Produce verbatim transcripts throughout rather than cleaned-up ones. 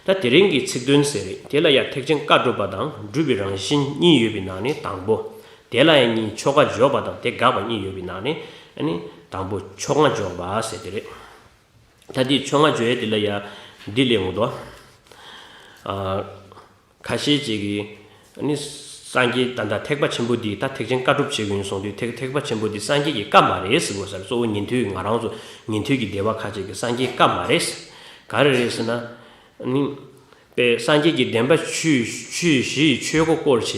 ད་དེ་རིང་གི་ཚིག་དོན་ཟེར་རེད། དེ་ལ་ཡང་ཐེག་ཆེན་བཀའ་སྒྲུབ་པ་དང་སྒྲུབ་པའི་རང་བཞིན་གཉིས་ཡོད་པའི་ནང་ནས་དང་པོ། དེ་ལ་ཡང་གཉིས། ཆོ་ག་འཇོག་པ་དང་དེ་དགག་པ་གཉིས་ཡོད་པའི་ནང་ནས་ཨ་ནི་དང་པོ་ཆོ་ག་འཇོག་པ་ཟེར་དེ་རེད། ད་དེ་ཆོ་ག་འཇོག་ཡས་དེ་ལ་ཡང་འདི་ལས་འོང་དོ། ཨ། ཁ་ཤས་ཅིག་གིས་ཨ་ནི་སངས་རྒྱས་ད་ལྟ་ཐེག་པ་ཆེན་པོ་འདི་ད་ཐེག་ཆེན་བཀའ་སྒྲུབ་བྱེད་དགོས་ཡིན་གསུངས་དུས་ཐེག་ཐེག་པ་ཆེན་པོ་འདི་སངས་རྒྱས་ཀྱི་བཀའ་མ་རེད་ཟེར་དགོས་ས་རེད། གཙོ་བོ་ཉན་ཐོས་ང་རང་ཚོ་ཉན་ཐོས་ཀྱི་སྡེ་བ་ཁ་ཅིག་གིས་སངས་རྒྱས་བཀའ་མ་རེད། ག་རེ་རེད་ཟེར་ན། ཨ་ནི། པས་སངས་རྒྱས་ཀྱི་བདེན་པ་ཆོས་ཆོས་བཞིའི་ཆོས་འཁོར་བསྐོར་བྱས་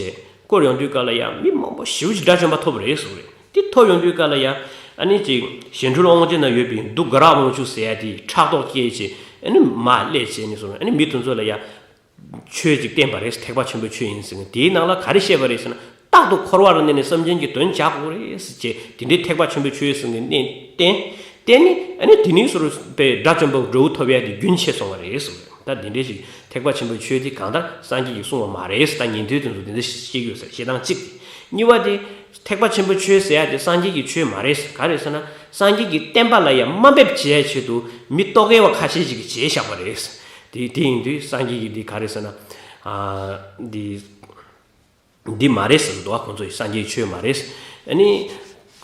བསྐོར་ཡོང་དུས་སྐབས་ལ་ཡང་མི་མང་པོ་ཞེ་པོ་ཅིག་དགྲ་བཅོམ་པ་ཐོབ་པ་རེད་གསུངས་རེད། དེ་ཐོབ་ཡོང་དུས་སྐབས་ལ་ཡང་ཨ་ནི་ཅིག་གཞན་འཕྲུལ་དབང་བྱེད་ན་ཡོད་པའི་གདུགས་དགའ་རབ་དབང་ཕྱུག་ཟེར་ཡ་དེ་ཕྲག་དོག་སྐྱེས་བྱས་ཨ་ནི་མར་སླེབས་བྱས་ནས་སོང་ཨ་ནི་མི་དེ་ཚོ་ལ་ཡང་ཆོས་ཅིག་བསྟན་པ་རེད། ཐེག་པ་ཆེན་པོའི་ཆོས་ཡིན་ཟེར་ནས་དེའི་ནང་ལ་ག་རེ་བཤད་པ་རེད་ཟེར་ན། རྟག་ཏུ་འཁོར་བ་ལ་གནས་ནས་སེམས་ཅན་གྱི་དོན་བྱ་དགོས་རེད་ཟེར་བྱས་དེ་འདྲའི་ཐེག་པ་ཆེན་པོའི་ཆོས་ཟེར་ནས་གནས་བསྟན། བསྟན་ནས་ཨ་ནི་དེ་ནས་སོར་པའི་དགྲ་བཅོམ་པ་འགྲོ་བོ་ཐོབ་ཡ་དེ་རྒྱུན་ཆད་སོང་བ་རེད་གསུངས། ད་དེ་འདྲའི་ཞིག་ཐེག་པ་ཆེན་པོའི་ཆོས་དེ་གང་ལྟར་སངས་རྒྱས་ཀྱིས་གསུངས་པ་མ་རེད། ད་ཉན་ཐོས་དེ་ཚོ་དེ་འདྲ་ཤེས་ཀྱི་ཡོད་ཟེར་བཤད་སྟངས་གཅིག་གཉིས་པ་དེ་ཐེག་པ་ཆེན་པོའི་ཆོས་ཟེར་ཡ་དེ་སངས་རྒྱས་ཀྱི་ཆོས་མ་རེད། ག་རེ་ཟེར་ན་སངས་རྒྱས་ཀྱི་བསྟན་པ་ལ་ཡང་དམའ་འབེབས་བྱེད་ཡ་ཆེད་དུ་མི་རྟོག་གེ་བ་ཁ་ཤས་ཤིག་གིས་བྱས་བཞག་པ་རེད། དེ་དེ་ཡིན་དུས་སངས་རྒྱས་ཀྱིས་འདི་ག་རེ་ཟེར་ན། ཨ། འདི། འདི་མ་རེད་ཟེར་གི་འདུག་ཁོང་ཚོ་ཡིས་སངས་རྒྱས་ཆོས་མ་རེད། ཨ་ནི།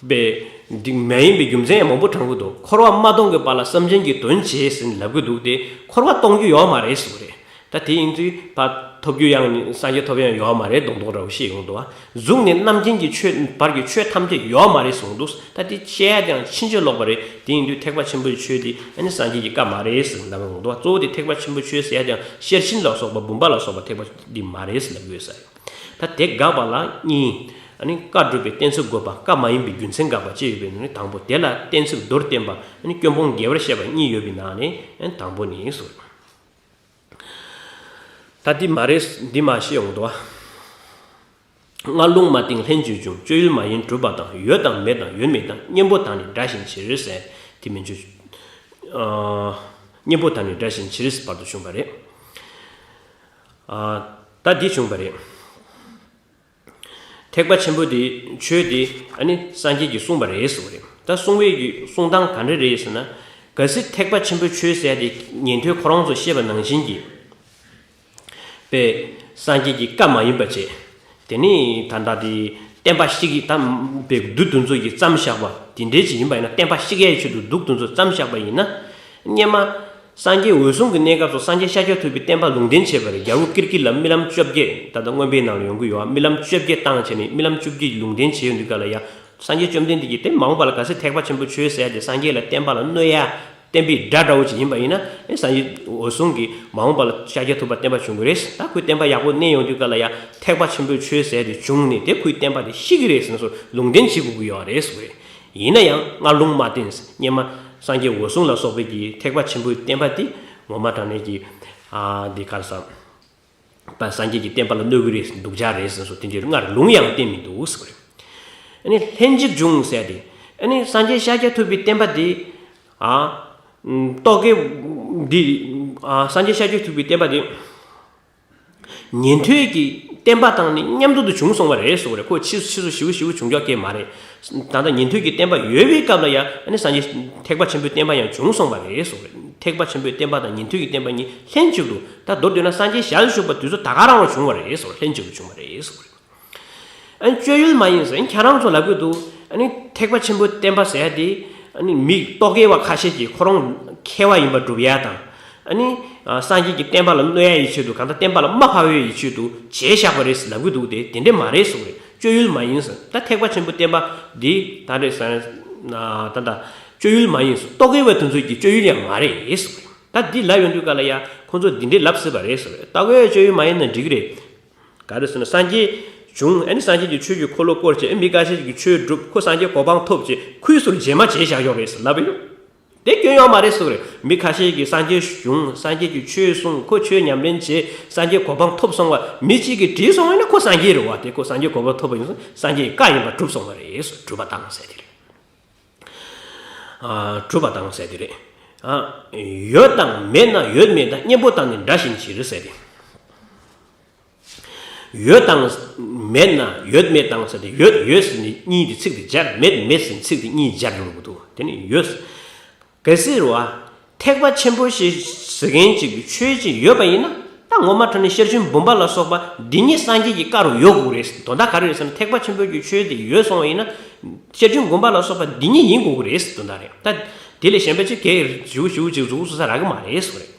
པས། འདི་མ་ཡིན་པའི་རྒྱུ་མཚན་ཡང་མང་པོ་དྲངས་གི་འདུག་འཁོར་བ་མ་སྟོངས་ཀྱི་བར་ལ་སེམས་ཅན་གྱི་དོན་བྱེད་ཟེར་ནས་ལབ་གི་འདུག་སྟེ་འཁོར་བ་སྟོང་རྒྱུ་ཡོད་མ་རེད་ཟེར་གི་རེད། ད་དེ་ཡིན་དུས་ཕར་ཐོབ་རྒྱུ་ཡང་སངས་རྒྱས་ཐོབ་ཡང་ཡོད་མ་རེད་མདོག་མདོག་འདྲ་བོ་བཤད་ཡོང་འདུག་གཟུགས་ནས་རྣམ་མཁྱེན་གྱི་ཆོས་བར་གྱི་ཆོས་ཐམས་ཅད་ཡོད་མ་རེད་གསུངས་འདུག་ད་དེ་བཤད་ཡ་དེ་ཡང་ཕྱིན་ཅི་ལོག་པ་རེད། དེ་ཡིན་དུས་ཐེག་པ་ཆེན་པོའི་ཆོས་དེ་ཨ་ནི་སངས་རྒྱས་ཀྱི་བཀའ་མ་རེད་ཟེར་ལབ་ཡོང་འདུག་གཙོ་བོ་དེ་ཐེག་པ་ཆེན་པོའི་ཆོས་ཟེར་ཡ་དེ་ཡང་ཤེར་ཕྱིན་ལ་སོགས་པ་བུམ་པ་ལ་སོགས་པ་ཐེག་པ་འདི་མ་རེད་ཟེར་ལབ་ཡོད་ས་རེད། ད་དེ་དགག་པ་ལ་གཉིས། ཨ་ནི་བཀའ་སྒྲུབ་པའི་གཏན་ཚིགས་དགོས་པ་བཀའ་མ་ཡིན་པའི་རྒྱུ་མཚན་དགག་པ་བཅས་ཡོད་པའི་ནང་ནས་དང་པོ་དེ་ལ་གཏན་ཚིགས་མདོར་བསྟན་པ་ཨ་ནི་སྐྱོན་སྤོང་རྒྱས་པར་བཤད་པ་གཉིས་ཡོད་པའི་ནང་ནས་ཨ་ནི་དང་པོ་ནི་གསུངས། ད་འདི་མ་རེད་འདི་མ་ཤེས་ཡོང་འདུག་སྔར་ལུང་མ་བསྟན་ལྷན་ཅིག་འབྱུང་། སྤྱོད་ཡུལ་མ་ཡིན་གྲུབ་པ་དང་། ཡོད་དང་མེད་དང་ཡོད་མེད་དང་། གཉེན་པོ་དང་ནི་འདྲ་བཞིན་ཕྱིར་ཟེར་དེ་མིན་ཆོས། གཉེན་པོ་དང་ནི་འདྲ་བཞིན་ཕྱིར་བར་དུ་བྱུང་བ་རེད། ཨ། ད་འདི་བྱུང་བ་རེད། ཐེག་པ་ཆེན་པོ་དེ་ཆོས་དེ་ཨ་ནི་སངས་རྒྱས་ཀྱིས་གསུངས་པ་རེད་ཟེར་བ་རེད། ད་གསུང་བའི་གི་གསུང་སྟངས་ག་འདྲ་རེད་ཟེར་ན། གལ་སྲིད་ཐེག་པ་ཆེན་པོའི་ཆོས་ཟེར་ཡ་དེ་ཉན་ཐོས་ཁོ་རང་ཚོ་བཤད་པ་ནང་བཞིན་གྱི་པས་སངས་རྒྱས་ཀྱི་བཀའ་མ་ཡིན་པ་བྱས། དེ་ནི་ད་ལྟ་དེ་བསྟན་པ་བཤིག་གི་དམ་པའི་བདུད་དེ་ཚོ་གིས་བརྩམས་བཞག་པ་དེ་འདྲའི་ཅིག་ཡིན་པ་ཡིན་ན་བསྟན་པ་བཤིག་ཡའི་ཆེད་དུ་བདུད་དེ་ཚོ་བརྩམས་བཞག་པ་ཡིན་ན། སྔོན་མ་སངས་རྒྱས་འོད་སྲུང་གི་གནས་སྐབས་སུ་སངས་རྒྱས་ཤཱཀྱ་ཐུབ་པའི་བསྟན་པ་ལུང་འདྲེན་བྱས་པ་རེད། རྒྱལ་པོ་ཀིར་ཀི་ལ་རྨི་ལམ་བཅོ་བརྒྱད་ད་ལྟ་མངོན་པའི་ནང་ལ་ཡོང་གི་ཡོད། རྨི་ལམ་བཅོ་བརྒྱད་བཏང་བྱས་ནས་རྨི་ལམ་བཅོ་བརྒྱད་ལུང་འདྲེན་བྱས་ཡོང་དུས་སྐབས་ལ་ཡང་སངས་རྒྱས་བཅོམ་ལྡན་འདས་ཀྱིས་དེ་མ་འོངས་པ་ལ་གལ་སྲིད་ཐེག་པ་ཆེན་པོའི་ཆོས་ཟེར་ཡ་དེ་སངས་རྒྱས་ལ་བསྟན་པ་ལ་གནོད་ཡ། བསྟན་པའི་དགྲ་འདྲ་བོ་ཅིག་ཡིན་པ་ཡིན་ན་ཨེ་སངས་རྒྱས་འོད་སྲུང་གིས་མ་འོངས་པ་ལ་ཤཱཀྱ་ཐུབ་པ་བསྟན་པ་བྱུང་གི་རེད། ད་ཁོས་བསྟན་པ་ཡག་པོ་གནས་ཡོང་དུས་སྐབས་ལ་ཡང་ཐེག་པ་ཆེན་པོའི་ཆོས་ཟེར་དེ་བྱུང་ནས་དེ་ཁོའི་བསྟན་པ་དེ་བཤིག་གི་རེད་ཟེར་ནས་སོ་ལུང་འདྲེན་བྱེད་དགོས་ཀྱི་ཡོད་རེད་ཟེར་གི་རེད། ཡིན་ན་ཡང་སྔར་ལུང་མ་བསྟན་སྔོན་མ་སངས་རྒྱས་འོད་སྲུང་ལ་སོགས་པའི་གི་ཐེག་པ་ཆེན་པོའི་བསྟན་པ་དེ་ངོ་མ་དྲང་གནས་ཀྱི་ཨ་འདི་ག་རེ་ཟེར། པ་སངས་རྒྱས་ཀྱི་བསྟན་པ་ལ་གནོད་ཀྱི་རེད་སྡུག་ཅག་རེད་ཟེར་སོ་དེ་འདྲའི་སྔར་ལུང་ཡང་བསྟན་མི་འདུག་ཟེར་གི་རེད། ཨ་ནི་ལྷན་ཅིག་འབྱུང་ཟེར་ཏེ། ཨ་ནི་སངས་རྒྱས་ཤཱཀྱ་ཐུབ་པའི་བསྟན་པ་འདི། ཨ། རྟོག་གེ། འདི། ཨ་སངས་རྒྱས་ཤཱཀྱ་ཐུབ་པའི་བསྟན་པ་འདི། ཉན་ཐོས་ཀྱི་བསྟན་པ་དང་ནི་མཉམ་དུ་དུ་བྱུང་སོང་བ་རེད་ཟེར་གི་རེད། ཁོ་ཕྱིས་ཕྱིས་སུ་ཞེ་པོ་ཞེ་པོ་བྱུང་ཆོག་གི་མ་རེད། ད་ལྟ་ཉན་ཐོས་ཀྱི་བསྟན་པ་ཡོད་པའི་སྐབས་ལ་ཡང་ཨ་ནི་སངས་རྒྱས་ཐེག་པ་ཆེན་པོའི་བསྟན་པ་ཡང་བྱུང་སོང་བ་རེད་ཟེར་གི་རེད། ཐེག་པ་ཆེན་པོའི་བསྟན་པ་དང་ཉན་ཐོས་ཀྱི་བསྟན་པ་གཉིས་ལྷན་ཅིག་ཏུ་ད་མདོར་བསྡུས་ན་སངས་རྒྱས་ཞལ་བཞུགས་པ་དུས་ཚོད་ད་ག་རང་ལ་བྱུང་བ་རེད་ཟེར་གི་རེད། ལྷན་ཅིག་ཏུ་བྱུང་བ་རེད་ཟེར་གི་རེད། ཨ་ནི་སྤྱོད་ཡུལ་མ་ཡིན་ཟེར་ཁྱེད་རང་ཚོ་ལབ་གི་འདུག་ཨ་ནི་ཐེག་པ་ཆེན་པོའི་བསྟན་པ་ཟེར་ཡ་དེ་ཨ་ནི་མི་རྟོག་གེ་བ་ཁ་ཤས་ཀྱིས་ཁོ་རང་མཁས་པ་ཡིན་པ་སྒྲུབ་ཡ་དང་། ཨ་ནི་ཨ་སངས་རྒྱས་ཀྱི་བསྟན་པ་ལ་གནོད་ཡ་ཡི་ཆེད་དུ་གང་ལྟར་བསྟན་པ་ལ་དམའ་ཕབ་ཡ་ཡི་ཆེད་དུ་བྱས་བཞག་པ་རེད་ཟེར་ལབ་གི་འདུག་དེ་དེ་འདྲས་མ་རེད་གསུངས་རེད། སྤྱོད་ཡུལ་མ་ཡིན་ཟེར། ད་ཐེག་པ་ཆེན་པོའི་བསྟན་པ་འདི་ད་རེད་ཟེར། ད་ད་སྤྱོད་ཡུལ་མ་ཡིན་ཟེར། རྟོག་གེ་བ་དེ་ཚོ་གི་སྤྱོད་ཡུལ་ཡང་མ་རེད་གསུངས་རེད། ད་འདི་ལབ་ཡོང་དུས་ག་ལ་ཡ་ཁོང་ཚོ་འདི་འདྲས་ལབ་སྲིད་པ་རེད་གསུངས་རེད། རྟོག་གེ་བའི་སྤྱོད་ཡུལ་མ་ཡིན་ན་འགྲིག་གི་རེད། ག་རེ་ཟེར་ན་སངས་རྒྱས་བྱུང་། ཨ་ནི་སངས་རྒྱས་ཀྱི་ཆོས་ཀྱི་འཁོར་ལོ་བསྐོར་བྱས་མི་ཁ་ཤས་ཀྱིས་ཆོས་བསྒྲུབས། ཁོ་སངས་རྒྱས་གོ་འཕང་ཐོབ་བྱས་ཁོའི་ཟུར་རྗེས་མ་བྱས་བཞག་ཡོད་རེད་ཟེར་ལབ་ཡོད། དེ་སྐྱོན་ཡོད་མ་རེད་ཟེར་གི་རེད། མི་ཁ་ཤས་ཀྱིས་སངས་རྒྱས་བྱུང་། སངས་རྒྱས་ཀྱི་ཆོས་གསུངས། ཁོ་ཆོས་ཉམས་ལེན་བྱས་སངས་རྒྱས་གོ་འཕང་ཐོབ་སོང་བ་མི་གཅིག་གིས་བྲིས་སོང་བ་ཡིན་ན་ཁོ་སངས་རྒྱས་རེད་བ། དེ་ཁོ་སངས་རྒྱས་གོ་འཕང་ཐོབ་པ་ཡིན་སོང་སངས་རྒྱས་ཀྱི་བཀའ་ཡིན་པ་གྲུབ་སོང་བ་རེད་ཟེར། གྲུབ་པ་དང་ཟེར་དེ་རེད། ཨ། གྲུབ་པ་དང་ཟེར་དེ་རེད། ཨ། ཡོད་དང་མེད་ན་ཡོད་མེད་དང་། གཉེན་པོ་དང་ནི་འདྲ་བཞིན་ཕྱིར་ཟེར་ཏེ། ཡོད་དང་མེད་ན་ཡོད་མེད་དང་ཟེར་ཏེ། ཡོད་ཡོད་ཟེར་ནས་གཉིས་དེ་ཚིག་དེ་སྦྱར། མེད་མེད་ཟེར་ནས་ཚིག་དེ་གཉིས་སྦྱར་ཡོང་གི་འདུག་དེ་ནི་ཡོད། གལ་སྲིད་རུ་བ། ཐེག་པ་ཆེན་པོ་ཞེས་ཟེར་མཁན་ཅིག་གི་ཆོས་ཅིག་ཡོད་པ་ཡིན་ན། ད་ངོ་མ་དྲང་ནས་ཤེར་ཕྱིན་བུམ་པ་ལ་སོགས་པ་འདི་ཉིད་སངས་རྒྱས་ཀྱི་བཀའ་རུ་ཡོད་དགོས་རེད། དོན་དག་ག་རེ་རེད་ཟེར་ན། ཐེག་པ་ཆེན་པོའི་གི་ཆོས་དེ་ཡོད་སོང་བ་ཡིན་ན། ཤེར་ཕྱིན་བུམ་པ་ལ་སོགས་པ་འདི་ཉིད་ཡིན་དགོས་ཀྱི་རེད་ཟེར་དོན་དག་རེད། ད་དེ་ལས་གཞན་པ་ཅིག་གས་ཞུ་ཞུ་ཅིག་གཟུགས་སུ་ས་རག་གི་མ་རེད་ཟེར་བ་རེད།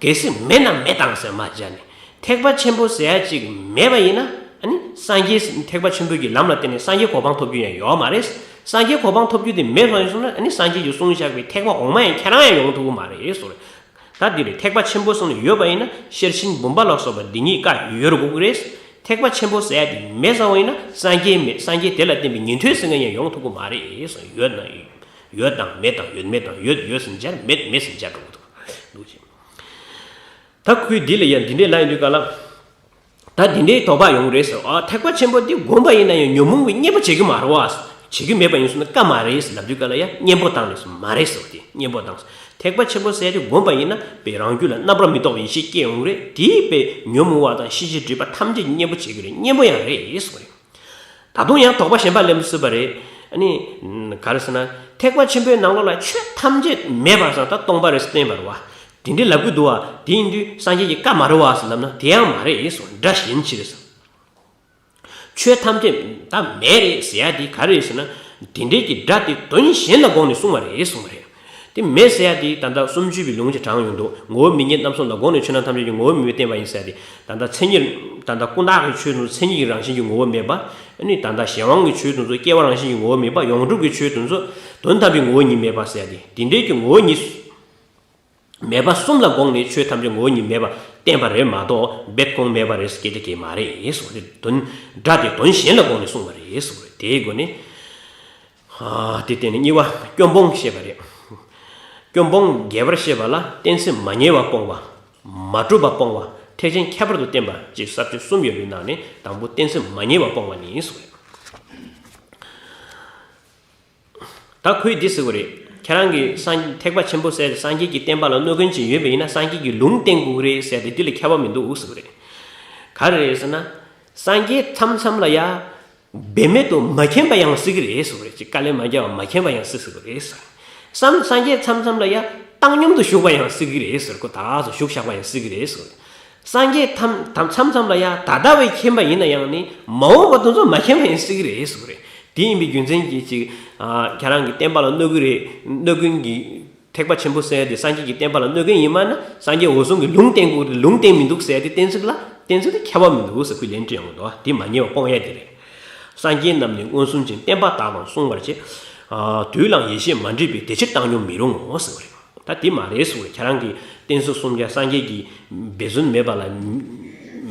གལ་སྲིད་མེད་ན་མེད་དང་ཟེར་མ་བྱས་ནས། ཐེག་པ་ཆེན་པོ་ཟེར་ཡ་ཅིག་མེད་པ་ཡིན་ན། ཨ་ནི་སངས་རྒྱས་ཐེག་པ་ཆེན་པོའི་གི་ལམ་ལ་བརྟེན་ནས་སངས་རྒྱས་གོ་འཕང་ཐོབ་རྒྱུ་ཡང་ཡོད་མ་རེད། སངས་རྒྱས་གོ་འཕང་ཐོབ་རྒྱུ་དེ་མེད་སོང་ཡིན་སོང་ན། ཨ་ནི་སངས་རྒྱས་ཀྱིས་གསུངས་བཞག་པའི་ཐེག་པ་འོག་མ་ཡང་ཁྱེད་རང་ཡང་ཡོང་ཐུབ་ཀྱི་མ་རེད་ཟེར། ད་འདི་རེད། ཐེག་པ་ཆེན་པོ་གསུངས་ནས་ཡོད་པ་ཡིན་ན། ཤེར་ཕྱིན་བུམ་པ་ལ་སོགས་པ་འདི་ཉིད་བཀའ་ཡོད་དགོས་ཀྱི་རེད། ཐེག་པ་ཆེན་པོ་ཟེར་ཡ་དེ་མེད་ཙང་བ་ཡིན་ན། སངས་རྒྱས་མེད། སངས་རྒྱས་དེ་ལ་བརྟེན་པའི་ཉན་ཐོས་ཟེར་མཁན་ཡང་ཡོང་ཐུབ་ཀྱི་མ་རེད་ཟེར། ཡོད་ན་ཡོད་དང་མེད་དང་ཡོད་མེད་དང་ཡོད་ཡོད་ཟེར་མཇལ། མེད་མེད་ཟེར་མཇལ་འགྲོ་གི་འདུག་འདུག་ཅེས། ད་ཁོས་འདི་ལ་ཡང་འདི་འདྲས་ལབ་ཡོང་དུས་ག་ལ། ད་འདི་འདྲའི་དོགས་པ་ཡོང་གི་རེད་ཟེར། ཨ། ཐེག་པ་ཆེན་པོ་འདི་བསྒོམས་པ་ཡིན་ན་ཡང་ཉོན་མོངས་པའི་གཉེན་པོ་བྱེད་ཀྱི་མ་རེད་བ། བྱེད་ཀྱི་མེད་པ་ཡིན་སོང་ན་བཀའ་མ་རེད་ཟེར་ལབ་དུས་ག་ལ་ཡང་གཉེན་པོ་བཏང་རེད་ཟེར། མ་རེད་ཟེར་བ་དེ། གཉེན་པོ་བཏང་ཟེར། ཐེག་པ་ཆེན་པོ་ཟེར་དེ་བསྒོམས་པ་ཡིན་ན་པའི་རང་རྒྱུད་ལ་རྣམ་པར་མི་རྟོག་པའི་ཡེ་ཤེས་སྐྱེ་ཡོང་གི་རེད། དེས་པའི་ཉོན་མོངས་པ་དང་ཤེས་བྱའི་སྒྲིབ་པ་ཐམས་ཅད་གཉེན་པོ་བྱེད་ཀྱི་རེད། གཉེན་པོ་ཡང་རེད་ཟེར་བ་རེད། ད་དུང་ཡང་དོགས་པ་གཞན་པ་སླེབས་སྲིད་པ་རེད། ཨ་ནི། ག་རེ་ཟེར་ན། ཐེག་པ་ཆེན་པོའི་ནང་ལོགས་ལ་ཆོས་ཐམས་ཅད་མེད་པར་ཟེར། ད་སྟོང་པ་རེད་ཟེར་བསྟན་པ་རེད་བ། དེ་འདྲའི་ལབ་ཀྱི་འདུག་བ། དེ་ཡིན་དུས་སངས་རྒྱས་ཀྱི་བཀའ་མ་རེད་བ་ཟེར་ལབ་ན་དེ་ཡང་མ་རེད་ཟེར། སྒྲ་གཞན་ཅིག་རེད་ཟེར། ཆོས་ཐམས་ཅད་ད་མེད་རེད་ཟེར་ཡ་དེ་ག་རེ་རེད་ཟེར་ན། དེ་འདྲའི་གི་སྒྲ་དེ་དོན་གཞན་ལ་དགོངས་ནས་གསུངས་པ་རེད་གསུངས་པ་རེད། དེ་མེད་ཟེར་ཡ་དེ་ད་ལྟ་སུམ་ཅུ་པའི་ལུང་གིས་དྲངས་ཡོང་འདུག་ངོ་བོ་མི་མཉམ་རྣམ་གསུམ་ལ་དགོངས་ནས་ཆོས་རྣམས་ཐམས་ཅད་ཀྱི་ངོ་བོ་མེད་པར་བསྟན་པ་ཡིན་ཟེར་ཡ་དེ། ད་ལྟ་མཚན་ཉིད། ད་ལྟ་ཀུན་བརྟགས་ཀྱི་ཆོས་དེ་ཚོ་མཚན་ཉིད་ཀྱི་རང་བཞིན་གྱི་ངོ་བོ་མེད་པ། ཨ་ནི་ད་ལྟ་གཞན་དབང་གི་ཆོས་དེ་ཚོ་སྐྱེ་བ་རང་བཞིན་གྱི་ངོ་བོ་མེད་པ། ཡོངས་གྲུབ་ཀྱི་ཆོས་དེ་ཚོ་དོན་དམ་པའི་ངོ་བོ་ཉིད་མེད་པ་ཟེར་ཡ་དེ། དེ་འདྲའི་གི་ངོ་བོ་ཉིད་མེད་པ་གསུམ་ལ་དགོངས་ནས་ཆོས་ཐམས་ཅད་ངོ་བོ་ཉིད་མེད་པ་བསྟན་པ་རེད་མ་གཏོགས། རྦད་དགོངས་མེད་པ་རེད་ཟེར་སྐད་ཆ་གང་ཡང་མ་རེད་གསུངས་ཏེ། དོན། སྒྲ་དེ་དོན་གཞན་ལ་དགོངས་ནས་གསུངས་པ་རེད་གསུངས་པ་རེད། དེའི་སྒོ་ནས། ཨ། དེ་བརྟེན་ནས་གཉིས་པ་སྐྱོན་སྤོང་བཤད་པ་རེད། སྐྱོན་སྤོང་རྒྱས་པར་བཤད་པ་ལ་གཏན་ཚིགས་མ་ཉེས་པ་སྤོང་བ། མ་གྲུབ་པ་སྤོང་བ། ཐེག་ཆེན་ཁྱད་པར་དུ་བསྟན་པ་བཅས་ས་བཅད་གསུམ་ཡོད་པའི་ནང་ནས་དང་པོ་གཏན་ཚིགས་མ་ཉེས་པ་སྤོང་བ་ནི་གསུངས་རེད། ད་ཁོས་འདི་ཟེར་གི་རེད། ཁྱེད་རང་གིས་སངས། ཐེག་པ་ཆེན་པོ་ཟེར་ཏེ་སངས་རྒྱས་ཀྱི་བསྟན་པ་ལ་གནོད་མཁན་ཅིག་ཡོད་པ་ཡིན་ན་སངས་རྒྱས་ཀྱི་ལུང་བསྟན་དགོས་ཀྱི་རེད་ཟེར་ཏེ། འདི་ལ་ཁྱད་པར་མི་འདུག་ཟེར་གི་རེད། ག་རེ་རེད་ཟེར་ན། སངས་རྒྱས་མཚམས་མཚམས་ལ་ཡ། འབད་མེད་དུ་མ་མཁྱེན་པ་ཡང་སྲིད་ཀྱི་རེད་ཟེར་གི་རེད། ཅིག་དཀའ་ལས་མ་བརྒྱབ་པ་མ་མཁྱེན་པ་ཡང་སྲིད་ཟེར་གི་རེད་ཟེར། སངས། སངས་རྒྱས་མཚམས་མཚམས་ལ་ཡ་བཏང་སྙོམས་དུ་བཞུགས་པ་ཡང་སྲིད་ཀྱི་རེད་ཟེར། ཁོ་ད་ག་སེ་བཞུགས་བཞག་པ་ཡང་སྲིད་ཀྱི་རེད་ཟེར། སངས་རྒྱས་མཚམས། མཚམས་མཚམས་ལ་ཡ་ད་ལྟ་བས་མཁྱེན་པ་ཡིན་ན་ཡང་ནི་མ་འོངས་པ་དེ་ཚོ་མ་མཁྱེན་པ་ཡང་སྲིད་ཀྱི་རེད་ཟེར་གི་རེད། དེ་ཡིན་པའི་རྒྱུ་མཚན་གྱིས་ཅིག་ཨ། ཁྱེད་རང་གི་བསྟན་པ་ལ་གནོད་ཀྱི་རེད། གནོད་མཁན་གྱི། ཐེག་པ་ཆེན་པོ་ཟེར་ཡ་དེ་སངས་རྒྱས་ཀྱི་བསྟན་པ་ལ་གནོད་མཁན་ཡིན་པ་ན་སངས་རྒྱས་འོད་སྲུང་གིས་ལུང་བསྟན་དགོས་རེད། ལུང་བསྟན་མི་འདུག་ཟེར་ཡ་དེ་གཏན་ཚིགས་ལ། གཏན་ཚིགས་དེ་ཁྱད་པར་མི་འདུག་ཟེར་ཁོས་ལན་སྤྲད་ཡོང་གི་འདུག་དེ་མ་ཉེས་པ་སྤོང་ཡ་དེ་རེད། སངས་རྒྱས་རྣམས་ནི་མངོན་སུམ་བྱས། བསྟན་པ་དག་དང་མཚུངས་པར་བྱེད། ཨ། དུས་ལའང་ཡེ་ཤེས་མ་འདྲེས་པས། དེ་ཕྱིར་བཏང་སྙོམས་མི་རུང་ངོ་ཟེར་བ་རེད། ད་དེ་མ་རེད་ཟེར་བ་རེད། ཁྱེད་རང་གིས་གཏན་ཚིགས་གསུམ་ཀ་སངས་རྒྱས་ཀྱིས་འབད་བརྩོན་མེད་པ་ལ་མ་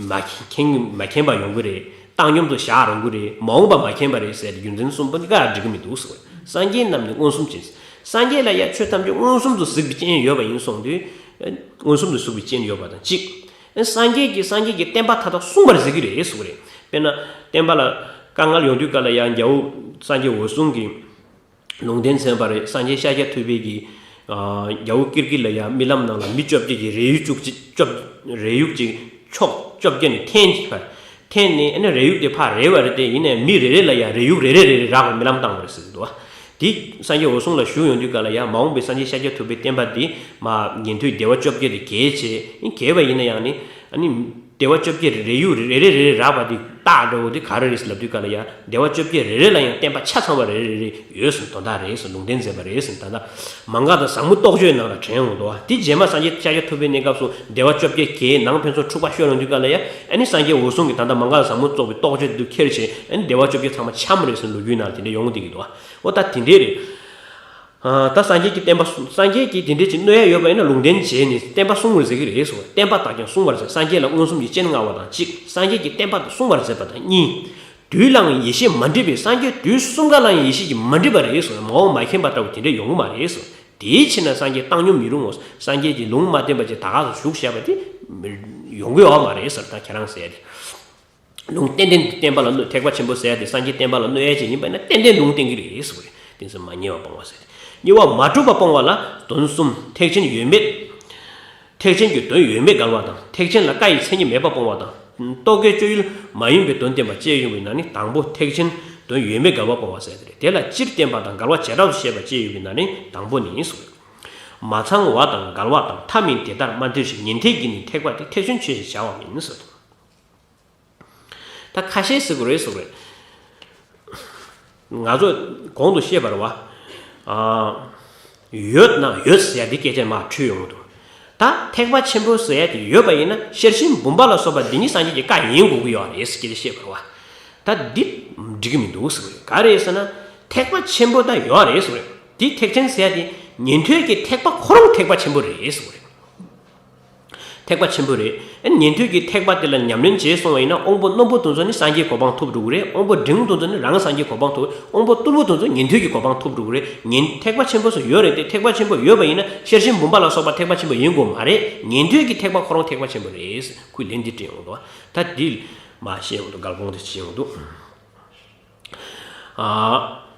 མཁྱེན། མ་མཁྱེན་པ་ཡོང་གི་རེད། བཏང་སྙོམས་སུ་བཞག་རུང་གི་རེད། མ་འོངས་པ་མ་མཁྱེན་པ་རེད་ཟེར་ཏེ་རྒྱུ་མཚན་གསུམ་པོ་འདི་ག་འགྲིག་གི་མི་འདུག་ཟེར་བ་རེད། སངས་རྒྱས་རྣམས་ནི་མངོན་སུམ་བྱས། སངས་རྒྱས་ལ་ཡ་ཆོས་ཐམས་ཅད་མངོན་སུམ་དུ་གཟིགས་པའི་སྤྱན་ཡོད་པ་ཡིན་སོང་དུས། མངོན་སུམ་དུ་གཟིགས་པའི་སྤྱན་ཡོད་པ་དང་གཅིག་སངས་རྒྱས་ཀྱིས་སངས་རྒྱས་ཀྱི་བསྟན་པ་མཐའ་དག་བསྲུངས་པར་གཟིགས་ཀྱི་རེད་ཟེར་བ་རེད། དཔེར་ན། བསྟན་པ་ལ་དཀའ་ངལ་ཡོང་དུས་ག་ལ་ཡ་རྒྱལ་པོ་སངས་རྒྱས་འོད་སྲུང་གིས་ལུང་བསྟན་མཛད་པ་རེད། སངས་རྒྱས་ཤཱཀྱ་ཐུབ་པས་ཀྱིས། ཨ། རྒྱལ་པོ་ཀིར་གི་ལ་ཡ་རྨི་ལམ་ནང་ལ་མི་བཅོ་བརྒྱད་ཀྱིས་རས་ཡུག་བཅུ་གཅིག་བཅོ། རས་ཡུག་གཅིག་ཕྱོགས་བཅོ་བརྒྱད་ནས་འཐེན་གྱིས་པ། འཐེན་ནས་ཨ་ནི་རས་ཡུག་དེ་ཕར་རལ་བ་རེད་དེ། ཡིན་ནའི་མི་རེ་རེ་ལ་ཡ་རས་ཡུག་རེ་རེ་རེ་རེ་རག་པ་རྨི་ལམ་བཏང་བ་རེད་ཟེར་གྱི་འདུག་དེ་སངས་རྒྱས་འོད་སྲུང་ལ་ཞུ་ཡོང་དུས་ག་ལ་ཡ་མ་འོངས་པའི་སངས་རྒྱས་ཤཱཀྱ་ཐུབ་པའི་བསྟན་པ་འདི་མ་ཉན་ཐོས་སྡེ་པ་བཅོ་བརྒྱད་དེ་གས་བྱས། ཡིན་གས་པ་ཡིན་ན་ཡང་ནི། ཨ་ནི། སྡེ་པ་བཅོ་བརྒྱད་རས་ཡུག་རེ་རེ་རེ་རེ་རག་པ་འདི་རྟགས་འདྲ་བོ་འདི་ག་རེ་རེད་ཟེར་ལབ་དུས་ག་ལ་ཡ། སྡེ་པ་བཅོ་བརྒྱད་རེ་རེ་ལ་ཡང་བསྟན་པ་ཆ་ཚང་བ་རེ་རེ་རེ་ཡོད་ཟེར། དོན་དག་རེད་ཟེར། ལུང་བསྟན་མཛད་པ་རེད་ཟེར། ད་ལྟ་མ་འགགས་དང་ཟབ་མོ་རྟོགས་བརྗོད་ནང་ལ་དྲན་ཡོང་འདུག་བ། དེ་རྗེས་མ་སངས་རྒྱས་ཤཱཀྱ་ཐུབ་པའི་གནས་སྐབས་སུ་སྡེ་པ་བཅོ་བརྒྱད་གས་ནང་ཕན་ཚུན་འཁྲུག་པ་ཤོར་ཡོང་དུས་ག་ལ་ཡ། ཨ་ནི་སངས་རྒྱས་འོད་སྲུང་གིས་ད་ལྟ་མ་འགགས་དང་ཟབ་མོ་རྫོགས་པའི་རྟོགས་བརྗོད་འདི་ཁྱེར་བྱས། ཨ་ནི་སྡེ་པ་བཅོ་བརྒྱད་ཚང་མ་འཁྱམས་རེད་ཟེར་ལོ་རྒྱུས་ནང་དེ་འདྲ་ཡོང་གི་འདུག་གི་འདུག་བ། འོ་ད་དེ་འདྲས་རེད། ཨ། ད་སངས་རྒྱས་ཀྱིས་བསྟན་པ་སྲུང་། སངས་རྒྱས་ཀྱིས་དེ་འདྲས་ཅིག་གནོད་ཡ་ཡོད་པ་ཡིན་ན་ལུང་བསྟན་བྱས་ནས་བསྟན་པ་སྲུང་བར་ཟེར་གྱི་རེད་ཟེར། བསྟན་པ་དག་ཀྱང་སྲུང་བར་ཟེར། སངས་རྒྱས་ལ་མངོན་སུམ་གྱི་སྤྱན་མངའ་བ་དང་གཅིག་སངས་རྒྱས་ཀྱི་བསྟན་པ་དེ་སྲུང་བར་མཛད་པ་དང་གཉིས། དུས་ལའང་ཡེ་ཤེས་མ་འདྲེས་པས། སངས་རྒྱས་དུས་གསུམ་ཀ་ལའང་ཡེ་ཤེས་ཀྱིས་མ་འདྲེས་པ་རེད་ཟེར། མ་འོངས་མ་མཁྱེན་པ་ལྟ་བུ་དེ་འདྲས་ཡོང་གི་མ་རེད་ཟེར། དེའི་ཕྱིར་ན་སངས་རྒྱས་བཏང་སྙོམས་མི་རུང་ངོ་། སངས་རྒྱས་ཀྱིས་ལུང་མ་བསྟན་པ་ཅིག་ད་ག་སེ་བཞུགས་བཞག་པ་དེ་ཡོང་གི་ཡོད་མ་རེད་ཟེར། ད་ཁྱེད་རང་ཟེར་ཡ་དེ། ལུང་ཏན་ཏན་བསྟན་པ་ལ་གནོད། ཐེག་པ་ཆེན་པོ་ཟེར་ཡ་དེ་སངས་རྒྱས་བསྟན་པ་ལ་གནོད་ཡ་ཅིག་ཡིན་པ་ཡིན་ན་ཏན་ཏན་ལུང་བསྟན་གྱི་རེད་ཟེར་བ་རེད། གཏན་ཚིགས་མ་ཉེས་པ་སྤོང་བ་ཟེར་ཏེ། གཉིས་པ་མ་གྲུབ་པ་སྤོང་བ་ལ་དོན་གསུམ། ཐེག་ཆེན་ཡོད་མེད། ཐེག་ཆེན་གྱི་དོན་ཡོད་མེད་འགལ་བ་དང་། ཐེག་ཆེན་ལ་བཀའ་ཡི་མཚན་ཉིད་མེད་པ་སྤོང་བ་དང་། རྟོག་གེའི་སྤྱོད་ཡུལ་མ་ཡིན་པའི་དོན་བསྟན་པ་བཅས་ཡོད་པའི་ནང་ནས་དང་པོ་ཐེག་ཆེན་དོན་ཡོད་མེད་འགལ་བ་སྤོང་བ་ཟེར་ཏེ་རེད། དེ་ལ་སྤྱིར་བསྟན་པ་དང་འགལ་བ་བྱེ་བྲག་ཏུ་བཤད་པ་བཅས་ཡོད་པའི་ནང་ནས་དང་པོ་ནི་ཟེར། མ་ཚང་བ་དང་འགལ་བ་དང་ཐ་མིན་དེ་ལྟར་མ་འདིར་ཞིག་ཉན་ཐོས་ཀྱིས་ནི་ཐེག་པ་དེ་ཐེག་ཆེན་ཆོས་ཞེས་བྱ་བ་མིན་ཟེར། ད་ཁ་ཤས་ཟེར་དགོས་རེད་ཟེར་དགོས་རེད། ང་ཚོ་གོང་དུ་བཤད་པ་རེད་བ། ཨ། ཡོད་ན་ཡོད་ཟེར་ཡ་འདི་སྐད་ཆ་མར་འཁྲུལ་ཡོང་གི་འདུག་ད་ཐེག་པ་ཆེན་པོ་ཟེར་ཡ་དེ་ཡོད་པ་ཡིན་ན་ཤེར་ཕྱིན་བུམ་པ་ལ་སོགས་པ་འདི་ཉིད་སངས་རྒྱས་ཀྱི་བཀའ་ཡིན་དགོས་ཀྱི་ཡོད་རེད་ཟེར་སྐད་ཆ་བཤད་པ་རེད་བ། ད་འདི་འགྲིག་གི་མི་འདུག་ཟེར་གི་ཡོད། ག་རེ་ཟེར་ན། ཐེག་པ་ཆེན་པོ་ད་ཡོད་རེད་ཟེར་གི་ཡོད། འདི་ཐེག་ཆེན་ཟེར་ཡ་དེ་ཉན་ཐོས་ཀྱི་ཐེག་པ་ཁོ་རང་ཐེག་པ་ཆེན་པོ་རེད་ཟེར་གི་ཡོད། ཐེག་པ་ཆེན་པོ་རེད། ཨ་ནི་ཉན་ཐོས་ཀྱི་ཐེག་པ་དེ་ལ་ཉམས་ལེན་བྱས་སོང་བ་ཡིན་ན་དབང་པོ་རྣོན་པོ་དེ་ཚོ་ནི་སངས་རྒྱས་གོ་འཕང་ཐོབ་འགྲོ་གི་རེད། དབང་པོ་འབྲིང་པོ་དེ་ཚོ་ནི་རང་སངས་རྒྱས་གོ་འཕང་ཐོབ། དབང་པོ་རྟུལ་པོ་དེ་ཚོ་ཉན་ཐོས་ཀྱི་གོ་འཕང་ཐོབ་འགྲོ་གི་རེད། ཉན་ཐེག་པ་ཆེན་པོ་སུ་ཡོད་རེད་དེ། ཐེག་པ་ཆེན་པོ་ཡོད་པ་ཡིན་ན་ཤེར་ཕྱིན་བུམ་པ་ལ་སོགས་པ་ཐེག་པ་ཆེན་པོ་ཡིན་དགོས་མ་རེད། ཉན་ཐོས་ཀྱི་ཐེག་པ་ཁོ་རང་ཐེག་པ་ཆེན་པོ་རེད། ཁོས་ལན་འདི་སྤྲད་ཡོང་འདུག་ད་འདི་མ་བཤད་ཡོང་འདུག་འགལ་སྤོང་དེ་བྱེད་ཡོང་འདུག་ཨ།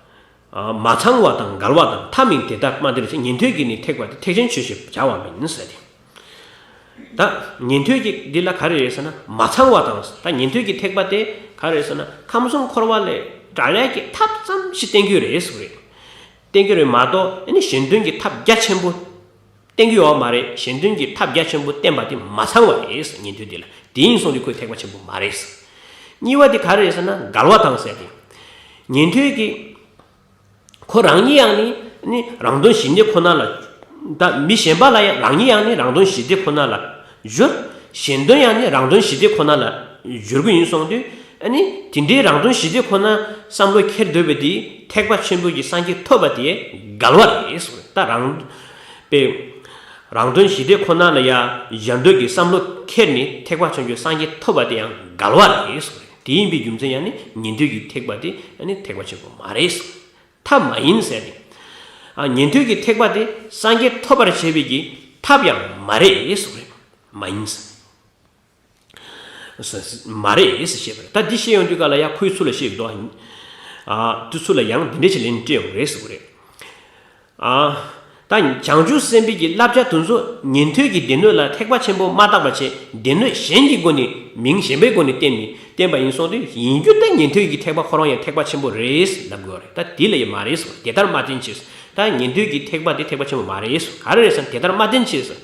མ་ཚང་བ་དང་འགལ་བ་དང་ཐ་མིན་དེ་ལྟར་སྨྲ་འདིར་ཞེས། ཉན་ཐོས་ཀྱིས་ནི་ཐེག་པ་དེ་ཐེག་ཆེན་ཆོས་ཞེས་བྱ་བ་མིན་ཟེར་ཏེ། ད་ཉན་ཐོས་ཀྱི་འདི་ལ་ག་རེ་རེད་ཟེར་ན་མ་ཚང་བ་དང་། ད་ཉན་ཐོས་ཀྱི་ཐེག་པ་དེ་ག་རེ་རེད་ཟེར་ན་ཁམས་གསུམ་འཁོར་བ་ལས་བསྒྲལ་ཡག་གི་ཐབས་ཙམ་ཞིག་བསྟན་གྱི་རེད་ཟེར་གྱི་རེད། བསྟན་གྱི་རེད་མ་གཏོགས་ཨ་ནི་གཞན་དོན་གྱི་ཐབས་རྒྱ་ཆེན་པོ་བསྟན་གྱི་ཡོད་མ་རེད། གཞན་དོན་གྱི་ཐབས་རྒྱ་ཆེན་པོ་བསྟན་པ་དེ་མ་ཚང་བ་རེད་ཟེར། ཉན་ཐོས་འདི་ལ་དེ་ཡིན་སོང་དུས་ཁོས་ཐེག་པ་ཆེན་པོ་མ་རེད་ཟེར། གཉིས་པ་དེ་ག་རེ་རེད་ཟེར་ན་འགལ་བ་དང་ཟེར་ཏེ། ཉན་ཐོས་ཀྱི་ཁོ་རང་ཉིད་ཡང་ནི་ནི་རང་དོན་གཞན་བདེ་ཁོ་ན་ལ། ད་མི་གཞན་པ་ལ་ཡང་རང་ཉིད་ཡང་ནི་རང་དོན་གཞན་བདེ་ཁོ་ན་ལ་སྦྱོར། གཞན་དོན་ཡང་ནི་རང་དོན་གཞན་བདེ་ཁོ་ན་ལ་སྦྱོར་གྱི་ཡིན་སོང་དུས་ཨ་ནི་དེ་འདྲའི་རང་དོན་གཞན་བདེ་ཁོ་ན་བསམ་བློ་འཁྱེར་འདོད་པ་དེ་ཐེག་པ་ཆེན་པོ་གི་སངས་རྒྱས་ཐོབ་པ་དེ་འགལ་བ་རེད་ཟེར། ད་རང་པའི་རང་དོན་གཞན་བདེ་ཁོ་ན་ལ་ཡང་སྦྱར་འདོད་ཀྱི་བསམ་བློ་འཁྱེར་ནས་ཐེག་པ་ཆེན་པོའི་སངས་རྒྱས་ཐོབ་པ་དེ་ཡང་འགལ་བ་རེད་ཟེར། དེ་ཡིན་པའི་རྒྱུ་མཚན་ཡང་ནི་ཉན་ཐོས་ཀྱི་ཐེག་པ་དེ་ཨ་ནི་ཐེག་པ་ཆེན་པོ་མ་རེད་ཟེར། ཐབས་མ་ཡིན་ཟེར་ཏེ། ཨ། ཉན་ཐོས་ཀྱི་ཐེག་པ་དེ་སངས་རྒྱས་ཐོབ་པར་བྱེད་པའི་གི་ཐབས་ཡང་མ་རེད་ཟེར་རེད། མ་ཡིན་ཟེར། མ་རེད་ཟེར་བཤད་པ་རེད། ད་འདི་བཤད་ཡོང་དུས་ག་ལ་ཡ་ཁོའི་ཚུལ་ལ་བཤད་ཀྱི་འདུག་ཨ། དེ་ཚུལ་ལ་ཡང་འདི་འདྲ་ཞིག་ལན་སྤྲད་ཡོང་རེད་ཟེར་གི་རེད། ཨ། ད་བྱང་ཆུབ་སེམས་དཔའི་གི་བསླབ་བྱ་དེ་ཚོ་ཉན་ཐོས་ཀྱི་སྡེ་སྣོད་ལ་ཐེག་པ་ཆེན་པོ་མ་བཏགས་པ་བྱས་སྡེ་སྣོད་གཞན་གྱི་སྒོ་ནས་མིང་གཞན་པའི་སྒོ་ནས་བསྟན་ནས་བསྟན་པ་ཡིན་སོང་དུས་ཡིན་རྒྱུ་ད་ཉན་ཐོས་ཀྱི་ཐེག་པ་ཁོ་རང་ཡང་ཐེག་པ་ཆེན་པོ་རེད་ལབ་དགོས་རེད། ད་དེ་ལ་ཡང་མ་རེད་ཟེར། དེ་ལྟར་མ་བསྟན་ཕྱིར། ད་ཉན་ཐོས་ཀྱི་ཐེག་པ་དེ་ཐེག་པ་ཆེན་པོ་མ་རེད་ཟེར། ག་རེ་རེད་ཟེར་ན་དེ་ལྟར་མ་བསྟན་ཕྱིར་ཟེར།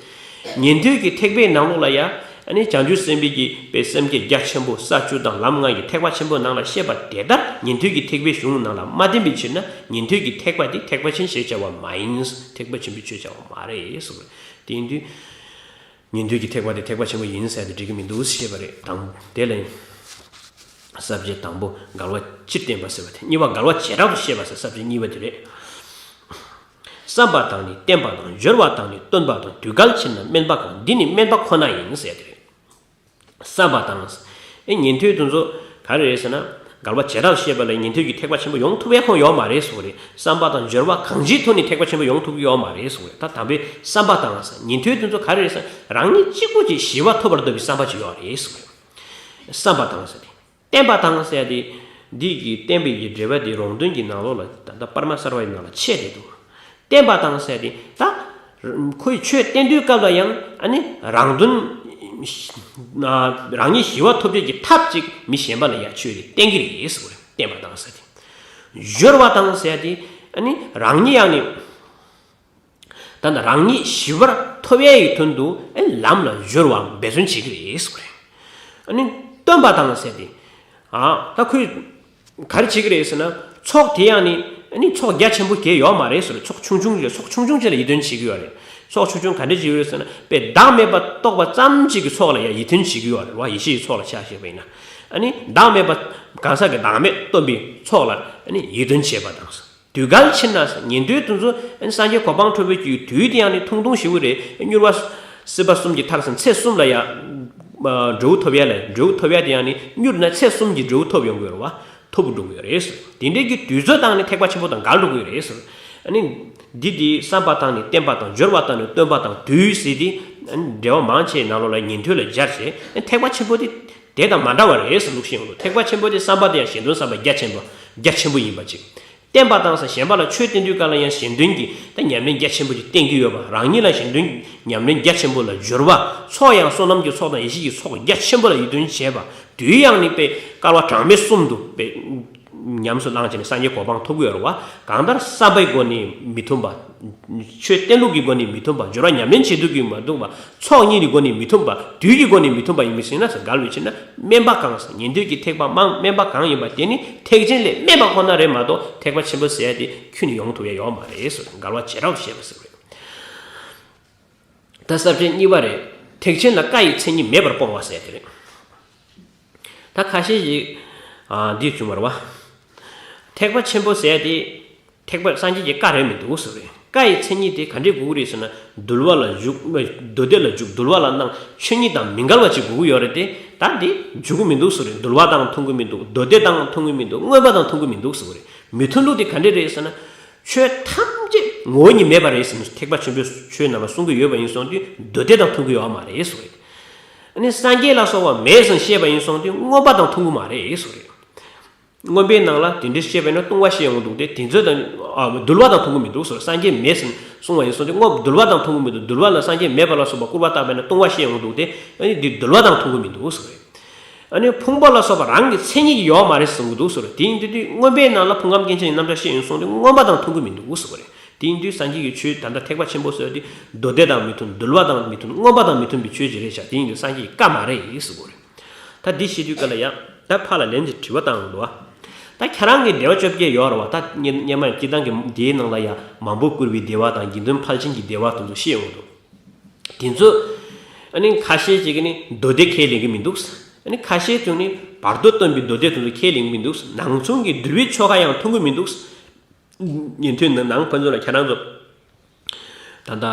ཉན་ཐོས་ཀྱི་ཐེག་པའི་ནང་ལོགས་ལ་ཡང་ཨ་ནི་བྱང་ཆུབ་སེམས་དཔའི་གི་པའི་སེམས་བསྐྱེད་རྒྱ་ཆེན་པོ་ས་བཅུ་དང་ལམ་ལྔ་ཡི་ཐེག་པ་ཆེན་པོའི་ནང་ལ་བཤད་པ་དེ་ལྟར་ཉན་ཐོས་ཀྱི་ཐེག་པའི་གཞུང་ནང་ལ་མ་བསྟན་པའི་ཕྱིར་ན་ཉན་ཐོས་ཀྱི་ཐེག་པ་དེ་ཐེག་པ་ཆེན་ཞེས་བྱ་བ་མ་ཡིན། ཐེག་པ་ཆེན་པོའི་ཆོས་བྱ་བ་མ་རེད་ཟེར་བ་རེད། དེ་ཡིན་དུས། ཉན་ཐོས་ཀྱི་ཐེག་པ་དེ་ཐེག་པ་ཆེན་པོ་ཡིན་ཟེར་དེ་འགྲིག་གི་མི་འདུག་ཞེས་པ་རེད། དང་། དེ་ལ་ཡང་། ས་བཅད་དང་པོ་འགལ་བ་སྤྱིར་བསྟན་པ་ཟེར་བ་དེ། གཉིས་པ་འགལ་བ་བྱེ་བྲག་ཏུ་བཤད་པ་ཟེར་ས་བཅད་གཉིས་པ་དེ་རེད། བསམ་པ་དང་ནི་བརྟན་པ་དང་། སྦྱོར་བ་དང་ནི་བསྟུན་པ་དང་། དུས་འགལ་ཕྱིར་ན་དམན་པ་གང་། འདི་ནི་དམན་པ་ཁོ་ན་ཡིན་ཟེར་དེ་རེད། བསམ་པ་དང་། ཨེ་ཉན་ཐོས་དེ་ཚོ་ག་རེ་རེད་ཟེར་ན། འགལ་བ་བྱེ་བྲག་ཏུ་བཤད་པ་ལ་ཉན་ཐོས་ཀྱི་ཐེག་པ་ཆེན་པོ་ཡོང་ཐུབ་ཡ་ཁོང་ཡོད་མ་རེད་ཟེར་བ་རེད། བསམ་པ་དང་སྦྱོར་བ་གང་ཅིའི་ཐོག་ནས་ཐེག་པ་ཆེན་པོ་ཡོང་ཐུབ་ཀྱི་ཡོད་མ་རེད་ཟེར་བ་རེད། ད་དམ་པའི་བསམ་པ་དང་ཟེར་ཉན་ཐོས་དེ་ཚོ་ག་རེ་རེད་ཟེར་ན་རང་ཉིད་གཅིག་པུ་གྱིས་ཞི་བ་ཐོབ་པར་འདོད་པའི་བསམ་པ་ཅིག་ཡོད་རེད་ཟེར་བ་རེད། བསམ་པ་དང་ཟེར་ཏེ། བརྟན་པ་དང་ཟེར་ཏེ། འདི་གི་བརྟན་པའི་གི་འགྲེལ་པ་དེ་རོང་སྟོན་གྱི་ནང་ལོགས་ལ་ད་ལྟ་པར་མ་གསར་བའི་ནང་ལ་ཆད་དེ་འདུག་བརྟན་པ་དང་ཟེར་ཏེ་ད། ཁོས་ཆོས་བསྟན་དུས་སྐབས་ལ་ཡང་ཨ་ནི་རང་དོན། རང་ཉིད་ཞི་བ་ཐོབ་བྱེད་ཀྱི་ཐབས་ཅིག་མི་གཞན་པ་ལ་ཡང་ཆོས་དེ་བསྟན་གྱི་རེད་ཟེར་བ་རེད། བརྟན་པ་དང་ཟེར་ཏེ། སྦྱོར་བ་དང་ཟེར་ཏེ་ཨ་ནི་རང་ཉིད་ཡང་ནི། ད་ནི་རང་ཉིད་ཞི་བར་ཐོབ་ཡས་ཀྱི་དོན་དུ་ཨེ་ལམ་ལ་སྦྱོར་བ་འབད་བརྩོན་བྱེད་ཀྱི་རེད་ཟེར་བ་རེད། ཨ་ནི་བསྟུན་པ་དང་ཟེར་ཏེ། ཨ་ད་ཁོས་ག་རེ་བྱེད་ཀྱི་རེད་ཟེར་ན་ཚོགས་དེ་ཡང་ནི་ཨ་ནི་ཚོགས་རྒྱ་ཆེན་པོ་གས་ཡོད་མ་རེད་ཟེར། ཚོགས་ཆུང་ཆུང་ཅིག་ཚོགས་ཆུང་ཆུང་ཅིག་ལ་ཡིད་རྟོན་བྱེད་ཀྱི་ཡོད་རེད། ཚོགས་ཆུང་ཆུང་ག་འདྲ་བྱེད་ཀྱི་རེད་ཟེར་ན་དཔེ་བདག་མེད་པ་རྟོགས་པ་ཙམ་ཅིག་གི་ཚོགས་ལ་ཡང་ཡིད་རྟོན་བྱེད་ཀྱི་ཡོད་རེད་བ། ཡེ་ཤེས་ཀྱི་ཚོགས་ལ་ཆ་བཞག་པ་ཡིན་ན། ཨ་ནི་བདག་མེད་པ་གང་ཟག་གི་བདག་མེད་སྟོན་པའི་ཚོགས་ལ་ཨ་ནི་ཡིད་རྟོན་བྱེད་པ་དང་། དུས་འགལ་ཕྱིར་ན་ཉན་ཐོས་དེ་ཚོ་སངས་རྒྱས་གོ་འཕང་འགྲུབ་པའི་རྒྱུའི་དུས་དེ་ཡང་ནི་ཐུང་ཐུང་ཞེ་པོ་རེད། མྱུར་བ་སྲིད་པ་གསུམ་གྱི་མཐར་ཕྱིན་ཚེ་གསུམ་ལ་ཡང་འབྲས་བུ་ཐོབ་ཡ་ལ་འབྲས་བུ་ཐོབ་ཡ་དེ་ཡང་ནི་མྱུར་ན་ཚེ་གསུམ་གྱི་འབྲས་བུ་ཐོབ་ཡོང་གི་ཡོད་རེད་བ། ཐོབ་འགྲོ་གི་ཡོད་རེད། དེ་འདྲའི་གི་དུས་ཚོད་དང་ནི་ཐེག་པ་ཆེན་པོ་དང་འགལ་འགྲོ་གི་ཡོད་རེད། ཨ་ནི་འདི་དེ་བསམ་པ་དང་ནི་བརྟན་པ་དང་སྦྱོར་བ་དང་ནི་བསྟུན་པ་དང་དུས་ཟེར་ཏེ་ཨ་ནི་འགྲེལ་བ་མང་ཆེ་ནང་ལོགས་ལ་ཉན་ཐོས་ལ་སྦྱར་བྱས་ཨ་ནི་ཐེག་པ་ཆེན་པོ་དེ་དེ་དང་མ་འདྲ་བ་རེད་ཟེར་ལུགས་ཤིག་ཡོང་འདུག་ཐེག་པ་ཆེན་པོ་དེ་བསམ་པ་དེ་ཡང་གཞན་དོན་བསམ་པ་རྒྱ་ཆེན་པོ་རྒྱ་ཆེན་པོ་ཡིན་པ་ཅིག་བརྟན་པ་དང་ཟེར་གཞན་པ་ལ་ཆོས་བསྟན་དུས་སྐབས་ལ་ཡང་གཞན་དོན་གྱི་ད་ཉམས་ལེན་རྒྱ་ཆེན་པོ་ཅིག་བསྟན་གྱི་ཡོད་པ། རང་ཉིད་ལ་གཞན་དོན་ཉམས་ལེན་རྒྱ་ཆེན་པོ་ལ་སྦྱོར་བ། ཚོགས་ཡང་བསོད་ནམས་ཀྱི་ཚོགས་དང་ཡེ་ཤེས་ཀྱི་ཚོགས་རྒྱ་ཆེན་པོ་ལ་ཡིད་རྟོན་བྱེད་པ། དུས་ཡང་ནི་དཔེ་བསྐལ་པ་གྲངས་མེད་གསུམ་དུ་དཔེ་ཉམས་སུ་བླངས་བྱས་ནས་སངས་རྒྱས་གོ་འཕང་ཐོབ་ཀྱི་ཡོད་རེད་བ། གང་ལྟར་བསམ་པའི་སྒོ་ནས་མི་མཐུན་པ། ཆོས་གཏན་ལུགས་ཀྱི་སྒོ་ནས་མི་མཐུན་པ། སྦྱོར་བ་ཉམས་ལེན་བྱེད་ཚུལ་གྱིས་མི་མཐུན་པ། ཚོགས་གཉིས་ཀྱི་སྒོ་ནས་མི་མཐུན་པ། དུས་ཀྱི་སྒོ་ནས་མི་མཐུན་པ་ཡིན་པ་ཟེར་ན། འགལ་བའི་ཕྱིར་ན། དམན་པ་གང་ཟེར། ཉན་ཐོས་ཀྱི་ཐེག་པ་མང་དམན་པ་གང་ཡིན་པ་དེ་ནི་ཐེག་ཆེན་ལས་དམན་པ་ཁོ་ན་རེད་མ་གཏོགས། ཐེག་པ་ཆེན་པོ་ཟེར་ཡ་དེ་ཁྱོན་ནས་ཡོང་ཐུབ་ཡ་ཡོད་མ་རེད་ཟེར། འགལ་བ་བྱེ་བྲག་ཏུ་བཤད་པ་ཟེར་བ་རེད། ད་ས་བཅད་གཉིས་པ་རེད། ཐེག་ཆེན་ལ་བཀའ་ཡི་མཚན་ཉིད་མེད་པར་སྤོང་བ་ཟེར་དེ་རེད། ད་ཁ་ཤས་ཤིག་ཨ་འདི་བྱུང་བ་རེད་བ། ཐེག་པ་ཆེན་པོ་ཟེར་དེ་ཐེག་པ་སངས་རྒྱས་ཀྱི་བཀའ་རེད་མི་འདུག་ཟེར་བས། བཀའ་ཡི་མཚན་ཉིད་དེ་ག་འདྲས་དགོས་ཀྱི་རེད་ཟེར་ན། འདུལ་བ་ལ་འཇུག་མདོ་སྡེ་ལ་འཇུག་འདུལ་བ་ལ་སྣང་། ཆོས་ཉིད་དང་མི་འགལ་བ་ཅིག་དགོས་ཀྱི་ཡོད་རེད་དེ། ད་འདི་འཇུག་གི་མི་འདུག་ཟེར་བས། འདུལ་བ་དང་མཐུན་གྱི་མི་འདུག་མདོ་སྡེ་དང་མཐུན་གྱི་མི་འདུག་མངོན་པ་དང་མཐུན་གྱི་མི་འདུག་ཟེར་བ་རེད། མི་མཐུན་ལུགས་དེ་ག་འདྲས་རེད་ཟེར་ན། ཆོས་ཐམས་ཅད་ངོ་བོ་ཉིད་མེད་པ་རེད་ཟེར་ནས་ཐེག་པ་ཆེན་པོའི་ཆོས་རྣམས་ལ་གསུང་གི་ཡོད་པ་ཡིན་སོང་དུས། མདོ་སྡེ་དང་མཐུན་གྱི་ཡོད་མ་རེད་ཟེར་བས། ཨ་ནི་སངས་རྒྱས་ལ་སོགས་པ་མེད་ཟེར་བཤད་པ་ཡིན་སོང་དུས། མངོན་པ་དང་མཐུན་གྱི་མ་རེད་ཟེར་བས། མངོན་པའི་ནང་ལ་དེ་འདྲའི་བཤད་པས་ན་ལྟུང་བ་བཤད་ཡོང་གི་འདུག་སྟེ། དེ་ཚོ་དང་ཨ་འདུལ་བ་དང་མཐུན་གྱི་མི་འདུག་ཟེར། སངས་རྒྱས་མེད་ཟེར་གསུང་བ་ཡིན་སོང་སྟེ། མངོན་འདུལ་བ་དང་མཐུན་གྱི་མི་འདུག་འདུལ་བ་ལ་སངས་རྒྱས་མེད་པ་ལ་སོགས་པ་སྐུར་བ་བཏབ་པས་ན་ལྟུང་བ་བཤད་ཡོང་གི་འདུག་སྟེ། ཨ་ནི་འདི་འདུལ་བ་དང་མཐུན་གྱི་མི་འདུག་ཟེར་བས། ཨ་ནི་ཕུང་པོ་ལ་སོགས་པ་རང་གི་མཚན་ཉིད་ཀྱིས་ཡོད་མ་རེད་གསུང་གི་འདུག་ཟེར་བས། དེ་ཡིན་དུས་དུས་མངོན་པའི་ནང་ལ་ཕུང་ཁམས་སྐྱེ་མཆེད་ཀྱི་རྣམ་གྲངས་བཤད་ཡོང་སོང་སྟེ། མངོན་པ་དང་མཐུན་གྱི་མི་འདུག་ཟེར་བས། དེ་ཡིན་དུས་སངས་རྒྱས་ཀྱི་ཆོས་ད་ལྟ་ཐེག་པ་ཆེན་པོ་ཟེར་དེ་མདོ་སྡེ་དང་མི་མཐུན། འདུལ་བ་དང་མི་མཐུན། མངོན་པ་དང་མི་མཐུན་པའི་ཆོས་ཅིག་རེད་ཤག་དེ་ཡིན་དུས་སངས་རྒྱས་ཀྱི་བཀའ་མ་རེད་ཟེར་གྱི་རེད། ད་འདི་བཤད་དུས་ག་ལ་ཡ། ད་ཕར་ལ་ལན་གྱི་དྲི་བ་བཏང་འདུག་བ། ད་ཁྱེད་རང་གི་སྡེ་བ་བཅོ་བརྒྱད་ཡོད་རེད་བ། ད་སྔོན་སྔོན་མ་སྤྱིར་བཏང་གི་འདིའི་ནང་ལ་ཡ་མང་པོ་བསྐུར་བའི་སྡེ་བ་དང་། དགེ་འདུན་ཕལ་ཆེར་གྱི་སྡེ་བ་དེ་ཚོ་བཤད་ཡོང་འདུག་དེ་ཚོ་ཨ་ནི་ཁ་ཤས་ཅིག་གིས་ནི་མདོ་སྡེ་ཁས་ལེན་གྱི་མི་འདུག་ཨ་ནི་ཁ་ཤས་ཚོས་ནི་བར་དོ་སྟོན་པའི་མདོ་སྡེ་དེ་ཚོ་ཁས་ལེན་གྱི་མི་འདུག་ནང་གསུང་གི་འདུལ་བའི་ཆོ་ག་ཡང་མཐུན་གྱི་མི་འདུག་ཉན་ཐོས་ནང་ནང་ཕན་ཚུན་ལ་ཁྱེད་རང་ཚོ་ད་ལྟ་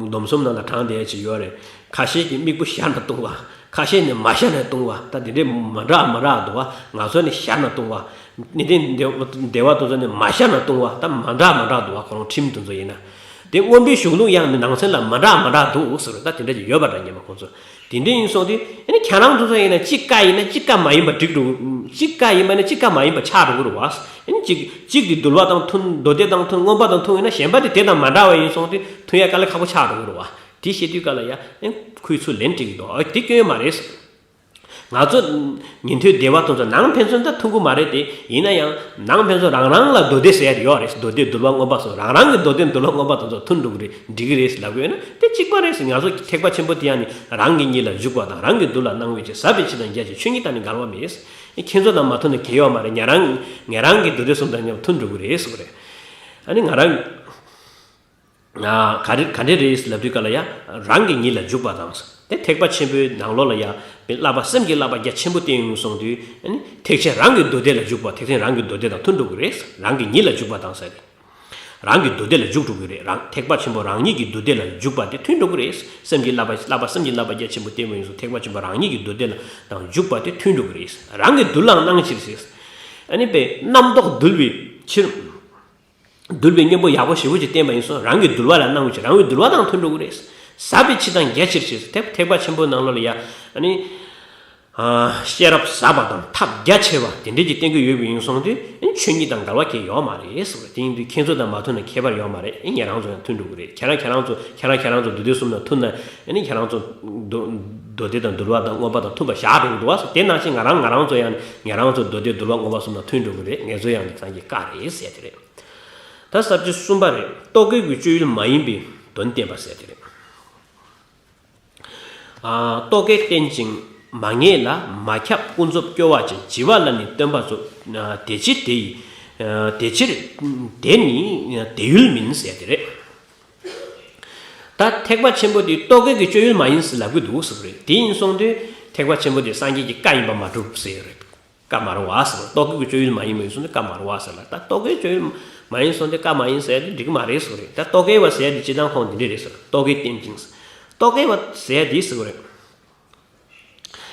སྡོམ་གསུམ་ནང་ལ་དྲངས་བསྡད་ཅིག་ཡོད་རེད། ཁ་ཤས་ཀྱིས་མིག་སྤུ་ཞར་ནས་བཏུང་བ། ཁ་ཤས་ནི་མ་ཞར་ནས་བཏུང་བ། ད་དེ་འདྲས་མ་འདྲ་མ་འདྲ་འདུག་བ། ང་ཚོ་ནི་ཞར་ནས་བཏུང་བ། གནས་བརྟན་སྡེ་བ་དེ་ཚོ་ནི་མ་ཞར་ནས་བཏུང་བ། ད་མ་འདྲ་མ་འདྲ་འདུག་བ། ཁོ་རང་ཁྲིམས་དེ་ཚོ་ཡིན་ན། དེ་མངོན་པའི་གཞུང་ལུགས་ཡང་ནི་ནང་ཚན་ལ་མ་འདྲ་མ་འདྲ་འདུག་ཟེར་བ། ད་དེ་འདྲ་ཅིག་ཡོད་པ་འདྲ། ཉན་པ་ཁོང་ཚོ་དེ་འདྲ་ཡིན་སོང་དུས། ཨ་ནི་ཁྱེད་རང་ཚོ་ཚོ་ཡིན་ན་གཅིག་བཀའ་ཡིན་ན་གཅིག་བཀའ་མ་ཡིན་པ་འགྲིག་འགྲོ། གཅིག་བཀའ་ཡིན་པ་ན་གཅིག་བཀའ་མ་ཡིན་པ་ཆགས་འགྲོ་གི་རེད་བ། ཨ་ནི་གཅིག་གཅིག་དེ་འདུལ་བ་དང་མཐུན། མདོ་སྡེ་དང་མཐུན། མངོན་པ་དང་མཐུན་ཡིན་ན། གཞན་པ་དེ་དེ་དང་མ་འདྲ་བ་ཡིན་སོང་དུས་མཐུན་ཡ་དཀའ་ལས་ཁག་པོ་ཆགས་འགྲོ་གི་རེད་བ། དེ་བཤད་དུས་ག་ལ་ཡ། ཨ་ནི་ཁོས་ཚུར་ལན་སྤྲད་ཀྱི་འདུག་ཨ་དེ་སྐྱོན་མ་རེད། ང་ཚོ་ཉན་ཐོས་སྡེ་བ་དེ་ཚོ་ནང་ཕན་ཚུན་ད་མཐུན་གྱི་མ་རེད་དེ། ཡིན་ན་ཡང་ནང་ཕན་ཚུན་རང་རང་ལ་མདོ་སྡེ་ཟེར་ཡ་དེ་ཡོད་རེད། མདོ་སྡེ་འདུལ་བ་མངོན་པ་སོགས། རང་རང་གི་མདོ་སྡེ་འདུལ་བ་མངོན་པ་དེ་ཚོ་མཐུན་འགྲོ་གི་རེད། འགྲིག་གི་རེད་ལབ་དགོས་ན་དེ་གཅིག་པ་རེད། ང་ཚོ་ཐེག་པ་ཆེན་པོ་དེ་ཡང་ནི་རང་གི་ཉིད་ལ་འཇུག་པ་དང་། རང་གི་མདུན་ལ་སྣང་བའི་ཕྱིར། ཟབ་པའི་ཕྱིར་དང་རྒྱ་ཆེ་ཆོས་ཉིད་དང་ནི་འགལ་བ་མེད། ཁྱེད་ཚོ་དང་མ་མཐུན་ན་གལ་ཡོད་མ་རེད། ཉན་རང་ཉན་རང་གི་མདོ་སྡེ་གསུམ་དང་མཉམ་མཐུན་འགྲོ་གི་རེད་ཟེར་བ་རེད། ཨ་ནི་ང་རང་། ཨ། ག་རེ་ག་འདྲ་རེད་ལབ་དུས་ག་ལ་ཡ། རང་གི་ཉིད་ལ་འཇུག་པ་དང་། དེ་ཐེག་པ་ཆེན་པོའི་ནང་ལོགས་ལ་ཡ། བསླབ་པ་སེམས་ཀྱི་བསླབ་པ་རྒྱ་ཆེན་པོ་བསྟན་ཡོང་སོང་དུས། ཨ་ནི་ཐེག་ཆེན་རང་གི་མདོ་སྡེ་ལ་འཇུག་པ། ཐེག་ཆེན་རང་གི་མདོ་སྡེ་དང་མཐུན་འགྲོ་གི་རེད། རང་གི་ཉིད་ལ་འཇུག་པ་དང་ཟེར་ཏེ། རང་གི་མདོ་སྡེ་ལ་འཇུག་འགྲོ་གི་རེད། རང་ཐེག་པ་ཆེན་པོ་རང་ཉིད་ཀྱི་མདོ་སྡེ་ལ་འཇུག་པ་དེ་མཐུན་འགྲོ་གི་རེད། སེམས་ཀྱི་བསླབ་པ་བསླབ་པ་སེམས་ཀྱི་བསླབ་པ་རྒྱ་ཆེན་པོ་བསྟན་པ་ཡིན་སོང་། ཐེག་པ་ཆེན་པོ་རང་ཉིད་ཀྱི་མདོ་སྡེ་ལ་དང་འཇུག་པ་དེ་མཐུན་འགྲོ་གི་རེད། རང་གི་མདུན་ལ་སྣང་ཕྱིར་ཟེར། ཨ་ནི་པའི་རྣམ་རྟོག་འདུལ་བའི་ཕྱིར། འདུལ་བའི་གཉེན་པོ་ཡག་པོ་ཞེ་པོ་ཅིག་བསྟན་པ་ཡིན་སོང་། རང་གི་འདུལ་བ་ལ་སྣང་བའི་ཕྱིར། རང་གི་འདུལ་བ་དང་མཐུན་འགྲོ་གི་རེད། ཟབ་པའི་ཕྱིར་དང་རྒྱ་ཆེར་ཞེས། ཐེག་ཐེག་པ་ཆེན་པོའི་ནང་ལོགས་ལ་ཡ། ཨ་ནི། ཨ། ཤེས་རབ་ཟབ་པ་དང་ཐབས་རྒྱ་ཆེ་བ་དེ་འདྲས་ཀྱི་བསྟན་གྱི་ཡོད་པ་ཡིན་སོང་དུས། ཨ་ནི་ཆོས་ཉིད་དང་འགལ་བ་གང་ཡང་ཡོད་མ་རེད་ཟེར་བ། དེ་ཡིན་དུས་ཁྱེད་ཚོ་དང་མ་མཐུན་ན་ཁྱད་པར་ཡོད་མ་རེད། ཨ་ནི་ང་རང་ཚོ་ཡང་མཐུན་འགྲོ་གི་རེད། ཁྱེད་རང་ཁྱེད་རང་ཚོ་ཁྱེད་རང་ཁྱེད་རང་ཚོ་མདོ་སྡེ་གསུམ་དང་མཐུན་ན། ཨ་ནི་ཁྱེད་རང་ཚོ་མདོ་མདོ་སྡེ་དང་འདུལ་བ་དང་མངོན་པ་དང་མཐུན་པ་བཞག་འགྲོ་གི་འདུག་བ་ཟེར། དེ་ནང་བཞིན་ང་རང་ང་རང་ཚོ་ཡང་ང་རང་ཚོ་མདོ་སྡེ་འདུལ་བ་མངོན་པ་གསུམ་དང་མཐུན་འགྲོ་གི་རེད། ངེད་ཚོ་ཡང་སངས་རྒྱས་བཀའ་རེད་ཟེར་དེ་རེད། ད་ས་བཅད་གསུམ་པ་རེད། རྟོག་གེ་གི་སྤྱོད་ཡུལ་མ་ཡིན་པའི་དོན་བསྟན་པ་ཟེར་དེ་རེད། ཨ། རྟོག་གེ་རྟེན་ཅིང་མ་ངེས་ལ། མ་ཁྱབ་ཀུན་རྫོབ་སྐྱོ་བ་ཅན། བྱིས་པ་ལ་ནི་སྟོན་པ་རྫོགས། ཨ། དེ་ཕྱིར་དེ་ཡི། ཨ། དེ་ཕྱིར་དེ་ནི་དེ་ཡུལ་མིན་ཟེར་དེ་རེད། ད་ཐེག་པ་ཆེན་པོ་དེ་རྟོག་གེ་གི་སྤྱོད་ཡུལ་མ་ཡིན་ཟེར་ལབ་ཀྱི་འདུག་ཟེར་བ་རེད། དེ་ཡིན་སོང་དུས་ཐེག་པ་ཆེན་པོ་དེ་སངས་རྒྱས་ཀྱི་བཀའ་ཡིན་པ་མ་གྲུབ་ཟེར་ཡོད་རེད། བཀའ་མ་རུང་བ་ཟེར། རྟོག་གེ་གི་སྤྱོད་ཡུལ་མ་ཡིན་པ་ཡིན་སོང་དུས་བཀའ་མ་རུང་བ་ཟེར་ལ། ད་རྟོག་གེའི་སྤྱོད་ཡུལ་མ་ཡིན་སོང་དུས་བཀའ་མ་ཡིན་ཟེར་དེ་འགྲིག་གི་མ་རེད་ཟེར་བ་རེད། ད་རྟོག་གེ་བ་ཟེར་དེ་སྤྱིར་བཏང་ཁོང་འདི་འདྲས་རེད་ཟེར། རྟོག་གེ་རྟེན་ཅིང་ཟེར། རྟོག་གེ་བ་ཟེར་དེ་ཟེར་བ་རེད།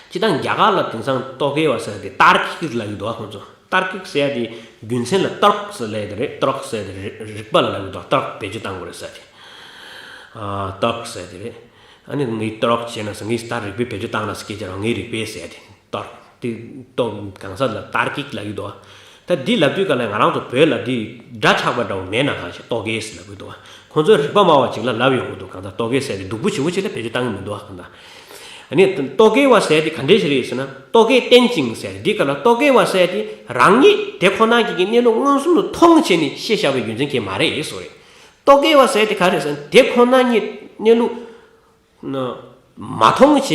སྤྱིར་བཏང་རྒྱ་གར་ལ་དེང་སང་རྟོག་གེ་བ་ཟེར་དེ་ཏར་ཀིག་ལབ་ཀྱི་འདུག་བ། ཁོང་ཚོ་ཏར་ཀིག་ཟེར་དེ་རྒྱུ་མཚན་ལ་ཏརྐ་ཟེར་ལབ་ཡ་དེ་རེད། ཏརྐ་ཟེར་དེ་རེད། རིགས་པ་ལ་ལབ་ཀྱི་འདུག་ཏརྐ་བེད་སྤྱོད་བཏང་དགོས་རེད་ཟེར་དེ། ཨ། ཏརྐ་ཟེར་དེ་རེད། ཨ་ནི་ངས་ཏརྐ་བྱས་ན་ཟེར། ངས་ད་རིགས་པའི་བེད་སྤྱོད་བཏང་ན་ཟེར་སྐད་ཆ་རང་། ངས་རིགས་པས་ཟེར་དེ། ཏརྐ་དེ་ཏོ་གང་ཟག་ལ་ཏར་ཀིག་ལབ་ཀྱི་འདུག་ད་འདི་ལབ་དུས་ག་ལ་ང་རང་ཚོ་བོད་ལ་འདི་འདྲ་ཆགས་པ་འདྲ་བོ་མེད་ན། གང་ཞིག་རྟོག་གེ་ཟེར་ལབ་ཀྱི་འདུག་ཁོང་ཚོས་རིགས་པ་སྨྲ་བ་ཅིག་ལ་ལབ་ཡོང་གི་འདུག་གང་ལྟར་རྟོག་གེ་ཟེར་དེ་སྡུག་པོ་ཞེ་པོ་ཅིག་ལ་བེད་སྤྱོད་བཏང་གི་མི་འདུག་གང་ལྟར། ཨ་ནི་རྟོག་གེ་བ་ཟེར་དེ་ག་འདྲས་ཞིག་རེད་ཟེར་ན། རྟོག་གེ་རྟེན་ཅིང་ཟེར། འདི་ག་ལ་རྟོག་གེ་བ་ཟེར་དེ་རང་ཉིད་དེ་ཁོ་ན་ཉིད་ཀྱི་གནས་ལུགས་མངོན་སུམ་དུ་མཐོང་བྱས་ནས་བཤད་བཞག་པའི་རྒྱུ་མཚན་གྱིས་མ་རེད་ཟེར་བ་རེད། རྟོག་གེ་བ་ཟེར་དེ་ག་རེ་ཟེར་ན་དེ་ཁོ་ན་ཉིད་གནས་ལུགས་མ་མཐོང་བྱས་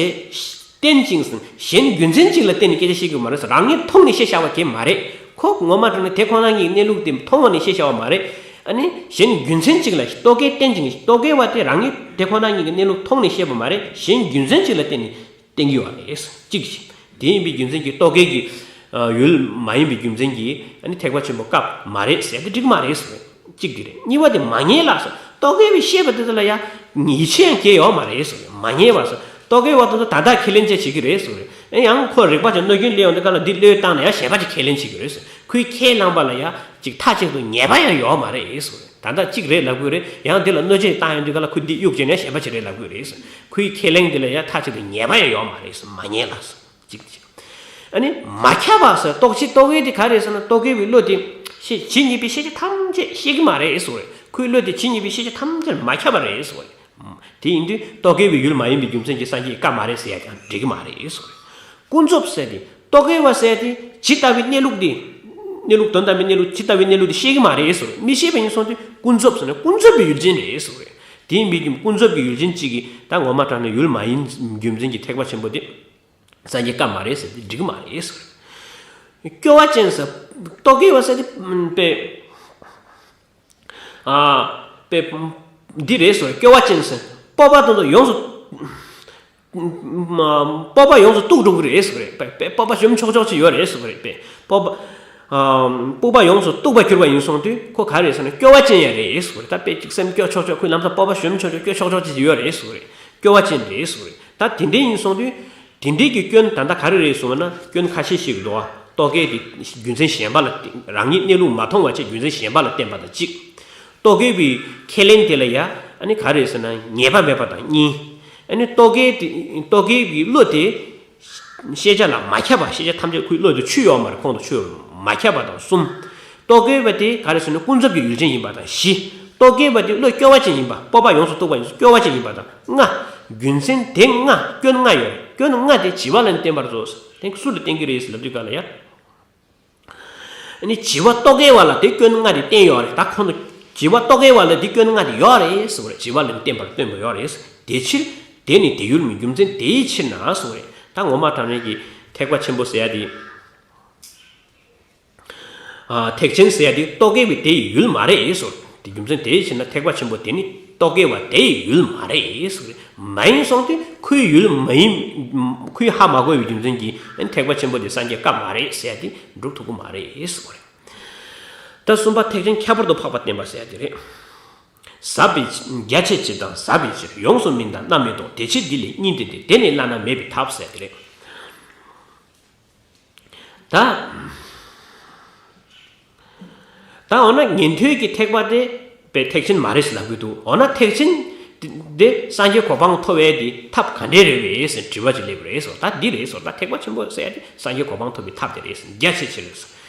བརྟེན་ཅིང་ཟེར་གཞན་རྒྱུ་མཚན་གཅིག་ལ་བརྟེན་ནས་སྐད་ཆ་བཤད་དགོས་མ་རེད་ཟེར། རང་ཉིད་མཐོང་ནས་བཤད་བཞག་པ་གང་ཡང་མ་རེད། ཁོ་ངོ་མ་དྲང་ནས་དེ་ཁོ་ན་ཉིད་གནས་ལུགས་དེ་མཐོང་བ་ནས་བཤད་བཞག་པ་མ་རེད། ཨ་ནི་གཞན་རྒྱུ་མཚན་གཅིག་ལ་རྟོག་གེ་བརྟེན་ཅིང་རྟོག་གེ་བ་དེ་རང་ཉིད་དེ་ཁོ་ན་ཉིད་ཀྱི་གནས་ལུགས་མཐོང་ནས་བཤད་པ་མ་རེད། གཞན་རྒྱུ་མཚན་གཅིག་ལ་བརྟེན་ནས་བསྟན་གྱི་ཡོད་རེད། གཅིག་བྱས། དེ་ཡིན་པའི་རྒྱུ་མཚན་གྱིས་རྟོག་གེ་གི་ཡུལ་མ་ཡིན་པའི་རྒྱུ་མཚན་གྱིས་ཨ་ནི་ཐེག་པ་ཆེན་པོ་སྐབས་མ་རེད་ཟེར་དེ་འགྲིག་མ་རེད་ཟེར། གཅིག་དེ་རེད། གཉིས་པ་དེ་མ་ངེས་ལ་ཟེར། རྟོག་གེ་བས་བཤད་པ་དེ་ཚོ་ལ་ཡང་ཡིད་ཆེས་ཡང་སྐྱེ་ཡོད་མ་རེད་ཟེར། མ་ངེས་པ་ཟེར། རྟོག་གེ་བ་དེ་ཚོ་ད་ལྟ་ཁས་ལེན་བྱེད་བྱེད་ཀྱི་རེད་ཟེར། ཨེ་ཡང་ཁོ་རིག་པ་ཅན་གནོད་སྐྱོན་སླེབས་ཡོང་དུས་ག་ལ་འདི་བློས་བཏང་ན་ཡང་གཞན་པ་ཅིག་ཁས་ལེན་བྱེད་ཀྱི་རེད་ཟེར། ཁོས་ཁས་བླངས་པ་ལ་ཡང་ཅིག་མཐའ་གཅིག་ཏུ་ཉེས་པ་ཡང་ཡོད་མ་རེད་ཟེར། ད་ལྟ་གཅིག་རེད་ལབ་དགོས་རེད། ཡང་འདི་ལ་གནོད་བྱེད་བཏང་ཡོང་དུས་ག་ལ་ཁོས་འདི་གཡུག་བྱས་ནས་གཞན་པ་ཅིག་རེད་ལབ་དགོས་རེད་ཟེར། ཁོའི་ཁས་ལེན་འདི་ལ་ཡང་མཐའ་གཅིག་ཏུ་ཉེས་པ་ཡང་ཡོད་མ་རེད་ཟེར། མ་ངེས་ལ་ཟེར། གཅིག་གཅིག་ཨ་ནི་མ་ཁྱབ་པ་ཟེར། རྟོག་བྱེད་རྟོག་གེ་དེ་ག་རེད་ཟེར་ན་རྟོག་གེ་བའི་བློ་དེ་ཤེས་ཇི་སྙེད་པའི་ཤེས་བྱ་ཐམས་ཅད་ཤེས་ཀྱི་མ་རེད་ཟེར་བ་རེད། ཁོའི་བློ་དེ་ཇི་སྙེད་པའི་ཤེས་བྱ་ཐམས་ཅད་མ་ཁྱབ་པ་རེད་ཟེར་བ་རེད། དེ་ཡིན་དུས་རྟོག་གེ་བའི་ཡུལ་མ་ཡིན་པའི་རྒྱུ་མཚན་གྱིས་སངས་རྒྱས་བཀའ་མ་རེད་ཟེར་ཡ་ཀྱང་འགྲིག་གི་མ་རེད་ཟེར་བ་རེད། ཀུན་རྫོབ་ཟེར་དེ་རྟོག་གེ་བ་ཟེར་དེ་ཇི་ལྟ་བའི་གནས་ལུགས་དེ་གནས་ལུགས་དོན་དམ་པའི་གནས་ལུགས་ཇི་ལྟ་བའི་གནས་ལུགས་དེ་ཤེས་ཀྱི་མ་རེད་ཟེར་བ་རེད། མི་ཤེས་པ་ཡིན་སོང་དུས་ཀུན་རྫོབ་ཟེར་ན་ཀུན་རྫོབ་ཀྱི་ཡུལ་ཅན་རེད་ཟེར་བ་རེད། དེ་ཡིན་པའི་རྒྱུ་ཀུན་རྫོབ་ཀྱི་ཡུལ་ཅན་གཅིག་གིས་ད་ངོ་མ་དྲང་ན་ཡུལ་མ་ཡིན་རྒྱུ་མཚན་གྱི་ཐེག་པ་ཆེན་པོ་དེ། སངས་རྒྱས་བཀའ་མ་རེད་ཟེར་དེ་འགྲིག་གི་མ་རེད་ཟེར། སྐྱོ་བ་ཅན་ཟེར། རྟོག་གེ་བ་ཟེར་དེ་དཔེ། ཨ་དཔེ། འདི་རེད་ཟེར། སྐྱོ་བ་ཅན་ཟེར། སྤོབས་པ་དེ་ཚོ་ཡོངས་སུ། སྤོབས་པ་ཡོངས་སུ་གཏུགས་འགྲོ་གི་རེད་ཟེར་བ་རེད། དཔེ་དཔེ་སྤོབས་པ་ཞུམ་ཆོག་ཆོག་ཅིག་ཡོད་རེད་ཟེར་བ་རེད། དཔེ་སྤོབས་པ། ཨ་སྤོབས་པ་ཡོངས་སུ་གཏུགས་པར་གྱུར་པ་ཡིན་སོང་དུས་ཁོ་ག་རེད་ཟེར་ན་སྐྱོ་བ་ཅན་ཡང་རེད་ཟེར་བ་རེད། ད་དཔེ་ཅིག་སེམས་སྐྱོ་ཆོག་ཆོག་ཁོའི་ལམ་སང་སྤོབས་པ་ཞུམ་ཆོག་ཆོག་སྐྱོ་ཆོག་ཆོག་ཅིག་ཡོད་རེད་ཟེར་བ་རེད། སྐྱོ་བ་ཅན་རེད་ཟེར་བ་རེད། ད་དེ་འདྲ་ཡིན་སོང་དུས། དེ་འདྲའི་གི་སྐྱོན་ད་ལྟ་ག་རེ་རེད་གསུངས་ན་སྐྱོན་ཁ་ཤས་ཤིག་འདུག་ཨ། རྟོག་གེ་དེ་རྒྱུ་མཚན་གཞན་པ་ལ་བརྟེན་རང་ཉིད་གནས་ལུགས་མ་མཐོང་བ་བྱས་རྒྱུ་མཚན་གཞན་པ་ལ་བརྟེན་པ་དང་གཅིག་རྟོག་གེ་བའི་ཁས་ལེན་དེ་ལ་ཡ་ཨ་ནི་ག་རེ་ཟེར་ན་ངེས་པ་མེད་པ་དང་གཉིས། ཨ་ནི་རྟོག་གེ་དེ་རྟོག་གེ་བའི་བློ་དེ་ཤེས་བྱ་ལ་མ་ཁྱབ་པ། ཤེས་བྱ་ཐམས་ཅད་ཁོའི་བློ་དེ་ཆུད་ཡོད་མ་རེད། ཁོང་དུ་ཆུད་མ་ཁྱབ་པ་དང་གསུམ། རྟོག་གེ་བ་དེ་ག་རེ་ཟེར་ན་ཀུན་རྫོབ་ཀྱི་ཡུལ་ཅན་ཡིན་པ་དང་བཞི། རྟོག་གེ་བ་དེ་བློ་སྐྱོ་བ་ཅན་ཡིན་པ། སྤོབས་པ་ཡོངས་སུ་གཏུགས་པ་ཡིན་སྐྱོ་བ་ཅན་ཡིན་པ་དང་ལྔ། རྒྱུ་མཚན་དེ་ལྔ་སྐྱོན་ལྔ་ཡོད་རེད། སྐྱོན་ལྔ་དེ་བྱིས་པ་ལ་ནི་བསྟན་པར་རྫོགས། དེ་སུ་ལ་བསྟན་གྱི་རེད་ཟེར་ལབ་དུས་ག་ལ་ཡ། ཨ་ནི་བྱིས་པ་རྟོག་གེ་བ་ལ་དེ་སྐྱོན་ལྔ་དེ་བསྟན་ཡོད་རེད། ད་ཁོང་དུ་བྱིས་པ་རྟོག་གེ་བ་ལ་དེ་སྐྱོན་ལྔ་དེ་ཡོད་རེད་ཟེར་བ་རེད། བྱིས་པ་ལ་ནི་བསྟན་པར་སྟོན་པ་ཡོད་རེད། དེ་ཕྱིར་དེ་ནི་དེ་ཡུལ་མིན། རྒྱུ་མཚན་དེའི་ཕྱིར་ན་ཟེར་བ་རེད། ད་ངོ་མ་དྲང་གནས་ཀྱི་ཐེག་པ་ཆེན་པོ་ཟེར་ཡ་དེ། ཐེག་ཆེན་ཟེར་ཡ་དེ་རྟོག་གེ་བའི་དེའི་ཡུལ་མ་རེད་ཟེར། དེ་རྒྱུ་མཚན་དེའི་ཕྱིར་ན་ཐེག་པ་ཆེན་པོ་དེ་ནི་རྟོག་གེ་བ་དེའི་ཡུལ་མ་རེད་ཟེར། མ་ཡིན་སོང་དུས་ཁོའི་ཡུལ་མ་ཡིན། ཁོས་ཧ་མ་གོ་བའི་རྒྱུ་མཚན་གྱིས་ཐེག་པ་ཆེན་པོ་དེ་སངས་རྒྱས་བཀའ་མ་རེད་ཟེར་ཡ་དེ་འགྲུབ་ཐུབ་ཀྱི་མ་རེད་ཟེར་བ་རེད། ད་གསུམ་པ་ཐེག་ཆེན་ཁྱད་པར་དུ་འཕགས་པ་བསྟན་པ་ཟེར་ཡ་དེ་རེད། ཟབ་པའི་རྒྱ་ཆེ་ཕྱིར་དང་ཟབ་པའི་ཕྱིར། ཡོངས་སུ་སྨིན་དང་རྣམ་སྨིན་རྟོགས། དེ་ཕྱིར་འདི་ལས་གཉིས་འདི་སྟེ། དེ་ནི་བླ་ན་མེད་པའི་ཐབས་ཟེར་ཡ་དེ་རེད། ད། ད་འོ་ན་ཉན་ཐོས་ཀྱི་ཐེག་པ་དེ་པའི་ཐེག་ཆེན་མ་རེད་ཟེར་ལབ་གི་འདུག་འོ་ན་ཐེག་ཆེན་དེ་སངས་རྒྱས་གོ་འཕང་ཐོབ་པའི་དེ་ཐབས་ག་འདྲས་རེད་པས་ཟེར་དྲི་བ་ཅིག་སླེབས་པ་རེད་ཟེར། ད་འདི་རེད་ཟེར། ད་ཐེག་པ་ཆེན་པོ་ཟེར་ཡ་དེ་སངས་རྒྱས་གོ་འཕང་ཐོབ་པའི་ཐབས་དེ་རེད་ཟེར། རྒྱ་ཆེ་ཕྱིར་ཟེར།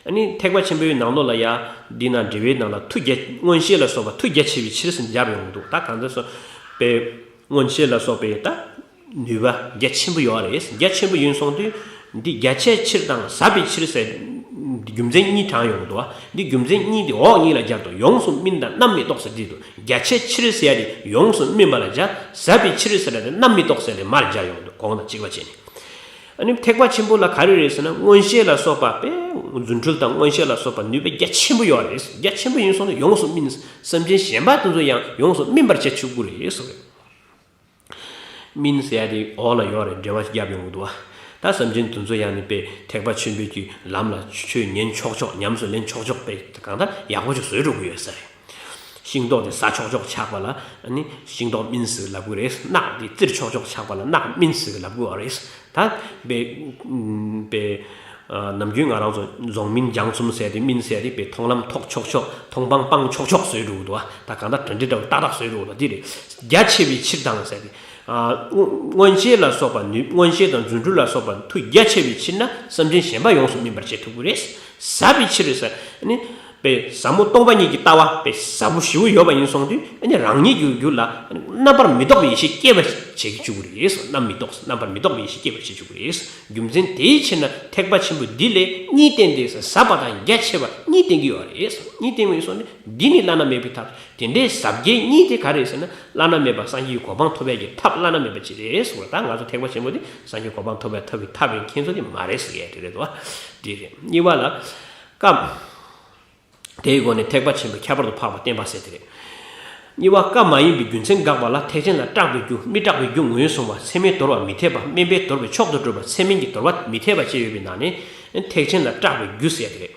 ཨ་ནི་ཐེག་པ་ཆེན་པོའི་ནང་ལོགས་ལ་ཡ་འདི་ན་འགྲེལ་པའི་ནང་ལ་མཐུ་རྒྱ་མངོན་ཤེས་ལ་སོགས་པ་མཐུ་རྒྱ་ཆེ་བའི་ཕྱིར་ཟེར་སྦྱར་ཡོང་གི་འདུག་ད་གང་འདྲ་སོ་པའི། མངོན་ཤེས་ལ་སོགས་པའི་ད་ནུས་པ་རྒྱ་ཆེན་པོ་ཡོད་རེད། རྒྱ་ཆེན་པོ་ཡིན་སོང་དུས་འདི་རྒྱ་ཆེ་ཕྱིར་དང་ཟབ་པའི་ཕྱིར་ཟེར། རྒྱུ་མཚན་གཉིས་དྲངས་ཡོང་གི་འདུག་བ། འདི་རྒྱུ་མཚན་གཉིས་དེ་འོག་གཉིས་ལ་སྦྱར་དུ་ཡོངས་སུ་སྨིན་དང་རྣམ་སྨིན་རྟོགས་ཟེར་འདི་འདུག་རྒྱ་ཆེ་ཕྱིར་ཟེར་ཡ་དེ་ཡོངས་སུ་སྨིན་པ་ལ་སྦྱར། ཟབ་པའི་ཕྱིར་ཟེར་ཡ་དེ་རྣམ་སྨིན་རྟོགས་ཟེར་དེ་མར་སྦྱར་ཡོང་གི་འདུག་གོང་དང་གཅིག་པ་བྱས་ནས། ཨ་ནི་ཐེག་པ་ཆེན་པོ་ལ་ག་རེ་རེད་ཟེར་ན་མངོན་ཤེས་ལ་སོགས་པ་པས་རྫུ་འཕྲུལ་དང་མངོན་ཤེས་ལ་སོགས་པ་ནུས་པ་རྒྱ་ཆེན་པོ་ཡོད་རེད། རྒྱ་ཆེན་པོ་ཡིན་སོང་དུས་ཡོངས་སུ་སྨིན། སེམས་ཅན་གཞན་པ་དེ་ཚོ་ཡང་ཡོངས་སུ་སྨིན་པར་བྱེད་ཆོག་གི་རེད་ཟེར། སྨིན་ཟེར་ཡ་དེ་འོག་ལ་ཡོད་རེད། འགྲེལ་བ་ཞིག་བརྒྱབ་ཡོང་གི་འདུག་བ། ད་སེམས་ཅན་དེ་ཚོ་ཡང་ནི་པའི་ཐེག་པ་ཆེན་པོའི་གི་ལམ་ལ་ཆོས་ཉན་ཆོག་ཆོག་ཉམས་སུ་ལེན་ཆོག་ཆོག་པའི་གང་ལྟར་ཡག་པོ་ཞིག་བཟོས་འགྲོ་གི་ཡོད་ས་རེད། ཤིང་ཏོག་དེ་ཟ་ཆོག་ཆོག་ཆགས་པ་ལ་ཨ་ནི་ཤིང་ཏོག་སྨིན་ཟེར་ལབ་གི་རེད། རྣག་དེ་བཙིར་ཆོག་ཆོག་ཆགས་པ་ལ་རྣག་སྨིན་ཟེར་ལབ་གི་ཡོད་རེད། ད་པའི་པའི། ནམ་རྒྱུན་ང་རང་ཚོ་རྫོང་སྨིན་རྒྱང་གསུམ་ཟེར་དེ་སྨིན་ཟེར་དེ་པའི་མཐོང་ལམ་ཐོག་ཆོག་ཆོག་མཐོང་སྤང་སྤང་ཆོག་ཆོག་བཟོས་འགྲོ་གི་འདུག་བ། ད་གང་ལྟར་གྲ་འགྲིག་འདྲ་བོ་ཏག་ཏག་བཟོས་འགྲོ་གི་འདུག་འདི་རེད། རྒྱ་ཆེ་བའི་ཕྱིར་དང་ཟེར་དེ། མངོན་ཤེས་ལ་སོགས་པ་ནུས་མངོན་ཤེས་དང་རྫུ་འཕྲུལ་ལ་སོགས་པ་མཐུ་རྒྱ་ཆེ་བའི་ཕྱིར་ན་སེམས་ཅན་གཞན་པ་ཡོངས་སུ་སྨིན་པར་བྱེད་ཐུབ་ཀྱི་རེད། ཟབ་པའི་ཕྱིར་ཟེར་ནི། པའི་ཟབ་མོ་སྟོང་པ་ཉིད་ཀྱི་ལྟ་བ་པའི་ཟབ་པོ་ཞེ་པོ་ཡོད་པ་ཡིན་སོང་དུས་ཨ་ནི་རང་ཉིད་ཀྱི་རྒྱུད་ལ་རྣམ་པར་མི་རྟོག་པའི་ཡེ་ཤེས་སྐྱེ་བར་བྱེད་ཀྱི་བཅུག་གི་རེད། རྣམ་མི་རྟོག་རྣམ་པར་མི་རྟོག་པའི་ཡེ་ཤེས་སྐྱེ་བར་བྱེད་བཅུག་གི་རེད། རྒྱུ་མཚན་དེའི་ཕྱིར་ན་ཐེག་པ་ཆེན་པོ་འདི་ལས་གཉིས་བསྟན་ཏེ་ཟབ་པ་དང་རྒྱ་ཆེ་བ་གཉིས་བསྟན་གྱི་ཡོད་རེད། གཉིས་བསྟན་གྱི་ཡོད་སོང་ནི་འདི་ནི་བླ་ན་མེད་པའི་ཐབས། དེ་འདྲའི་ཟབ་རྒྱས་གཉིས་དེ་ག་རེ་ཟེར་ན་བླ་ན་མེད་པ་སངས་རྒྱས་ཀྱི་གོ་འཕང་ཐོབ་ཡས་ཀྱི་ཐབས་བླ་ན་མེད་པ་ཅིག་རེད་ཟེར་བ། ད་ང་ཚོ་ཐེག་པ་ཆེན་པོ་དེ་སངས་རྒྱས་གོ་འཕང་ཐོབ་ཡས་ཐབས་ཀྱི་ཐབས་ཡིན་མཁན་ཚོ་དེ་མ་རེད་ཟེར་ཡས་དེ་རེད་དོ། དེ་རེད། གཉིས་པ་ལ་སྐབས་དེའི་སྒོ་ནས་ཐེག་པ་ཆེན་པོའི་ཁྱད་པར་དུ་འཕགས་པ་བསྟན་པ་ཟེར་དེ་རེད། གཉིས་པ་སྐབས་མ་ཡིན་པའི་རྒྱུ་མཚན་དགག་པ་ལ་ཐེག་ཆེན་ལ་སྐྲག་པའི་རྒྱུ་མི་སྐྲག་པའི་རྒྱུ་ངོས་བཟུང་བ་ཚད་མས་དོར་བ་མི་འཐད་པ་དམན་པས་དོར་བའི་མཆོག་ཏུ་གྲུབ་པ་ཚད་མིན་གྱིས་དོར་བ་མི་འཐད་པ་བཅས་ཡོད་པའི་ནང་ནས་ཐེག་ཆེན་ལ་སྐྲག་པའི་རྒྱུ་ཟེར་དེ་རེད།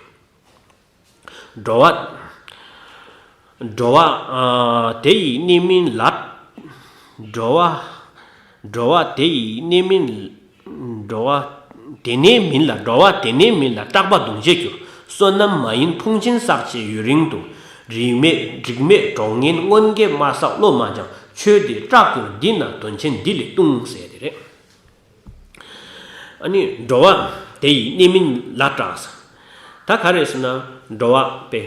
འགྲོ་བ། འགྲོ་བ། ཨ། དེ་ཡི་གནས་མིན་ལ། འགྲོ་བ། འགྲོ་བ་དེ་ཡི་གནས་མིན། འགྲོ་བ་དེ་གནས་མིན་ལ། འགྲོ་བ་དེ་གནས་མིན་ལ་སྐྲག་པ་གདུང་བྱེད་འགྱུར། བསོད་ནམས་མ་ཡིན་ཕུང་ཆེན་བསགས་བྱས་ཡུན་རིང་དུ། རིག་མེད་རིག་མེད་གྲོགས་ངན་མངོན་དགེ་མ་བསགས་བློ་མ་སྦྱངས། ཆོས་འདིས་སྐྲག་འགྱུར་འདི་ན་དོན་ཆེན་འདི་ལས་ལྟུང་ཟེར་དེ་རེད། ཨ་ནི་འགྲོ་བ་དེ་ཡི་གནས་མིན་ལ་སྐྲག་ཟེར། ད་ག་རེ་ཟེར་ན་འགྲོ་བ་པའི་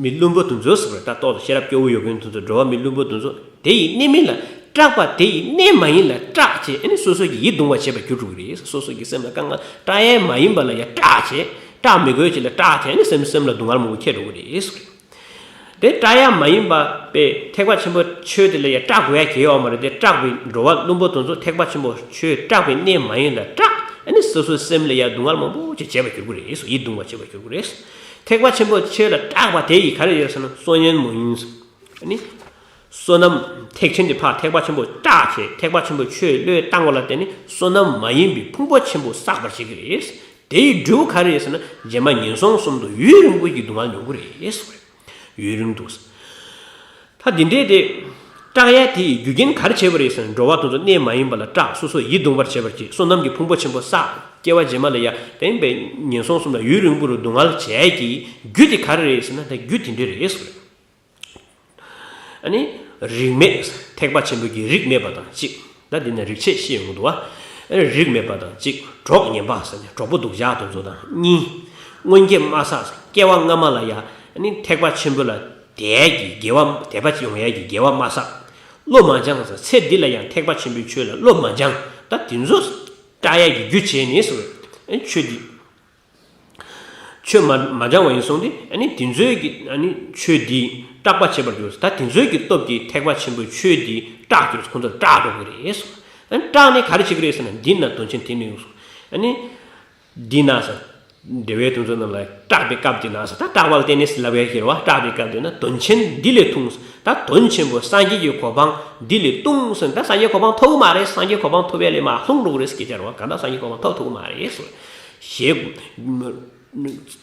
མི་བླུན་པོ་དེ་ཚོ་ཟེར་བ་ད་ཏོག་ཏུ་ཤེས་རབ་སྐྱོ་བོ་ཡོད་མཁན་དེ་ཚོ་འགྲོ་བ་མི་བླུན་པོ་དེ་ཚོ་དེ་ཡི་གནས་མིན་ལ་སྐྲག་པ་དེ་ཡི་གནས་མ་ཡིན་ལ་སྐྲག་བྱས་ཨ་ནི་སོ་སོ་གི་ཡིད་གདུང་བ་བྱེད་པར་གྱུར་འགྲོ་གི་རེད། སོ་སོ་གི་སེམས་ལ་དཀའ་ངལ་སྐྲག་ཡས་མ་ཡིན་པ་ལ་ཡང་སྐྲག་བྱས་སྐྲག་མི་དགོས་ཅིག་ལ་སྐྲག་བྱས་ཨ་ནི་སེམས་སེམས་ལ་སྡུག་བསྔལ་མང་པོ་འཁྱེར་འགྲོ་གི་རེད་ཟེར། དེ་སྐྲག་ཡ་མ་ཡིན་པ་པའི་ཐེག་པ་ཆེན་པོ་ཆོས་དེ་ལ་ཡང་སྐྲག་དགོས་ཡ་གལ་ཡོད་མ་རེད་དེ། སྐྲག་པའི་འགྲོ་བ་བླུན་པོ་དེ་ཚོ་ཐེག་པ་ཆེན་པོ་ཆོས་སྐྲག་པའི་གནས་མ་ཡིན་ལ་སྐྲག་ཨ་ནི་སོ་སོའི་སེམས་ལ་ཡང་སྡུག་བསྔལ་མང་པོ་ཅིག་བྱེད་པར་འགྱུར་གྱི་རེད་ཟེར། ཡིད་གདུང་བ་བྱེད་པར་འགྱུར་གྱི་རེད་ཟེར། ཐེག་པ་ཆེན་པོ་ཆོས་ལ་སྐྲག་པ་དེ་ཡིས་ག་རེ་ཡོད་ཟེར་ན་བསོད་ཉན་མོ་ཡིན་ཟེར། ཨ་ནི་བསོད་ནམས་ཐེག་ཆེན་དེ་ཕར་ཐེག་པ་ཆེན་པོ་སྐྲག་བྱས་ཐེག་པ་ཆེན་པོ་ཆོས་བློས་བཏང་བ་ལ་བརྟེན་ནས་བསོད་ནམས་མ་ཡིན་པའི་ཕུང་པོ་ཆེན་པོ་བསགས་པར་བྱེད་ཀྱི་རེད་ཟེར། དེ་ཡི་འབྲས་བུ་ག་རེ་རེད་ཟེར་ན་རྗེས་མ་ངན་སོང་གསུམ་དུ་ཡུན་རིང་པོ་ཞིག་སྡུག་བསྔལ་མྱོང་གི་རེད་ཟེར། ཡུན་རིང་དུ། ད་འདི་འདྲའི་དེ། སྐྲག་ཡ་དེ་ཡི་རྒྱུ་རྐྱེན་ག་རེ་བྱས་པ་རེད་ཟེར་ན་འགྲོ་བ་དེ་ཚོ་གནས་མ་ཡིན་པ་ལ་སྐྲག་སོ་སོ་ཡིད་གདུང་བར་བྱེད་པར་བྱེད་བསོད་ནམས་ཀྱི་ཕུང་པོ་ཆེན་པོ་བསགས་སྐྱེ་བ་རྗེས་མ་ལ་ཡ་དེ་ཡིན་པའི་ངན་སོང་གསུམ་ལ་ཡུན་རིང་པོ་རུ་སྡུག་བསྔལ་བྱས་ཀྱི་རྒྱུ་དེ་ག་རེ་རེད་ཟེར་ན་ད་རྒྱུ་དེ་འདྲ་རེད་ཟེར། ཨ་ནི། རིགས་མེད་ཐེག་པ་ཆེན་པོའི་གི་རིགས་མེད་པ་དང་གཅིག་ད་འདི་ནས་རིགས་ཆད་ཤེས་ཡོང་གི་འདུག་བ། རིགས་མེད་པ་དང་གཅིག་གྲོགས་ངན་པ་ཟེར་ནས་གྲོགས་པོ་སྡུག་ཅག་དེ་ཚོ་དང་གཉིས། སྔོན་སྐྱེས་མ་བསགས་སྐྱེ་བ་སྔ་མ་ལ་ཡ་ཨ་ནི་ཐེག་པ་ཆེན་པོ་ལ་དད་ཀྱི་དགེ་བ་དད་པ་ཡོང་ཡ་གི་དགེ་བ་མ་བསགས། བློ་མ་སྦྱངས་ཟེར་ཚེ་འདི་ལ་ཡང་ཐེག་པ་ཆེན་པོའི་ཆོས་ལ་བློ་མ་སྦྱངས་ད་དེ་ཚོ་སྐྲག་ཡ་གི་རྒྱུ་བྱས་ནས་ཟེར་བས་ཨ་ནི་ཆོས་འདི། ཆོས་མ་མ་སྦྱང་བ་ཡིན་སོང་སྟེ་ཨ་ནི་དེ་ཚོའི་གི་ཨ་ནི་ཆོས་འདི་སྐྲག་པ་བྱེད་པར་འགྱུར། ད་དེ་ཚོའི་གི་སྟོབས་ཀྱིས་ཐེག་པ་ཆེན་པོའི་ཆོས་འདི་སྐྲག་གྱུར་ཁོང་ཚོར་སྐྲག་འགྲོ་གི་རེད་གསུངས། ཨ་ནི་སྐྲག་ནས་ག་རེ་བྱེད་ཀྱི་རེད་ཟེར་ན་འདི་ན་དོན་ཆེན་དེ་ནི་ཡོང་གསུངས། ཨ་ནི་འདི་ན་ཟེར། འདི་བའི་དོན་ཚོ་རྣམས་ལ་སྐྲག་པའི་སྐབས་འདི་ན་ཟེར་ད་སྐྲག་པ་ལ་བརྟེན་ནས་ཟེར་ལབ་ཡ་གི་རེད་བ། སྐྲག་པའི་སྐབས་འདི་ན་དོན་ཆེན་འདི་ལས་ལྟུང་ཟེར། ད་དོན་ཆེན་པོ་སངས་རྒྱས་ཀྱི་གོ་འཕང་འདི་ལས་ལྟུང་ཟེར། ད་སངས་རྒྱས་གོ་འཕང་ཐོབ་ཀྱི་མ་རེད། སངས་རྒྱས་གོ་འཕང་ཐོབ་ཡ་ལས་མར་ལྷུང་འགྲོ་གི་རེད་ཟེར་སྐད་ཆ་རེད་བ། གང་ལྟར་སངས་རྒྱས་གོ་འཕང་ཐོབ་ཐུབ་ཀྱི་མ་རེད་ཟེར། ཞེས།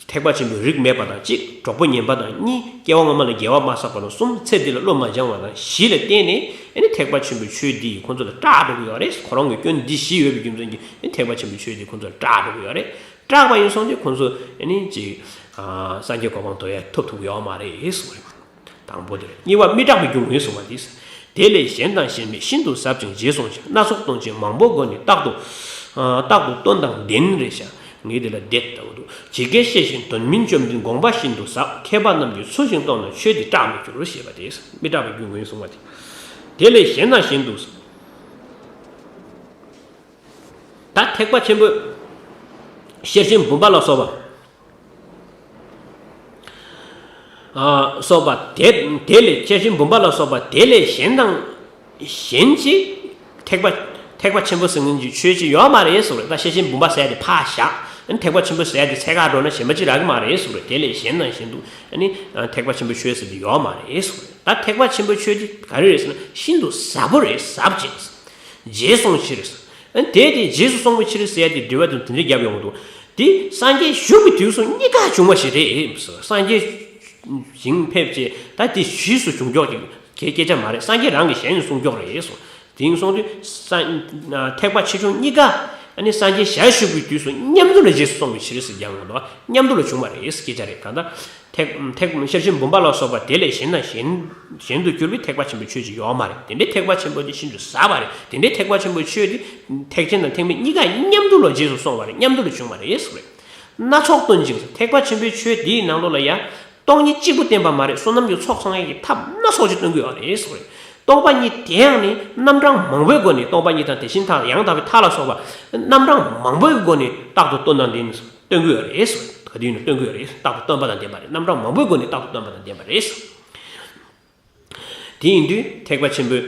ཐེག་པ་ཆེན་པོའི་རིགས་མེད་པ་དང་གཅིག་གྲོགས་པོ་ངན་པ་དང་གཉིས། སྐྱེ་བ་སྔ་མ་ལ་དགེ་བ་མ་བསགས་པ་དང་གསུམ། ཚེ་འདི་ལ་བློ་མ་སྦྱང་བ་དང་བཞི་ལ་བརྟེན་ནས་ཨ་ནི་ཐེག་པ་ཆེན་པོའི་ཆོས་འདི་ཡིས་ཁོང་ཚོ་ལ་སྐྲག་འགྲོ་གི་ཡོད་རེད། ཁོ་རང་གི་སྐྱོན་འདི་བཞི་ཡོད་པའི་རྒྱུ་མཚན་གྱིས་ཨ་ནི་ཐེག་པ་ཆེན་པོའི་ཆོས་འདི་ཁོང་ཚོ་ལ་སྐྲག་འགྲོ་གི་ཡོད་རེད། སྐྲག་པ་ཡིན་སོང་དུས་ཁོང་ཚོ་ཨ་ནི་ཅིག་སངས་རྒྱས་གོ་འཕང་ཐོབ་ཡ་ཐོབ་ཐུབ་ཀྱི་ཡོད་མ་རེད་གསུངས་རེད། དང་པོ་དེ་རེད། གཉིས་པ་མི་སྐྲག་པའི་རྒྱུ་ངོས་བཟུང་བ་དེ། དེ་ལས་གཞན་དང་གཞན་མེད་ཤིན་ཏུ་ཟབ་ཅིང་རྗེས་སུ་བཟུང་ཞིང་སྣ་ཚོགས་དོན་ཆེན་མང་པོའི་སྒོ་ནས་རྟག་ཏུ་རྟག་ཏུ་དོན་དང་ལྡན་རེད་ཤག་ངས་དེ་ལ་བསྡད་ལྟ་བུ་འདུག་ཇི་སྐད་བཤད་བཞིན་དོན་མིན་བཅོམ་ལྡན་དགོངས་པ་ཤིན་ཏུ་ཟབ། མཁས་པ་རྣམས་ཀྱིས་ཚུལ་བཞིན་རྟོགས་ན་ཆོས་འདི་སྐྲག་མི་འགྱུར་ཞེས་པ་དེ། མི་སྐྲག་པའི་རྒྱུ་ངོས་བཟུང་བ་དེ། དེ་ལས་གཞན་དང་གཞན་དུ། ད་ཐེག་པ་ཆེན་པོའི་ཤེར་ཕྱིན་བུམ་པ་ལ་སོགས་པ། ཨ། སོགས་པ་དེ་དེ་ལས་ཤེར་ཕྱིན་བུམ་པ་ལ་སོགས་པ་དེ་ལས་གཞན་དང་གཞན་གྱི་ཐེག་པ་ཐེག་པ་ཆེན་པོ་ཟེར་མཁན་གྱི་ཆོས་ཅིག་ཡོད་མ་རེད་ཟེར་བ་རེད། ད་ཤེར་ཕྱིན་བུམ་པ་ཟེར་ཡ་དེ་ཕར་བཞག་ཨ་ནི་ཐེག་པ་ཆེན་པོ་ཟེར་ཡ་དེ་ཚད་བཀག་འགྲོ་ན་གཞན་པ་ཅིག་རག་གི་མ་རེད་ཟེར་བ་རེད། དེ་ལས་གཞན་དང་གཞན་དུ་ཨ་ནི་ཐེག་པ་ཆེན་པོའི་ཆོས་ཟེར་དེ་ཡོད་མ་རེད་ཟེར་བ་རེད། ད་ཐེག་པ་ཆེན་པོའི་ཆོས་དེ་ག་རེ་རེད་ཟེར་ན་ཤིན་ཏུ་ཟབ་པོ་རེད། ཟབ་ཅིང་། རྗེས་སུ་སོང་ཕྱིར། ཨ་ནི་དེ་དེ་རྗེས་སུ་སོང་བའི་ཕྱིར་ཟེར་ཡ་དེ་འགྲེལ་པ་དང་དེ་འདྲའི་རྒྱབ་ཡོང་གི་འདུག་དེ་སངས་རྒྱས་བཞུགས་པའི་དུས་སུ་གཉིས་ཀ་བྱུང་བ་ཞིག་རེད། སངས་རྒྱས་ཞིང་ཕེབས་རྗེས་ད་དེ་རྗེས་སུ་བྱུང་ཀྱོག་ཅིག་གི་སྐད་ཆ་མ་རེད། སངས་རྒྱས་རང་གི་ཞལ་ནས་གསུངས་ཀྱོག་རེད་གསུངས། དེང་སོང་དུས་ས་ཐེག་པ་ཆེ་ཆུང་གཉིས་ཀ་ཨ་ནི་སངས་རྒྱས་ཞལ་བཞུགས་པའི་དུས་སུ་མཉམ་དུ་ལ་རྗེས་སུ་སོང་བའི་ཕྱིར་ཟེར་རྒྱབ་ཡོང་གི་འདུག་མཉམ་དུ་ལ་བྱུང་བ་རེད་སྐད་ཆ་རེད། གང་ལྟར། ཐེག་ཐེག་ཤེར་ཕྱིན་བུམ་པ་ལ་སོགས་པ་དེ་ལས་གཞན་དང་གཞན་གཞན་དུ་གྱུར་པའི་ཐེག་པ་ཆེན་པོའི་ཆོས་ཅིག་ཡོད་མ་རེད། དེ་འདྲའི་ཐེག་པ་ཆེན་པོ་དེ་ཤིན་ཏུ་ཟབ་པ་རེད། དེ་འདྲའི་ཐེག་པ་ཆེན་པོའི་ཆོས་དེ་ཐེག་ཆེན་དང་ཐེག་དམན་གཉིས་ཀ་མཉམ་དུ་ལ་རྗེས་སུ་སོང་བ་རེད། མཉམ་དུ་ལ་བྱུང་བ་རེད་ཟེར་བ་རེད། སྣ་ཚོགས་སྟོན་ཅིང་ཟེར། ཐེག་པ་ཆེན་པོའི་ཆོས་དེའི་ནང་ལོགས་ལ་ཡང་ སྟོང་ཉིད་གཅིག་པུ་བསྟན་པ་མ་རེད། བསོད་ནམས་ཀྱི་ཚོགས་བསགས་ཡས་ཀྱི་ཐབས་སྣ་ཚོགས་ཅིག་སྟོན་གྱི་ཡོད་རེད་ཟེར་བ་རེད། སྟོང་པ་ཉིད་དེ་ཡང་ནི་རྣམ་གྲངས་མང་པོའི་སྒོ་ནས། སྟོང་པ་ཉིད་དང་དེ་བཞིན་ད་ཡང་དག་པའི་མཐའ་ལ་སོགས་པ་རྣམ་གྲངས་མང་པོའི་སྒོ་ནས་རྟག་ཏུ་སྟོན་ན་འདི་ནི་སྟོན་གྱི་ཡོད་རེད་ཟེར་བ་རེད། ག་དུས་ཡིན་ན་སྟོན་གྱི་ཡོད་རེད། རྟག་ཏུ་སྟོན་པ་དང་ལྡན་པ་རེད། རྣམ་གྲངས་མང་པོའི་སྒོ་ནས་རྟག་ཏུ་སྟོན་པ་དང་ལྡན་པ་རེད། དེ་ཡིན་དུས་ཐེག་པ་ཆེན་པོའི།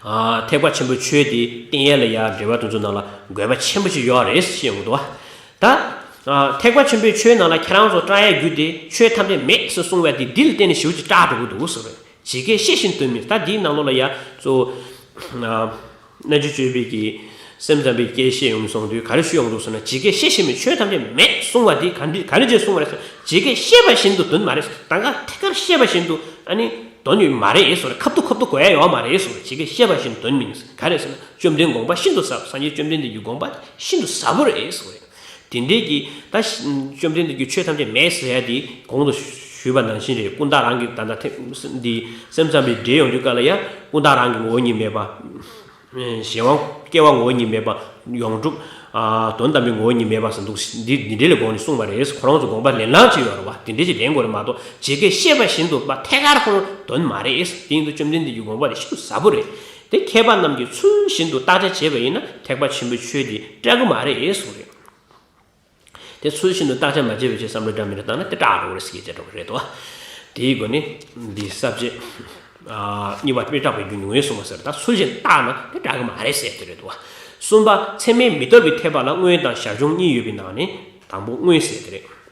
ཨ། ཐེག་པ་ཆེན་པོའི་ཆོས་དེ་བསྟན་ཡས་ལ་ཡ་འགྲེལ་པ་དེ་ཚོ་ནང་ལ་དགོས་པ་ཆེན་པོ་ཞིག་ཡོད་རེད་ཞེས་ཡོང་གི་འདུག་བ། ད། ཨ། ཐེག་པ་ཆེན་པོའི་ཆོས་ནང་ལ་ཁྱེད་རང་ཚོ་སྐྲག་ཡས་རྒྱུ་དེ་ཆོས་ཐམས་ཅད་མེད་ཟེར་གསུངས་པ་དེ་འདི་ལ་བརྟེན་ནས་ཞེ་པོ་ཅིག་སྐྲག་འགྲོ་གི་འདུག་ཟེར་བ་རེད། ཇི་སྐད་བཤད་བཞིན་དོན་མིན། ད་འདིའི་ནང་ལོགས་ལ་ཡ་གཙོ་བོ། ཨ། རྣལ་འབྱོར་སྤྱོད་པའི་གི་སེམས་ཙམ་པའི་སྐད་བཤད་ཡོང་སོང་དུས་ག་རེ་ཞུ་ཡོང་འདུག་ཟེར་ན། ཇི་སྐད་བཤད་བཞིན་མིན། ཆོས་ཐམས་ཅད་མེད་གསུང་བ་འདི་ག་འདི་ག་རེ་བྱས་གསུང་བ་རེད་ཟེར་ན། ཇི་སྐད་བཤད་པ་བཞིན་དུ་དོན་མ་རེད། ད་ག་ཐད་ཀར་བཤད་པ་བཞིན་དུ་ཨ་ནི་དོན་ཡོད་མ་རེད་ཟེར། ཁ་ཐུག་ཁ་ཐུག་གོ་ཡ་ཡོད་མ་རེད་ཟེར། ཇི་སྐད་བཤད་པ་བཞིན་དོན་མིན། ག་རེ་ཟེར་ན། བཅོམ་ལྡན་དགོངས་པ་ཤིན་ཏུ་ཟབ། སངས་རྒྱས་བཅོམ་ལྡན་འདས་ཀྱི་དགོངས་པ་ཤིན་ཏུ་ཟབ་པོ་རེད་ཟེར། དེ་འདྲའི་གི་ད་བཅོམ་ལྡན་འདས་ཀྱི་ཆོས་ཐམས་ཅད་མེད་ཟེར་ཡ་དེ་གོང་དུ་ཞུས་པ་ནང་བཞིན་རེད། ཀུན་བརྟགས་རང་གི་ད་ལྟ་འདི་སེམས་ཙམ་པའི་འགྲེལ་ཡོང་དུས་སྐབས་ལ་ཡ། ཀུན་བརྟགས་རང་གི་ངོ་བོ་ཉིད་མེད་པ། གཞན་དབང་སྐྱེ་བ་ངོ་བོ་ཉིད་མེད་པ། ཡོངས་གྲུབ། ཨ། དོན་དམ་པའི་ངོ་བོ་ཉིད་མེད་པ་ཟེར་འདུག་འདི་འདི་འདྲའི་ལ་དགོངས་ནས་གསུངས་པ་རེད། ཁོ་རང་ཚོ་དགོངས་པ་ལེན་ལམ་ཅིག་ཡོད་རེད་བ། དེ་འདྲའི་ཅིག་ལེན་དགོས་རེད་མ་གཏོགས་ཇི་སྐད་བཤད་པ་བཞིན་དུ་བ་ཐད་ཀར་ཁོང་དོན་མ་རེད། དེ་ཡིན་དུས་བཅོམ་ལྡན་འདས་ཀྱི་དགོངས་པ་དེ་ཤིན་ཏུ་ཟབ་པོ་རེད། དེ་མཁས་པ་རྣམས་ཀྱིས་ཚུལ་བཞིན་དུ་བརྟག་དཔྱད་བྱས་པ་ཡིན་ན་ཐེག་པ་ཆེན་པོའི་ཆོས་དེ་སྐྲག་གི་མ་རེད་གསུངས་རེད། དེ་ཚུལ་བཞིན་དུ་བརྟག་དཔྱད་མ་བྱས་པའི་ཕྱིར་བསམ་བློ་འདྲ་མི་འདྲ་བཏང་ན་དེ་སྐྲག་འགྲོ་གི་རེད་ཟེར་གྱི་བྱས་འགྲོ་གི་རེད་དོ། དེའི་སྒོ་ནས་འདི་ས་བཅད། ཨ། གཉིས་པ་དཔེ་སྐྲག་པའི་རྒྱུ་ཉུང་ངུའི་གསུངས་པ་ཟེར། ད་ཚུལ་བཞིན་བརྟགས་ན་དེ་སྐྲག་གི་མ་རེད་ཟེར་དེ་རེད་དོ། གསུམ་པ་ཚད་མས་མི་དོར་བའི་འཐད་པ་ལ་མངོན་དང་ཞར་བྱུང་གཉིས་ཡོད་པའི་ནང་ནས་དང་པོ་མངོན་ཟེར་དེ་རེད།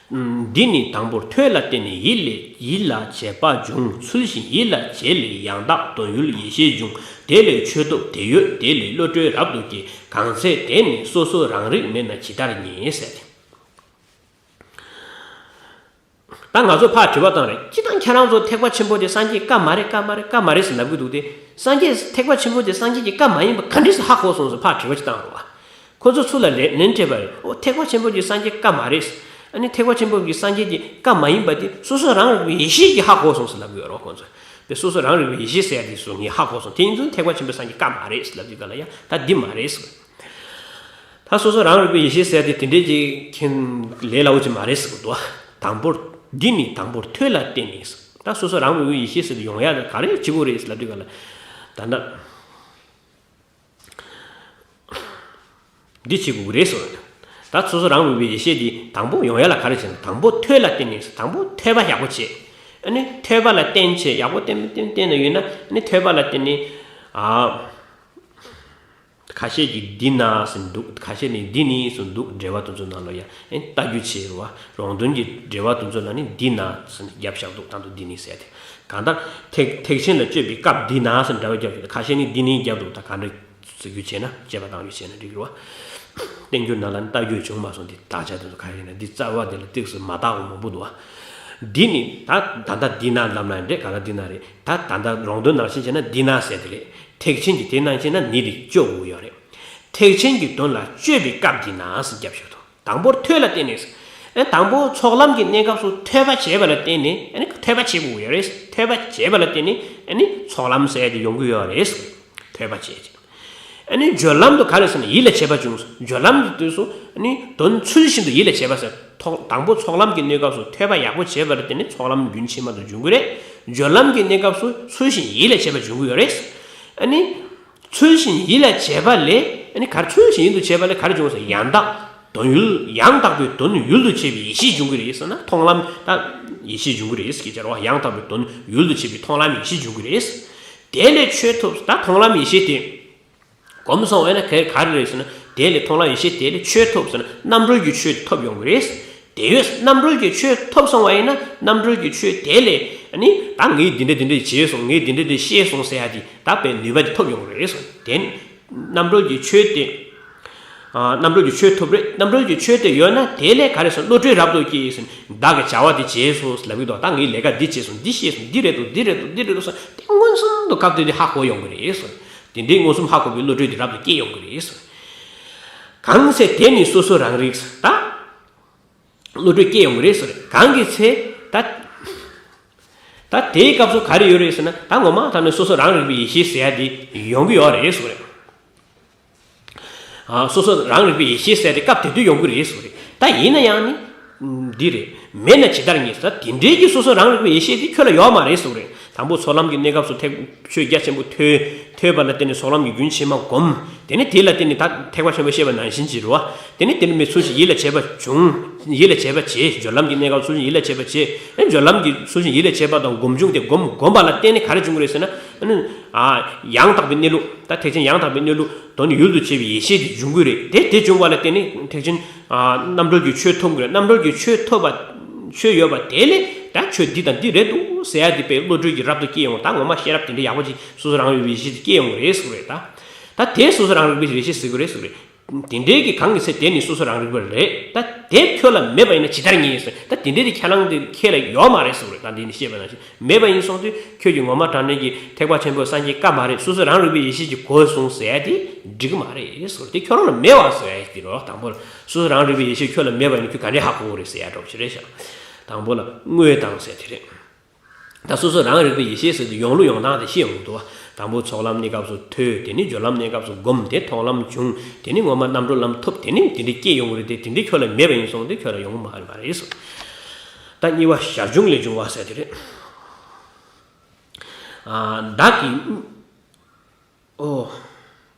འདི་ནི་དང་པོར་ཐོས་ལ་བརྟེན་ནས་ཡིད་ལས་ཡིད་ལ་བྱེད་པ་འབྱུང་། ཚུལ་བཞིན་ཡིད་ལ་བྱེད་ལས་ཡང་དག་དོན་ཡུལ་ཡེ་ཤེས་འབྱུང་། དེ་ལས་ཆོས་ཐོབ་དེ་ཡོད་དེ་ལས་བློ་གྲོས་རབ་ཏུ་སྐྱེ། གང་ཚེ་དེ་ནི་སོ་སོ་རང་རིག་མེད་ན་ཇི་ལྟར་རྙེད་ཟེར་ཏེ། ད་ང་ཚོ་ཕར་དྲི་བ་བཏང་རེད། སྤྱིར་བཏང་ཁྱེད་རང་ཚོ་ཐེག་པ་ཆེན་པོ་དེ་སངས་རྒྱས་བཀའ་མ་རེད་བཀའ་མ་རེད་བཀའ་མ་རེད་ཟེར་ལབ་གི་འདུག་སྟེ། སངས་རྒྱས་ཐེག་པ་ཆེན་པོ་དེ་སངས་རྒྱས་ཀྱི་བཀའ་མ་ཡིན་པ་ག་འདྲས་སེ་ཧ་གོ་སོང་ཟེར་ཕར་དྲི་བ་ཅིག་བཏང་རོགས། ཁོ་ཚོ་ཚུར་ལ་ལན་ལན་སྤྲད་པ་རེད། ཨོ་ཐེག་པ་ཆེན་པོ་དེ་སངས་རྒྱས་བཀའ་མ་རེད། ཨ་ནི་ཐེག་པ་ཆེན་པོ་གི་སངས་རྒྱས་ཀྱི་བཀའ་མ་ཡིན་པ་དེ་སོ་སོ་རང་རིག་པའི་ཡེ་ཤེས་ཀྱིས་ཧ་གོ་སོང་ཟེར་ལབ་གི་ཡོད་རོགས་ཁོ་ཚོས། དེ་སོ་སོ་རང་རིག་པའི་ཡེ་ཤེས་ཟེར་ཡ་དེ་སུ་ངས་ཧ་གོ་སོང་། དེ་ཡིན་ཙང་ཐེག་པ་ཆེན་པོའི་སངས་རྒྱས་བཀའ་མ་རེད་ཟེར་ལབ་དུས་ག་ལ་ཡ་ད་འདི་མ་རེད་ཟེར། ད་སོ་སོ་རང་རིག་པའི་ཡེ་ཤེས་ཟེར་ཡ་དེ་དེ་འདྲས་ཅིག་མཁྱེན་ལས་སླ་བོ་ཅིག་མ་རེད་ཟེར་གི་འདུག་དང་པོར་འདི་ནི་དང་པོར་ཐོས་ལ་བརྟེན་ནས་ཟེར། ད་སོ་སོ་རང་རིག་པའི་ཡེ་ཤེས་ཟེར་དེ་ཡོང་ཡ་ད་ག་རེ་བྱེད་དགོས་རེད་ཟེར་ལབ་དུས་ག་ལ་ད་ད། འདི་བྱེད་དགོས་ཀྱི་རེད་ཟེར། ད་སོ་སོ་རང་རིག་པའི་ཡེ་ཤེས་འདི་དང་པོ་ཡོང་ཡ་ལ་ག་རེ་བྱེད་ན། དང་པོ་ཐོས་ལ་བརྟེན་ནས་ཟེར། དང་པོ་ཐོས་པ་ཡག་པོ་བྱེད། ཨ་ནི་ཐོས་པ་ལ་བརྟེན་བྱས་ཡག་པོ་བརྟེན་བརྟེན་བརྟེན་ན་ཡོད་ན། ཨ་ནི་ཐོས་པ་ལ་བརྟེན་ནས། ཨ། ཁ་ཤས་ཀྱིས་འདི་ན་ཟེར་འདུག་ཁ་ཤས་ནས་འདི་ནི་ཟེར་འདུག་འགྲེལ་པ་དེ་ཚོ་ནང་ལ་ཡ་ཨེ་ལྟ་རྒྱུ་བྱེད་རུ་བ། རོང་སྟོན་གྱི་འགྲེལ་པ་དེ་ཚོ་ལ་ནི་འདི་ན་ཟེར་རྒྱབ་བཞག་འདུག་ད་དུང་འདི་ནི་ཟེར་ཏེ། གང་ལྟར་ཐེག་ཐེག་ཆེན་ལ་སྤྱོད་པའི་སྐབས་འདི་ན་ཟེར་འདྲ་བ་རྒྱབ་ཀྱི་འདུག་ཁ་ཤས་ནི་འདི་ནི་རྒྱབ་འདུག་ད་ག་འདྲ་ཟེར་རྒྱུ་བྱས་ན་དཔྱད་པ་བཏང་རྒྱུ་བྱས་ན་འགྲིག་རུ་བ། བསྟན་འགྱུར་ནང་ལ་ནི་ལྟ་རྒྱུ་བྱུང་མ་སོང་། འདི་དག་ཆ་དེ་ཚོ་ག་རེ་ཡིན་ན་འདི་རྩ་བ་དེ་ལ་ཏིག་ཙམ་མ་དག་པ་མང་པོ་འདུག་བ། འདི་ནི་ད་ད་ལྟ་འདི་ན་ལབ་ན་འདྲེ་ག་ལ་འདི་ན་རེད། ད་ད་ལྟ་རོང་སྟོན་ནང་བཞིན་བྱས་ན་འདི་ན་ཟེར་དེ་རེད། ཐེག་ཆེན་གྱི་དེ་ནང་བཞིན་ན་ནི་དེ་སྤྱོད་དགོས་ཡོད་རེད། ཐེག་ཆེན་གྱི་དོན་ལ་སྤྱོད་པའི་སྐབས་འདི་ན་ཟེར་རྒྱབ་ཞིག་ཏུ། དང་པོར་ཐོས་ལ་བརྟེན་ནས། ཨེ་དང་པོ་ཚོགས་ལམ་གྱི་གནས་སྐབས་སུ་ཐོས་པ་བྱས་པ་ལ་བརྟེན་ནས་ཨ་ནི་ཐོས་པ་བྱེད་དགོས་ཡོད་རེད། ཐོས་པ་བྱས་པ་ལ་བརྟེན་ནས་ཨ་ནི་ཚོགས་ལམ་ཟེར་ཡ་དེ་ཡོང་གི་ཡོད་རེད། ཐོས་པ་བྱས་ཀྱི། ཨ་ནི་སྦྱོར་ལམ་དུ་ག་རེ་ཟེར་ན་ཡིད་ལ་བྱེད་པ་བྱུང་། སྦྱོར་ལམ་གྱི་དུས་སུ་ཨ་ནི་དོན་ཚུལ་བཞིན་དུ་ཡིད་ལ་བྱེད་པ་ཟེར། ཐོག་དང་པོ་ཚོགས་ལམ་གྱི་གནས་སྐབས་སུ་ཐོས་པ་ཡག་པོ་བྱས་པ་ལ་བརྟེན་ནས་ཚོགས་ལམ་རྒྱུན་ཆད་མ་ཐག་འབྱུང་གི་རེད། སྦྱོར་ལམ་གྱི་གནས་སྐབས་སུ་ཚུལ་བཞིན་ཡིད་ལ་བྱེད་པ་འབྱུང་གི་ཡོད་རེད། ཨ་ནི། ཚུལ་བཞིན་ཡིད་ལ་བྱེད་པ་ལས། ཨ་ནི་ག་རེ་ཚུལ་བཞིན་ཡིད་དུ་བྱེད་པ་ལས་ག་རེ་བྱུང་ཟེར། ཡང་དག་དོན་ཡུལ། ཡང་དག་པའི་དོན་ཡུལ་དུ་བྱེད་པའི་ཡེ་ཤེས་འབྱུང་གི་རེད་ཟེར་ན། མཐོང་ལམ་ད་ཡེ་ཤེས་འབྱུང་གི་རེད་ཟེར་གྱི་བྱ་བ། ཡང་དག་པའི་དོན་ཡུལ་དུ་བྱེད་པའི་མཐོང་ལམ་ཡེ་ཤེས་འབྱུང་གི་རེད། དེ་ལས་ཆོས་ཐོབ། ད་མཐོང་ལམ་ཡེ་ཤེས་དེ་གོམས་སོང་བས་ན་ག་ག་རེ་རེད་ཟེར་ན། དེ་ལས་མཐོང་ལམ་ཡེ་ཤེས་དེ་ལས་ཆོས་ཐོབ་ཟེར་ན་རྣམ་གྲོལ་གྱི་ཆོས་ཐོབ་ཡོང་གི་རེད། དེ་ཡོད་རྣམ་གྲོལ་གྱི་ཆོས་ཐོབ་སོང་བ་ཡིན་ན་རྣམ་གྲོལ་གྱི་ཆོས་དེ་ལས་ཨ་ནི་ད་ངས་འདི་འདྲ་འདི་འདྲ་བྱས་སོང་། ངས་འདི་འདྲ་འདི་ཤེས་སོང་ཟེར་ཡ་དེ་ད་དཔེ་ནུས་པ་དེ་ཐོབ་ཡོང་གི་རེད་ཟེར། དེ་རྣམ་གྲོལ་གྱི་ཆོས་དེ། ཨ། རྣམ་གྲོལ་གྱི་ཆོས་ཐོབ་རེད། རྣམ་གྲོལ་གྱི་ཆོས་དེ་ཡོད་ན་དེ་ལས་ག་རེ་ཟེར། བློ་གྲོས་རབ་ཏུ་སྐྱེས་ཟེར། བདག་གི་བྱ་བ་དེ་བྱས་སོང་ལབ་ཀྱི་འདུག་ད་ངས་ལས་ཀ་འདི་བྱས་སོང་། འདི་ཤེས་སོང་། འདི་རེད་འདུག་འདི་རེད་འདུག་འདི་རེད་འདུག་ཟེར་དེ་མངོན་སུམ་དུ་སྐབས་དེ་དེ་ཧ་གོ་ཡོང་གི་རེད་ཟེར། དེ་འདྲའི་མངོན་སུམ་ཧ་གོ་བའི་བློ་གྲོས་དེ་རབ་ཏུ་སྐྱེ་ཡོང་གི་རེད་ཟེར། གང་ཚེ་དེ་ནི་སོ་སོ་རང་རིག་ཟེར། ད། བློ་གྲོས་སྐྱེ་ཡོང་གི་རེད་ཟེར། གང་གི་ཚེ་ད། ད་དེའི་སྐབས་སུ་ག་རེ་ཡོད་རེད་ཟེར་ན། ད་ངོ་མ་ད་ནི་སོ་སོ་རང་རིག་པའི་ཡེ་ཤེས་ཟེར་ཡ་དེ་ཡོང་གི་ཡོད་རེད་ཟེར། ཨ། སོ་སོ་རང་རིག་པའི་ཡེ་ཤེས་ཟེར་ཡ་དེ་སྐབས་དེ་དུས་ཡོང་གི་རེད་ཟེར། ད་ཡིན་ན་ཡང་ནི། འདི་རེད། མེད་ན་ཇི་ལྟར་ངེས་ཟེར། དེ་འདྲའི་གི་སོ་སོ་རང་རིག་པའི་ཡེ་ཤེས་དེ་ཁྱོད་ལ་ཡོད་མ་རེད་ཟེར་བ་རེད། དང་པོ་ཚོགས་ལམ་གྱི་གནས་སྐབས་སུ་ཐེག་ཆོས་རྒྱ་ཆེན་པོ་ཐོས་ཐོས་པ་ལ་བརྟེན་ནས་ཚོགས་ལམ་གྱི་རྒྱུན་ཆེན་མ་བསྒོམ། དེ་ནས་དེ་ལ་བརྟེན་ནས་ད་ཐེག་པ་ཆེན་པོ་བཤད་པ་ནང་བཞིན་གྱི་རེད་བ། དེ་ནས་དེ་ནས་མི་ཚུལ་བཞིན་ཡིད་ལ་བྱེད་པ་བྱུང་། ཡིད་ལ་བྱེད་པ་བྱེད། སྦྱོར་ལམ་གྱི་གནས་སྐབས་ཚུལ་བཞིན་ཡིད་ལ་བྱེད་པ་བྱེད། ཨེ་སྦྱོར་ལམ་གྱི་ཚུལ་བཞིན་ཡིད་ལ་བྱེད་པ་དང་སྒོམ་བྱུང་དེ་སྒོམ་སྒོམ་པ་ལ་བརྟེན་ནས་ག་རེ་འབྱུང་གི་རེད་ཟེར་ན། ཨ་ནི། ཨ། ཡང་དག་པའི་གནས་ལུགས། ད་ཐེག་ཆེན་ཡང་དག་པའི་གནས་ལུགས་དོན་ཡུལ་དུ་བྱེད་པའི་ཡེ་ཤེས་དེ་འབྱུང་གི་རེད་དེ། དེ་བྱུང་བ་ལ་བརྟེན་ནས་ཐེག་ཆེན། ཨ། རྣམ་གྲོལ་གྱི་ཆོས་ཐོབ་དགོས་རེད། རྣམ་གྲོལ་གྱི་ཆོས་ཐོབ་པ། ཆོས་ཡོད་པ་དེ་ལས་ད་ཆོས་འདི་དང་འདི་རེད་འདུག་ཟེར་ཡ་དེ་དཔེ་བློ་གྲོས་ཀྱིས་རབ་ཏུ་སྐྱེ་ཡོང་། ད་ངོ་མ་ཤེས་རབ་དེ་འདྲ་ཡག་པོ་ཅིག་སོ་སོ་རང་ཡུལ་བའི་ཡེ་ཤེས་དེ་སྐྱེ་ཡོང་གི་རེད་ཟེར་རེད་ད། ད་དེ་སོ་སོ་རང་རིག་པའི་ཡེ་ཤེས་ཟེར་གི་རེད་ཟེར་རེད། དེ་འདྲའི་གི་གང་གི་ཚེ་དེ་ནི་སོ་སོ་རང་རིག་པ་རེད། ད་དེ་ཁྱོད་ལ་མེད་པ་ཡིན་ན་ཇི་ལྟར་ངེས་ཟེར། ད་དེ་འདྲའི་དེ་ཁས་བླངས་དེ་ཁྱེད་ལ་ཡོད་མ་རེད་ཟེར་རེད། ད་འདི་ནི་ཤེས་པ་ནང་བཞིན་མེད་པ་ཡིན་སོང་དུས། ཁྱོད་ཀྱིས་ངོ་མ་དྲང་གནས་ཀྱི་ཐེག་པ་ཆེན་པོའི་སངས་རྒྱས་བཀའ་མ་རེད། སོ་སོ་རང་རིག་པའི་ཡེ་ཤེས་ཀྱི་གོ་སོང་ཟེར་ཡ་དེ་འགྲིག་གི་མ་རེད་ཟེར། དེ་ཁྱོད་རང་ལ་མེད་པ་ཟེར་ཡ་དེ་རེད། དང་པོ་ལ་སོ་སོ་རང་རིག་པའི་ཡེ་ཤེས་ཁྱོད་ལ་མེད་པ་ཡིན་ན་ཁྱོད་ག་འདྲས་ཧ་གོ་གི་རེད་ཟེར་ཡ་འདྲ་པོ་ཞིག་རེད་ཤག་དང་པོ་ལ་དངོས་དང་ཟེར་དེ་རེད། ད་སོ་སོ་རང་རིག་པའི་ཡེ་ཤེས་ཟེར་དུས་ཡོང་ལུགས་ཡོང་སྟངས་དེ་ཤེས་ཡོང་འདུག་དང་པོ་ཚོགས་ལམ་གནས་སྐབས་སུ་ཐོས། དེ་ནི་སྦྱོར་ལམ་གནས་སྐབས་སུ་བསྒོམ། དེ་མཐོང་ལམ་བྱུང་། དེ་ནི་ངོ་མ་རྣམ་གྲོལ་ལམ་ཐོབ། དེ་ནི་དེ་འདྲའི་སྐྱེ་ཡོང་གི་རེད་དེ། དེ་འདྲའི་ཁྱོད་ལ་མེད་པ་ཡིན་སོང་དུས་ཁྱོད་ལ་ཡོང་གི་མ་རེད་མ་རེད་ཟེར། ད་གཉིས་པ་ཞར་བྱུང་ལས་བྱུང་བ་ཟེར་དེ་རེད། ཨ། བདག་གིས། ཨོ།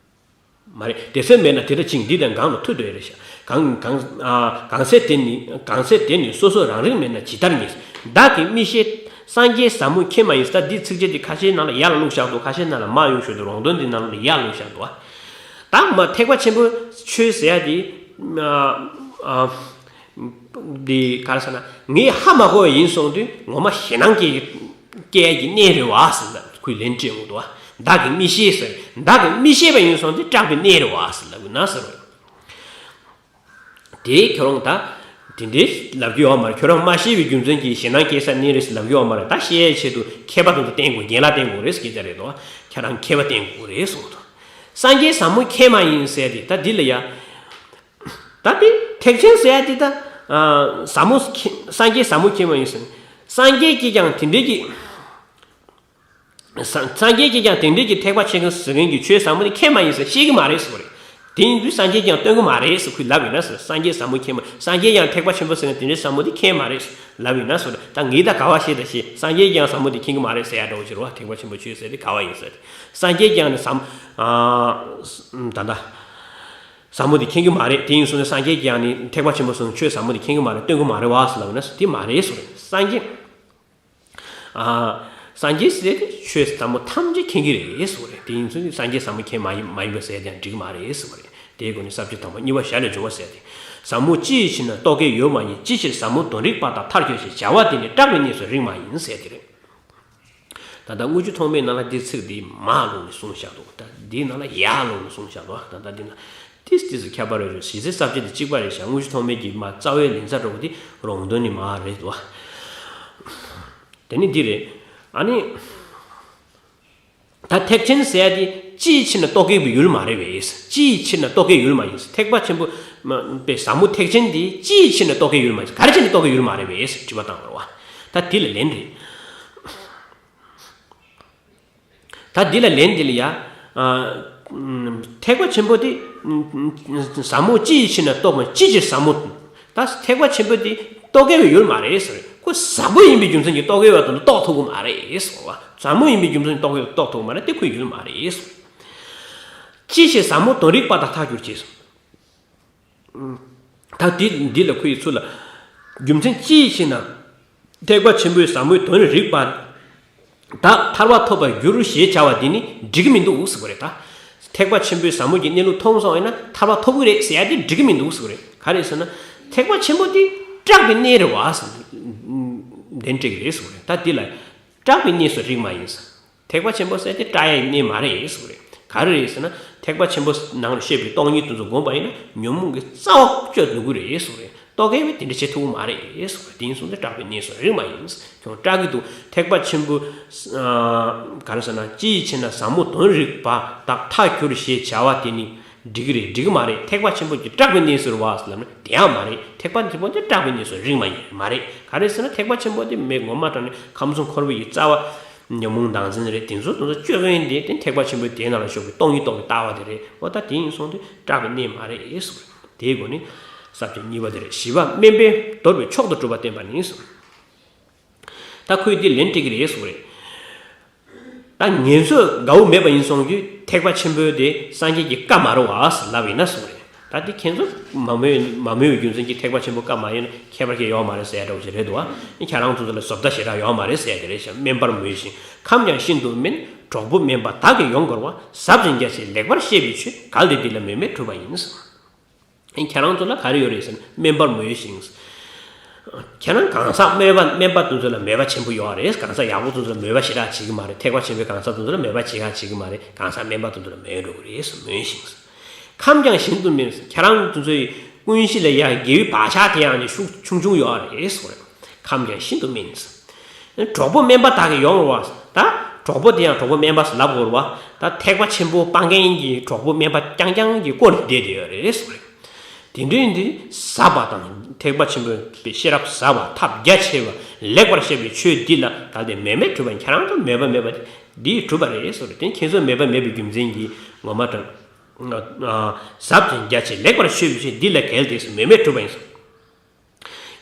མ་རེད། དེ་སེམས་མེད་ན་དེ་འདྲ་ཅིག་འདི་དང་གང་ལ་མཐུད་འདོད་རེད་ཤག་གང་གང་ཨ། གང་ཟེར་དེ་ནི་གང་ཟེར་དེ་ནི་སོ་སོ་རང་རིག་མེད་ན་ཇི་ལྟར་ངེས། བདག་གིས་མི་ཤེས། སངས་རྒྱས་ཟབ་མོ་མཁྱེན་མ་ཡིན་ཟེར། ད་འདི་ཚིགས་བཅད་འདི་ཁ་ཤས་ནང་ལ་ཡར་ལ་བླུགས་བཞག་འདུག་ཁ་ཤས་ནང་ལ་མར་གཡུགས་བཞག་འདུག་རོང་དོན་འདི་ནང་ལ་ཡར་བླུགས་བཞག་འདུག་ད་མ་ཐེག་པ་ཆེན་པོའི་ཆོས་ཟེར་ཡ་འདི། ཨ། ཨ། འདི་ག་རེ་ཟེར་ན། ངས་ཧ་མ་གོ་བ་ཡིན་སོང་དུས་ངོ་མ་ཞེད་སྣང་སྐྱེ་སྐྱེ་ཡ་གི་གནས་རེད་བ་ཟེར་ལ་ཁོས་ལན་སྤྲད་འོང་འདུག་བ། བདག་གིས་མི་ཤེས་ཟེར། བདག་གིས་མི་ཤེས་པ་ཡིན་སོང་དུས་སྐྲག་པའི་གནས་རེད་བ་ཟེར་ལབ་ན་ཟེར་བ། དེ་ཁྱོད་རང་ད་དེ་འདྲའི་ལབ་ཀྱི་ཡོད་མ་རེད། ཁྱོད་རང་མ་ཤེས་པའི་རྒྱུ་མཚན་གྱིས་ཞེད་སྣང་སྐྱེ་ས་གནས་རེད་ཟེར་ལབ་ཀྱི་ཡོད་མ་རེད། ད་ཤེས་ཡའི་ཆེད་དུ་མཁས་པ་དེ་ཚོ་བསྟེན་དགོས། རྒན་ལགས་བསྟེན་དགོས་རེད་ཟེར་སྐད་ཆ་རེད་འདུག་ཁྱོད་རང་མཁས་པ་བསྟེན་དགོས་རེད་གསུངས་འདུག་སངས་རྒྱས་ཟབ་མོ་མཁྱེན་མ་ཡིན་ཟེར་ཏེ། ད་འདི་ལ་ཡ། ད་དེ་ཐེག་ཆེན་ཟེར་ཡ་དེ་ད། ཨ། ཟབ་མོ་མཁྱེན། སངས་རྒྱས་ཟབ་མོ་མཁྱེན་མ་ཡིན་ཟེར། སངས་རྒྱས་ཀྱིས་ཀྱང་དེ་འདྲའི་གི། ས་སངས་རྒྱས་ཀྱིས་ཀྱང་དེ་འདྲའི་གི་ཐེག་པ་ཆེན་པོ་ཟེར་མཁན་གྱི་ཆོས་ཟབ་མོ་དེ་མཁྱེན་མ་ཡིན་ཟེར། ཤེས་ཀྱི་མ་རེད་ཟེར་བ་རེད། དེ་ཡིན་དུས་སངས་རྒྱས་ཀྱང་སྟོན་གྱི་མ་རེད་ཟེར་ཁོས་ལབ་ཡིན་ན་ཟེར། སངས་རྒྱས་ཟབ་མོ་མཁྱེན་མ། སངས་རྒྱས་ཀྱང་ཐེག་པ་ཆེན་པོ་ཟེར་མཁན་དེ་འདྲའི་ཟབ་མོ་དེ་མཁྱེན་མ་རེད་ཟེར་ལབ་ཡིན་ན་ཟེར། ད་ངས་ད་ག་བ་ཤེས་ད་ཤེས། སངས་རྒྱས་ཀྱང་ཟབ་མོ་དེ་མཁྱེན་གྱི་མ་རེད་ཟེར་ཡ་འདྲ་བོ་ཅིག་རེད་བ། ཐེག་པ་ཆེན་པོའི་ཆོས་ཟེར་དེ་ག་བ་ཡིན་ཟེར། སངས་རྒྱས་ཀྱང་ནི་ཟབ། ཨ། ད་ལྟ། ཟབ་མོ་དེ་མཁྱེན་གྱི་མ་རེད། དེ་ཡིན་སོང་ནས་སངས་རྒྱས་ཀྱང་ནི་ཐེག་པ་ཆེན་པོ་སོང་ཆོས་ཟབ་མོ་དེ་མཁྱེན་གྱི་མ་རེད། སྟོན་གྱི་མ་རེད་བ་ཟེར་ལབ་ན་དེ་མ་རེད་ཟེར། སངས་རྒྱས། ཨ། སངས་རྒྱས་ཟེར་དེ་ཆོས་ཟབ་མོ་ཐམས་ཅད་མཁྱེན་གྱི་རེད་ཟེར་བ་རེད། དེ་ཡིན་ཚུལ་སངས་རྒྱས་ཟབ་མོ་མཁྱེན་མ་ཡིན་མ་ཡིན་པ་ཟེར་ཡང་འགྲིག་གི་མ་རེད་ཟེར་བ་རེད། དེའི་སྒོ་ནས་ས་བཅད་དང་པོ། གཉིས་པ་ཞར་ལས་བྱུང་བ་ཟེར་ཏེ། ཟབ་མོ་ཅི་ཡི་ཕྱིར་ན་རྟོག་གེ་ཡོད་མ་ཡིན། ཅི་ཕྱིར་ཟབ་མོ་དོན་རིག་པ་དག་མཐར་གྱུར་ཞེས་བྱ་བ་དེ་ནི་སྐྲག་པའི་གནས་སུ་རིགས་མ་ཡིན་ཟེར་ཏེ་རེད། ད་ལྟ་དངུལ་ཆུ་ཐོགས་མེད་ནང་ལ་འདི་ཚིག་འདི་མར་ལོག་ནས་གསུངས་བཞག་འདུག་ད་འདིའི་ནང་ལ་ཡར་ལོག་ནས་གསུངས་བཞག་འདུག་ད་ལྟ་འདི་ན་ཏིས་ཏིས་ཁྱད་པར་ཡོད་རེད། གཞི་རྩའི་ས་བཅད་འདི་གཅིག་པ་རེད་བཞག་དངུལ་ཆུ་ཐོགས་མེད་ཀྱི་མ་རྩ་བའི་ལན་ཚ་འགྲོ་བ་འདི་རོང་དོན་ནི་མ་རེད་འདུག་དེ་ནི་འདི་རེད། ཨ་ནི། ད་ཐེག་ཆེན་ཟེར་ཡ་དེ་ཅི་ཡི་ཕྱིར་ན་རྟོག་གེ་བའི་ཡུལ་མ་རེད་པས། ཅི་ཡི་ཕྱིར་ན་རྟོག་གེའི་ཡུལ་མ་ཡིན། ཐེག་པ་ཆེན་པོ་པའི་ཟབ་མོ་ཐེག་ཆེན་དེ་ཅི་ཡི་ཕྱིར་ན་རྟོག་གེའི་ཡུལ་མ་ཡིན། ག་རེ་བྱས་ནས་རྟོག་གེའི་ཡུལ་མ་རེད་པས་དྲི་བ་བཏང་བ་རེད་བ། ད་དེ་ལ་ལན་རེད། ད་འདི་ལ་ལན་འདི་ལ་ཡ། ཨ། ཐེག་པ་ཆེན་པོ་དེ་ཟབ་མོ་ཅི་ཡི་ཕྱིར་ན་རྟོག་མ། ཅི་ཕྱིར་ཟབ་མོ། ད་ཐེག་པ་ཆེན་པོ་དེ་རྟོག་གེ་བའི་ཡུལ་མ་རེད་ཟེར། ཁོ་ཟབ་པོ་ཡིན་པའི་རྒྱུ་མཚན་གྱིས་རྟོག་གེ་བ་དང་རྟོགས་ཐུབ་ཀྱི་མ་རེད་ཟེར་བ། ཟབ་མོ་ཡིན་པའི་རྒྱུ་མཚན་གྱིས་རྟོག་གེ་བ་རྟོགས་ཐུབ་ཀྱི་མ་རེད། དེ་ཁོའི་ཡུལ་མ་རེད་ཟེར། ཅི་ཕྱིར་ཟབ་མོ་དོན་རིག་པ་དག་མཐར་གྱུར་ཅེས། ད་འདི་འདི་ལ་ཁོ་ཡི་ཚུལ་ལ། རྒྱུ་མཚན་ཅི་ཡིན་ཞེ་ན། ཐེག་པ་ཆེན་པོའི་ཟབ་མོའི་དོན་རིག་པ་དག་ཐར་པ་ཐོབ་པར་འགྱུར་ཞེས་བྱ་བ་འདི་ནི་འགྲིག་གི་མི་འདུག་ཟེར་བ་རེད་ད། ཐེག་པ་ཆེན་པོའི་ཟབ་མོ་གི་གནས་ལུགས་མཐོང་སོང་ཡིན་ན་ཐར་པ་ཐོབ་ཀྱི་རེད་ཟེར་ཡ་དེ་འགྲིག་གི་མི་འདུག་ཟེར་བ་རེད། ག་རེ་ཟེར་ན། ཐེག་པ་ཆེན་པོ་དེ་སྐྲག་པའི་གནས་རེད་བ་ཟེར། གདན་སྤྲད་ཀྱི་རེད་ཟེར་བ་རེད། ད་འདི་ལ། སྐྲག་པའི་གནས་སུ་རིགས་མ་ཡིན་ཟེར། ཐེག་པ་ཆེན་པོ་ཟེར་དེ་སྐྲག་ཡའི་གནས་མ་རེད་ཟེར་བ་རེད། ག་རེ་རེད་ཟེར་ན། ཐེག་པ་ཆེན་པོ་ནང་ལ་བཤད་པའི་སྟོང་ཉིད་དེ་ཚོ་བསྒོམས་པ་ཡིན་ན་ཉོན་མོངས་ཀྱི་རྩ་བ་གཅོད་ཐུབ་ཀྱི་རེད་ཟེར་བ་རེད། རྟོག་གེ་བས་དེ་འདྲ་བྱེད་ཐུབ་ཀྱི་མ་རེད་ཟེར་བ་རེད། དེ་ཡིན་སོང་ཙང་སྐྲག་པའི་གནས་སུ་རིགས་མ་ཡིན་ཟེར། ཁྱོད་སྐྲག་གི་འདུག་ཐེག་པ་ཆེན་པོ། ཨ། ག་རེ་ཟེར་ན། ཅི་ཡི་ཕྱིར་ན་ཟབ་མོ་དོན་རིག་པ་དག་མཐར་གྱུར་ཞེས་བྱ་བ་དེ་ནི། འགྲིག་གི་རེད། འགྲིག་གི་མ་རེད། ཐེག་པ་ཆེན་པོ་གི་སྐྲག་པའི་གནས་སུ་རེད་བ་ཟེར་ལབ་ན་དེ་ཡང་མ་རེད། ཐེག་པ་ཆེན་པོ་དེ་སྐྲག་པའི་གནས་སུ་རིགས་མ་ཡིན། མ་རེད། ག་རེ་ཟེར་ན་ཐེག་པ་ཆེན་པོ་དེ་མེད་ངོ་མ་དྲང་ནས་ཁམས་གསུམ་འཁོར་བའི་རྩ་བ་ཉོན་མོངས་བདག་འཛིན་རེད། དེ་ཚོ་དེ་ཚོ་གཅོད་མཁན་དེ་དེ་ཐེག་པ་ཆེན་པོའི་དེའི་ནང་ལ་ཞུགས་པའི་སྟོང་ཉིད་རྟོགས་པའི་ལྟ་བ་དེ་རེད། འོ་ད་དེ་ཡིན་སོང་དུས་སྐྲག་པའི་གནས་མ་རེད་ཟེར། དེའི་སྒོ་ནས་ ཟབ་ཅིང་གཉིས་པ་དེ་རེད། བཞི་པ་དམན་པས་དོར་བའི་མཆོག་ཏུ་གྲུབ་པ་བསྟན་པ་ནི། ད་ཁོས་འདི་ལན་སྤྲད་ཀྱི་རེད་གསུངས་རེད། ད་ངེད་ཚོས་དགའ་བོ་མེད་པ་ཡིན་སོང་དུས་ཐེག་པ་ཆེན་པོའི་དེ་སངས་རྒྱས་ཀྱི་བཀའ་མ་རེད་བ་ལབ་ཡིན་ན་གསུངས་རེད། ད་འདི་ཁྱེད་ཚོ་མ་མོས་མ་མོས་པའི་རྒྱུ་མཚན་གྱིས་ཐེག་པ་ཆེན་པོའི་བཀའ་མ་ཡིན་ན་ཁྱད་པར་ཅིག་ཡོད་མ་རེད་ཟེར་འདྲ་བོ་ཞིག་རེད་འདུག་བ། ཁྱེད་རང་ཚོ་ཚོ་ལ་བཟོ་ལྟ་ཞེ་དྲག་ཡོད་མ་རེད་ཟེར་གྱི་རེད་ཤག་དམན་པར་མོས་ཤིང་། ཁམས་ཀྱང་ཤིན་ཏུ་དམན། གྲོགས་པོ་དམན་པ་བདག་གིས་ཡོངས་བསྐོར་བ། ཟབ་ཅིང་རྒྱ་ཆེ་ལེགས་པར་བཤད་པའི་ཆོས། གལ་ཏེ་འདི་ལ་མོས་མེད་གྲུབ་པ་ཡིན། ཁྱེད་རང་ཚོ་ལ་ག་རེ་ཡོད་རེད་ཟེར་ན་དམན་པར་མོས་ཤིང་། ཁྱེད་རང་གང་ཟག་དམན་པ་དམན་པ་དེ་ཚོ་ལ་མོས་པ་ཆེན་པོ་ཡོད་རེད། གང་ཟག་ཡག་པོ་དེ་ཚོ་ལ་མོས་པ་ཞེ་དྲག་བྱེད་ཀྱི་མ་རེད། ཐེག་པ་ཆེན་པོའི་གང་ཟག་དེ་ཚོ་ལ་མོས་པ་ཞེ་དྲག་བྱེད་ཀྱི་མ་རེད། གང་ཟག་དམན་པ་དེ་ཚོ་ལ་མོས་འགྲོ་གི་རེད་མོས་ཤིང་། ཁམས་ཀྱང་ཤིན་ཏུ་དམན། ཁྱེད་རང་དེ་ཚོའི་ཀུན་གཞི་ལ་ཡ་དགེ་བའི་བག་ཆགས་དེ་ཡང་ནི་ཤུགས་ཆུང་ཆུང་ཡོད་རེད་ཟེར་བ་རེད། ཁམས་ཀྱང་ཤིན་ཏུ་དམན། གྲོགས་པོ་དམན་པ་བདག་གིས་ཡོངས་བསྐོར་བ། ད་གྲོགས་པོ་དེ་ཡང་གྲོགས་པོ་དམན་པ་ཟེར་ལབ་དགོས་རེད་བ། ད་ཐེག་པ་ཆེན་པོ་སྤང་མཁན་གྱི་གྲོགས་པོ་དམན་པ་རྐྱང་རྐྱང་གིས་བསྐོར་ནས་བསྡད་བསྡད་ཡོད་རེད་ཟེར་བ་རེད། དེ་འདྲའི་འདི་ཟབ་པ་དང་ཐེག་པ་ཆེན་པོའི་ཤེས་རབ་ཟབ་པ་ཐབས་རྒྱ་ཆེ་བ་ལེགས་པར་བཤད་པའི་ཆོས་འདི་ལ་གལ་ཏེ་མོས་མེད་གྲུབ་པ་ཡིན། ཁྱེད་རང་ཚོ་མོས་པ་མེད་པ་འདིས་གྲུབ་པ་རེད་ཟེར་བ་རེད། དེ་ཁྱེད་ཚོ་མོས་པ་མེད་པའི་རྒྱུ་མཚན་གྱིས་ངོ་མ་དྲང་ཟབ་ཅིང་རྒྱ་ཆེ་ལེགས་པར་བཤད་པའི་ཆོས་འདི་ལ་གལ་ཏེ་མོས་མེད་གྲུབ་པ་ཡིན།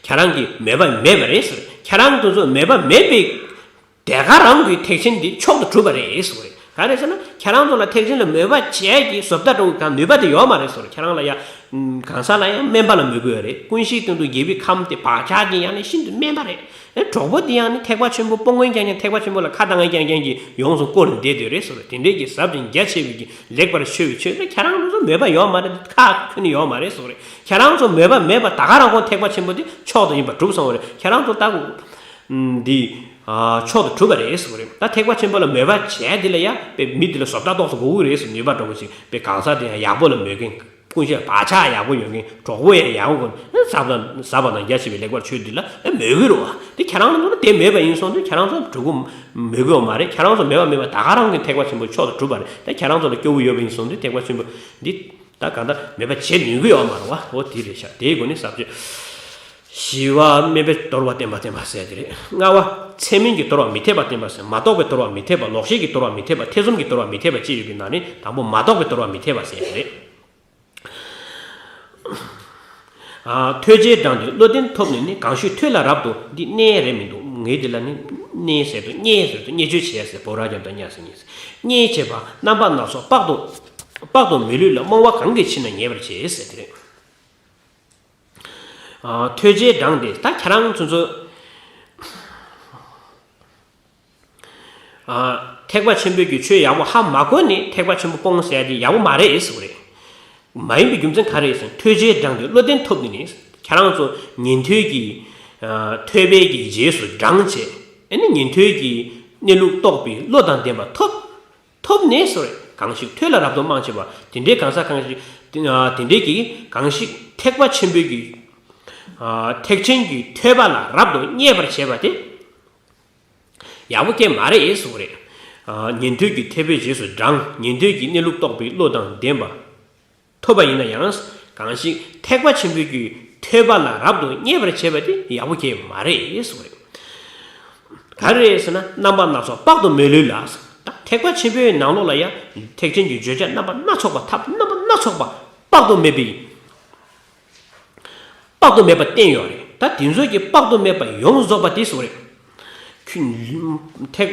ཁྱེད་རང་གིས་མོས་པ་མེད་པ་རེད་ཟེར། ཁྱེད་རང་དེ་ཚོ་མོས་པ་མེད་པའི་དེ་ག་རང་གི་ཐེག་ཆེན་འདི་མཆོག་ཏུ་གྲུབ་པ་རེད་ཟེར་བ་རེད། ག་རེ་ཟེར་ན་ཁྱེད་རང་ཚོ་ལ་ཐེག་ཆེན་ལ་མོས་པ་བྱས་ཀྱི་བཟོ་ལྟ་འགྲོ་གི་གང་ནུས་པ་དེ་ཡོད་མ་རེད་ཟེར། ཁྱེད་རང་ལ་ཡ་གང་ཟག་ལ་ཡ་དམན་པ་ལ་མོས་གི་ཡོད་རེད། ཀུན་གཞིའི་སྟེང་དུ་དགེ་བའི་ཁམས་དེ་བག་ཆགས་ཀྱི་ཡང་ནས་ཤིན་ཏུ་དམན་པ་རེད། ཨེ་གྲོགས་པོ་དེ་ཡང་ནི་ཐེག་པ་ཆེན་པོ་སྤོང་མཁན་རྐྱང་རྐྱང་ཐེག་པ་ཆེན་པོ་ལ་ཁ་བཏང་མཁན་རྐྱང་རྐྱང་གི་ཡོངས་སུ་བསྐོར་ནས་བསྡད་དེ་རེད་ཟེར། དེ་འདྲའི་གི་ཟབ་ཅིང་རྒྱ་ཆེ་བའི་གི་ལེགས་པར་ཆོས་པའི་ཆོས་ལ་ཁྱེད་རང་ཚོ་མོས་པ་ཡོད་མ་རེད། ཁ་ཁྱོན་ནས་ཡོད་མ་རེད་ཟེར་བ་རེད། ཁྱེད་རང་ཚོ་མོས་པ་མེད་པ་ད་ག་རང་ཁོང་ཐེག་པ་ཆེན་པོ་དེ་མཆོག་ཏུ་ཡིན་པ་གྲུབ་སོང་བ་རེད། ཁྱེད་རང་ཚོ་ལྟ་འདི་མཆོག་ཏུ་གྲུབ་པ་རེད་ཟེར་བ་རེད། ད་ཐེག་པ་ཆེན་པོ་ལ་མོས་པ་བྱས་དེ་ལ་ཡ་དཔེ་མི་དེ་ལ་བཟོ་ལྟ་རྟོགས་སུ་དགོས་ཀྱི་རེད་ཟེར། ནུས་པ་འགྲོ་གི་ཞིག་དཔེ་གང་ཟག་དེ་ཡང་ཡག་པོ་ལ་མོས་མཁན། ཀུན་གཞི་བག་ཆགས་ཡག་པོ་ཡོད་མཁན། གྲོགས་པོ་ཡང་ཡག་པོ་ཡོད་མཁན། ཟབ་དང་ཟབ་པ་དང་རྒྱ་ཆེ་བའི་ལེགས་པར་ཆོས་འདི་ལ་མོས་གི་རེད་བ། དེ་ཁྱེད་རང་ཚོ་ལ་དེ་མེད་པ་ཡིན་སོང་དུས་ཁྱེད་རང་ཚོ་གྲུབ་གི་མོས་གི་ཡོད་མ་རེད། ཁྱེད་རང་ཚོ་མོས་པ་མེད་པ་ད་ག་རང་གི་ཐེག་པ་ཆེན་པོ་མཆོག་ཏུ་གྲུབ་པ་རེད། དེ་ཁྱེད་རང་ཚོ་ལ་སྐྱོ་བོ་ཡོད་པ་ཡིན་སོང་དུས་ཐེག་པ་ཆེན་པོ་འདི་ད་ག་འདྲ་མོས་པ་བྱེད་ནུས་གི་ཡོད་མ་རེད་བ། འོ་དེ་རེད་ཤག་དེའི་སྒོ་ནས་ཟབ་ཆོས། བཞི་པ་དམན་པས་དོར་བ་བསྟན་པ་བསྟན་པ་ཟེར་དེ་རེད། ལྔ་པ་ཚད་མིན་གྱིས་དོར་བ་མི་འཐད་པ་བསྟན་པ་ཟེར། མ་རྟོགས་པས་དོར་བ་མི་འཐད་པ། ལོག་ཤེས་ཀྱིས་དོར་བ་མི་འཐད་པ། ཐེ་ཚོམ་གྱིས་དོར་བ་མི་འཐད་པ་ཅེས་ཡོད་པའི་ནང་ནས་དང་པོ་མ་རྟོགས་པས་དོར་བ་མི་འཐད་པ་ཟེར་དེ་རེད། ཐོས་བྱེད་འབྲང་སྟེ་བློ་ལྡན་ཐོབ་ནས་ནི། གང་ཞིག་ཐོས་ལ་རབ་ཏུ། འདི་གནས་རེད་མི་འདུག་ངས་འདི་ལ་ནི་གནས་ཟེར་དུ་བརྙས་ཟེར་དུ་བརྙས་བཅོས་བྱས་ཟེར། བོ་ར་རྒྱ་མཚོ་བརྙས་ཟེར་བརྙས་ཟེར། བརྙས་བྱེད་པ་རྣམ་པ་སྣ་ཚོགས་དཔག་ཏུ་དཔག་ཏུ་མི་ལུས་ལ། རྨོངས་པ་གང་གིས་ཕྱིན་ན་ཉེས་པར་བྱེད་ཟེར་དེ་རེད། ཨ། ཐོས་བྱེད་འབྲང་སྟེ། ད་ཁྱེད་རང་ཚོ་ཚོ། ཨ། ཐེག་པ་ཆེན་པོའི་གི་ཆོས་ཡག་པོ་ཧ་མ་གོ་ནས་ཐེག་པ་ཆེན་པོ་སྤོང་ཟེར་ཡ་དེ་ཡག་པོ་མ་རེད་ཟེར་བ་རེད། མ་ཡིན་པའི་རྒྱུ་མཚན་ག་རེ་ཟེར་ན། ཐོས་བྱེད་འབྲང་སྟེ་བློ་ལྡན་ཐོབ་ནས་ནི། ཁྱེད་རང་ཚོ་ཉན་ཐོས་ཀྱི། ཨ། ཐོས་པའི་གི་རྗེས་སུ་འབྲང་བྱས། ཨ་ནི་ཉན་ཐོས་ཀྱི་གནས་ལུགས་རྟོགས་པའི་བློ་དང་ལྡན་པ་ཐོབ། ཐོབ་ནས་སོ་རེད། གང་ཞིག་ཐོས་ལ་རབ་ཏུ་རྨོངས་བྱེད་པ། དེ་འདྲའི་གང་ཟག་གང་ཞིག་དེ་འདྲའི་གིས་གང་ཞིག་ཐེག་པ་ཆེན་པོའི་གི། ཐེག་ཆེན་གྱི་ཐོས་པ་ལ་རབ་ཏུ་བརྙས་པར་བྱེད་པ་དེ་ཡག་པོ་སྐད་མ་རེད་གསུངས་རེད། ཉན་ཐོས་ཀྱི་ཐེག་པའི་རྗེས་སུ་འབྲང་། ཉན་ཐོས་ཀྱི་གནས་ལུགས་རྟོགས་པའི་བློ་དང་ལྡན་པ་ཐོབ་པ་ཡིན་ན་ཡང་། གང་ཞིག་ཐེག་པ་ཆེན་པོའི་གི་ཐོས་པ་ལ་རབ་ཏུ་བརྙས་པར་བྱེད་པ་དེ་ཡག་པོ་སྐད་མ་རེད་གསུངས་རེད། ག་རེ་རེད་ཟེར་ན། རྣམ་པ་སྣ་ཚོགས་དཔག་ཏུ་མི་ལུས་ལ། ད་ཐེག་པ་ཆེན་པོའི་ནང་ལོགས་ལ་ཡང་ཐེག་ཆེན་གྱི་བརྗོད་བྱ་རྣམ་པ་སྣ་ཚོགས་པ། ཐབས་རྣམ་པ་སྣ་ཚོགས་པ་དཔག་ཏུ་མེད་པའི་དཔག་ཏུ་མེད་པ་བསྟན་ཡོད་རེད། ད་དེ་ཚོ་གི་དཔག་ཏུ་མེད་པ་ཡོངས་རྫོགས་པ་དེ་གསུངས་རེད། ཁྱོད་ཐེག་